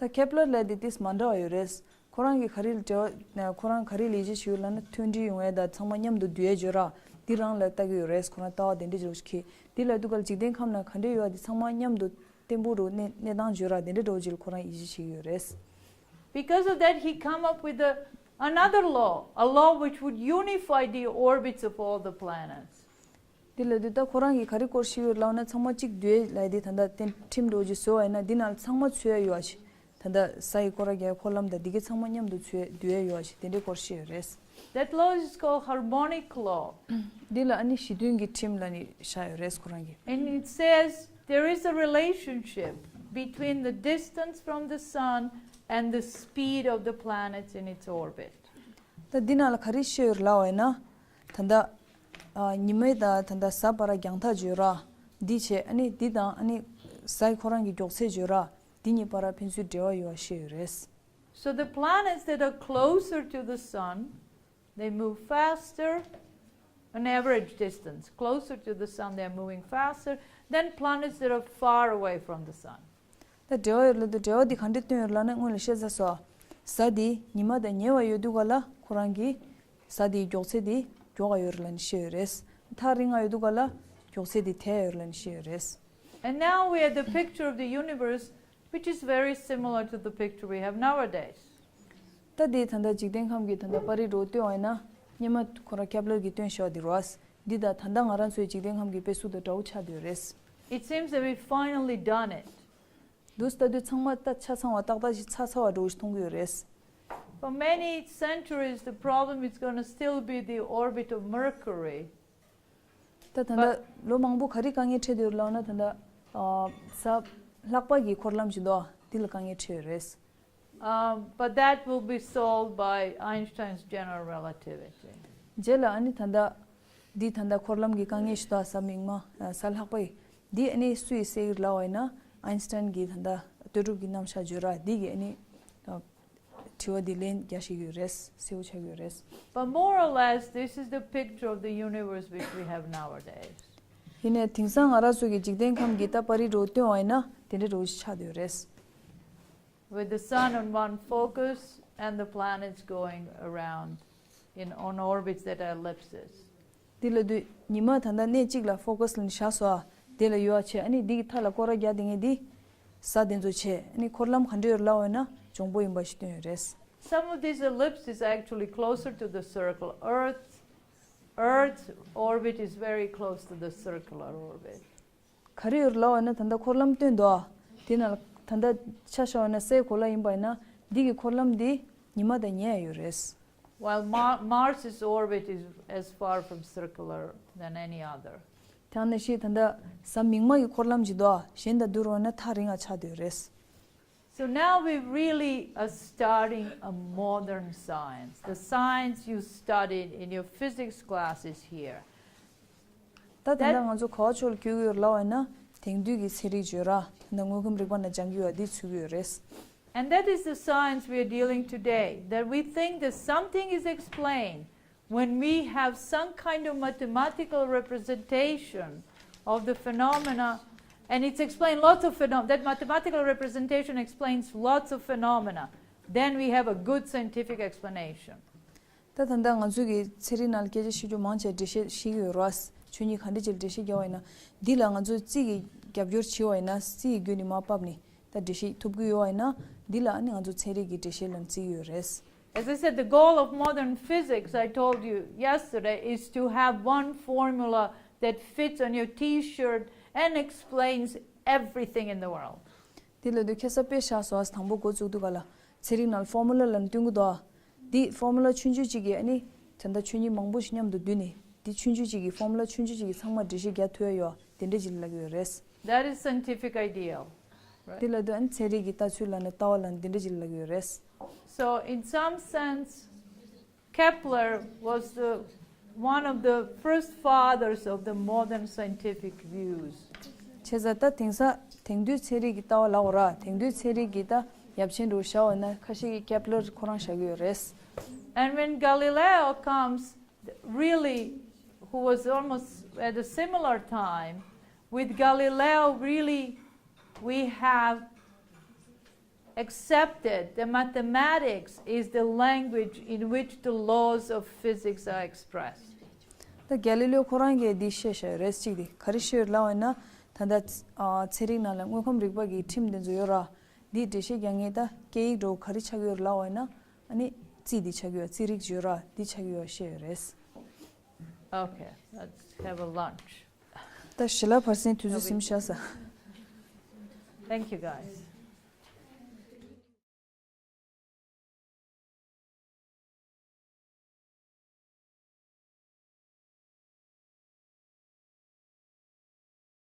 ད་ཁེབ་ལར་ལབ་དེ་ཏིས་མ་འདྲ་བ་ཡོད་རེད། ཁོ་རང་གིས་ག་རེ་ལ་འབྲེལ་བ། ཁོ་རང་ག་རེ་ལ་ཡིད་ཆེས་བྱེད་ཡོད་ལབ་ན། མཐུན་སྒྲིལ་ཡོང་ཡ་དང་ཚང་མ་མཉམ་དུ་སྡོད་ཡ་བརྗོད་ར། འདི་རང་ལ་ལྟ་གི་ཡོད་རེད། ཁོ་རང་ལྟ་བ་དེ་འདྲ་ཅིག་ལོག་ཤིག་གི། འདི་ལ་དུས་ག་ལ་འཇིག་རྟེན་ཁམས་ན་ག་འདྲ་ཡོད་པ་དེ་ཚང་མ་མཉམ་དུ་བརྟན་པོ་རུ་གནས་གནས་སྟངས་བརྗོད་ར། དེ་འདྲ་འདྲ་བོ་ཅིག་ལ་ཁོ་རང་ཡིད་ཆེས་བྱེད་ཀྱི་ཡོད་རེད། Because of that, he come up with a, another law, a law which would unify the orbits of all the planets. འདི་ལ་དུས་ད་ཁོ་རང་གིས་ག་རེ་སྐོར་བཤད་ཡོད་ལབ་ན། ཚང་མ་གཅིག་སྡོད་ཡ་ལབ་དེ། ད་ལྟ་དེ་ཁྲིམས་འདྲ་བོ་ཅིག་བཟོས་པ་ཡིན་ན། འདི་ནང་ལ་ཚང་མ་ཚུད་ཡ་ཡོད་པ་ཞིག་ད་ལྟ་གཟའ་ཡི་སྐོར་ར་རྒྱག་ཡ་འཁོར་ལམ་དང་འདི་གའི་ཚང་མ་མཉམ་དུ་ཚུད་ཡ་སྡོད་ཡ་ཡོད་པ་ཞིག་དེ་འདྲའི་སྐོར་བཤད་ཡོད་རེད། That law is called harmonic law. འདི་ལ་ཨ་ནི་གཞི་མཐུན་གྱི་ཁྲིམས་ལབ་ནས་བཞག་ཡོད་རེད་ཁོ་རང་གིས། And it says there is a relationship between the distance from the sun and the speed of the planets in its orbit. ད་འདི་ནང་ལ་ག་རེ་བཤད་ཡོད་རེད་ལབ་པ་ཡིན་ན། ད་ལྟ་ཨ་ཉི་མ་དང་ད་ལྟ་གཟའ་བར་རྒྱང་ཐག་བརྗོད་ར། འདི་བྱས། ཨ་ནི་འདི་དང་ཨ་ནི་གཟའ་ཁོ་རང་གི་མགྱོགས་ཚད་བརྗོད་ར། འདི་གཉིས་བར་ཕན་ཚུན་འབྲེལ་བ་ཡོད་པ་བཤད་ཡོད་རེད། So the planets that are closer to the sun, they move faster, an average distance. Closer to the sun, they're moving faster than planets that are far away from the sun. ད་འབྲེལ་བ་ཡོད་ལབ་དུས་འབྲེལ་བ་འདི་ག་འདྲས་སྟོན་ཡོད་ལབ་ན། སྔོན་ལ་བཤད་ཚར་སོང་། གཟའ་འདི་ཉི་མ་དང་ཉེ་བ་ཡོད་དུས་ག་ལ་ཁོ་རང་གིས་གཟའ་འདིའི་མགྱོགས་ཚད་འདི་མགྱོགས་ག་ཡོད་རེད་ལབ་ནས་བཤད་ཡོད་རེད། ཐག་རིང་ང་ཡོད་དུས་ག་ལ་མགྱོགས་ཚད་འདི་དལ་ཡོད་རེད་ལབ་ནས་བཤད་ཡོད་རེད། And now we have the picture of the universe, which is very similar to the picture we have nowadays. ད་འདི་ད་ལྟ་འཇིག་རྟེན་ཁམས་ཀྱི་ད་ལྟ་པར་རིས་འདྲ་བོ་སྟོན་པ་ཡིན་ན། སྔོན་མ་ཁོ་རང་ཁེབ་ལར་གྱིས་སྟོན་བཞག་པ་འདི་རེད་པ། འདི་དང་ད་ལྟ་ང་རང་ཚོའི་འཇིག་རྟེན་ཁམས་ཀྱི་དཔེ་གཟུགས་དང་འདྲ་བོ་ཆགས་བསྡད་ཡོད་རེད། It seems that we finally done it. འདུག་སེ་ལྟ་དུས་ཚང་མ་ད་ཆ་ཚང་བ་ཏག་ཏག་ཅིག་ཚར་ཚར་བ་འདྲ་བོ་ཞིག་མཐོང་གི་ཡོད་རེད། For many centuries, the problem is going to still be the orbit of Mercury. ད་ད་ལྟ་ལོ་མང་པོ་ག་རེ་དཀའ་ངལ་འཕྲད་བསྡད་ཡོད་ལབ་ན། ད་ལྟ་ཨ་གཟའ་ལྷག་པ་གི་འཁོར་ལམ་ཞིག་འདུག་འདི་ལ་དཀའ་ངལ་འཕྲད་ཡོད་རེད། Um, but that will be solved by Einstein's general relativity. རྗེས་ལ་ཨ་ནི་ད་ལྟ་འདི་ད་ལྟ་འཁོར་ལམ་གྱི་དཀའ་ངལ་ཞིག་འདུག་གསལ་མིག་དམར་གསལ་ལྷག་པ་ཡིན། འདི་ཨ་ནི་སུ་ཡིས་སེལ་གྱི་ལབ་པ་ཡིན་ན་ཨའིན་སི་ཊན་གྱི་ད་ལྟ་ལྟོས་གྲུབ་ཀྱི་རྣམ་གཞག་བརྗོད་ར་འདི་གི་ཨ་ནི་དྲི་བ་འདི་ལན་རྒྱག་ཤེས་ཀྱི་ཡོད་རེད། གསལ་པོ་ཆགས་ཀྱི་ཡོད་རེད། But more or less, this is the picture of the universe which we have nowadays. ཡིན་ནའི་དེང་སང་ང་རང་ཚོ་གི་འཇིག་རྟེན་ཁམས་ཀྱི་ད་པར་རིས་འདྲ་བོ་སྟོན་པ་ཡིན་ན་དེ་འདྲ་འདྲ་བོ་ཞིག་ཆགས་བསྡད་ཡོད་རེད། With the sun on one focus and the planets going around in on orbits that are ellipses. འདི་ལབ་དུས་ཉི་མ་ད་ལྟ་གནས་གཅིག་ལ་ཕོ་ཀ་སི་ལ་བཞག་སོ། དེ་ལ་ཡོད་པ་བྱས་ཨ་ནི་འདི་གི་མཐའ་ལ་སྐོར་ར་རྒྱག་བསྡད་མཁན་འདི་གཟའ་དེ་ཚོ་བྱས་ཨ་ནི་འཁོར་ལམ་ག་འདྲ་ཡོད་ལབ་པ་ཡིན་ན་འཇོང་པོ་ཡིན་པ་ཞིག་སྟོན་ཡོད་རེད། Some of these ellipses are actually closer to the circle. Earth, Earth's orbit is very close to the circular orbit. ག་རེ་ཡོད་ལབ་པ་ཡིན་ན་ད་ལྟ་འཁོར་ལམ་སྟོན་འདུག་ཨ། དེ་ན་ད་ལྟ་ཆ་བཞག་པ་ཡིན་ན་སའི་གོ་ལ་ཡིན་པ་ཡིན་ན་འདི་གི་འཁོར་ལམ་འདི་ཉི་མ་དང་ཉེ་ཡ་ཡོད་རེད། While Mar- Mars's orbit is as far from circular than any other. དེ་ནང་བཞིན་ད་ལྟ་གཟའ་མིག་དམར་གྱི་འཁོར་ལམ་ཅིག་འདུག་ཨ། གཞན་དང་བསྡུར་བ་ན་ཐག་རིང་ང་ཆགས་བསྡད་ཡོད་རེད། So now we really are starting a modern science, the science you studied in your physics classes here. ད་ད་ལྟ་ང་ཚོ་ག་བ་ཕྱོགས་ལ་བསྐྱོད་ཀྱི་ཡོད་ལབ་པ་ཡིན་ན་དེང་དུས་ཀྱི་ཚན་རིག་བརྗོད་ར་ད་ལྟ་དངོས་ཁམས་རིག་པ་ནང་སྦྱང་གི་ཡོད་འདི་ཚུད་ཀྱི་ཡོད་རེད། And that is the science we are dealing today, that we think that something is explained when we have some kind of mathematical representation of the phenomena, and it's explained lots of phenomena, that mathematical representation explains lots of phenomena, then we have a good scientific explanation. ད་ད་ལྟ་ང་ཚོ་གི་ཚན་རིག་ནང་ལ་སྐད་ཆ་བཤད་རྒྱུ་མང་ཆེ་འགྲེལ་བཤད་ཤེས་ཀྱི་ཡོད་རེད། ཆོས་ཉིད་ག་འདྲ་ཅིག་ལ་འགྲེལ་བཤད་རྒྱག་པ་ཡིན་ན་འདི་ལ་ང་ཚོ་རྩིས་ཀྱི་རྒྱབ་སྐྱོར་བྱེད་པ་ཡིན་ན་རྩིས་ཀྱི་བརྒྱུད་ནས་མར་ཕབ་ནས་ད་འགྲེལ་བཤད་ཐུབ་ཀྱི་ཡོད་པ་ཡིན་ན་འདི་ལ་ཨ་ནི་ང་ཚོ་ཚན་རིག་གི་འགྲེལ་བཤད་ལ་བརྩི་གི་ཡོད་རེད། As I said, the goal of modern physics, I told you yesterday, is to have one formula that fits on your t shirt and explains everything in the world. འདི་ལ་དུས་ཁ་སང་དཔེ་བཞག་སོང་། དང་པོ་འགོ་བཙུགས་དུས་ག་ལ་ཚན་རིག་ནང་ལ་ཕོར་མུ་ལ་ལབ་ནས་སྟོན་གྱི་འདུག་ཨ། འདི་ཕོར་མུ་ལ་ཆུང་ཆུང་གཅིག་གིས་ཨ་ནི་ད་ལྟ་ཆོས་ཉིད་མང་པོ་ཞིག་མཉམ་དུ་བསྡུས་ནས་འདི་ཆུང་ཆུང་གཅིག་གིས་ཕོར་མུ་ལ་ཆུང་ཆུང་གཅིག་གིས་ཚང་མ་འགྲེལ་བཤད་རྒྱག་ཐུབ་ཡ་ཡོད་དེ་འདྲ་ཅིག་ལབ་ཀྱི་ཡོད་རེད། That is scientific ideal. འདི་ལ་དུས་ཨ་ནི་ཚན་རིག་གི་ལྟ་ཚུལ་ལ་ནི་ལྟ་བ་ལ་ནི་འདི་འདྲ་ཅིག་ལབ་ཀྱི་ཡོད་རེད། So, in some sense, Kepler was the, one of the first fathers of the modern scientific views. བྱས་ཙང་ད་དེང་སང་དེང་དུས་ཚན་རིག་གི་ལྟ་བ་ལབ་དགོས་ར། དེང་དུས་ཚན་རིག་གི་ད་ཡབ་ཆེན་འདྲ་བོ་བཞག་པ་ཡིན་ན་ཁ་ཤས་ཀྱིས་ཀེབ་ལར་ཁོ་རང་བཞག་གི་ཡོད་རེད། And when Galileo comes, really, who was almost at a similar time, with Galileo, really, we have accepted that mathematics is the language in which the laws of physics are expressed. ད་གྷེ་ལི་ལེའོ་ཁོ་རང་གིས་འདི་བཤད་བཞག་ཡོད་རེད། གཅིག་དེ་ག་རེ་བཤད་ཡོད་ལབ་པ་ཡིན་ན་ད་ལྟ་ཚན་རིག་ནང་ལ་དངོས་ཁམས་རིག་པ་གི་ཁྲིམས་དེ་ཚོ་ཡོད་ར། འདི་འགྲེལ་བཤད་རྒྱག་མཁན་ད་སྐད་ཡིག་འདྲ་བོ་ག་རེ་ཆགས་ཀྱི་ཡོད་རེད་ལབ་པ་ཡིན་ན་ཨ་ནི་རྩིས་འདི་ཆགས་ཀྱི་ཡོད། རྩིས་རིག་བརྗོད་ར་འདི་ཆགས་ཀྱི་ཡོད་བཤད་ཡོད་རེད། Okay, let's have a lunch. ད་ཞལ་ལག་བར་གསེང་དུས་ཚོད་ཟིན་ཤག་ས། Thank you, guys.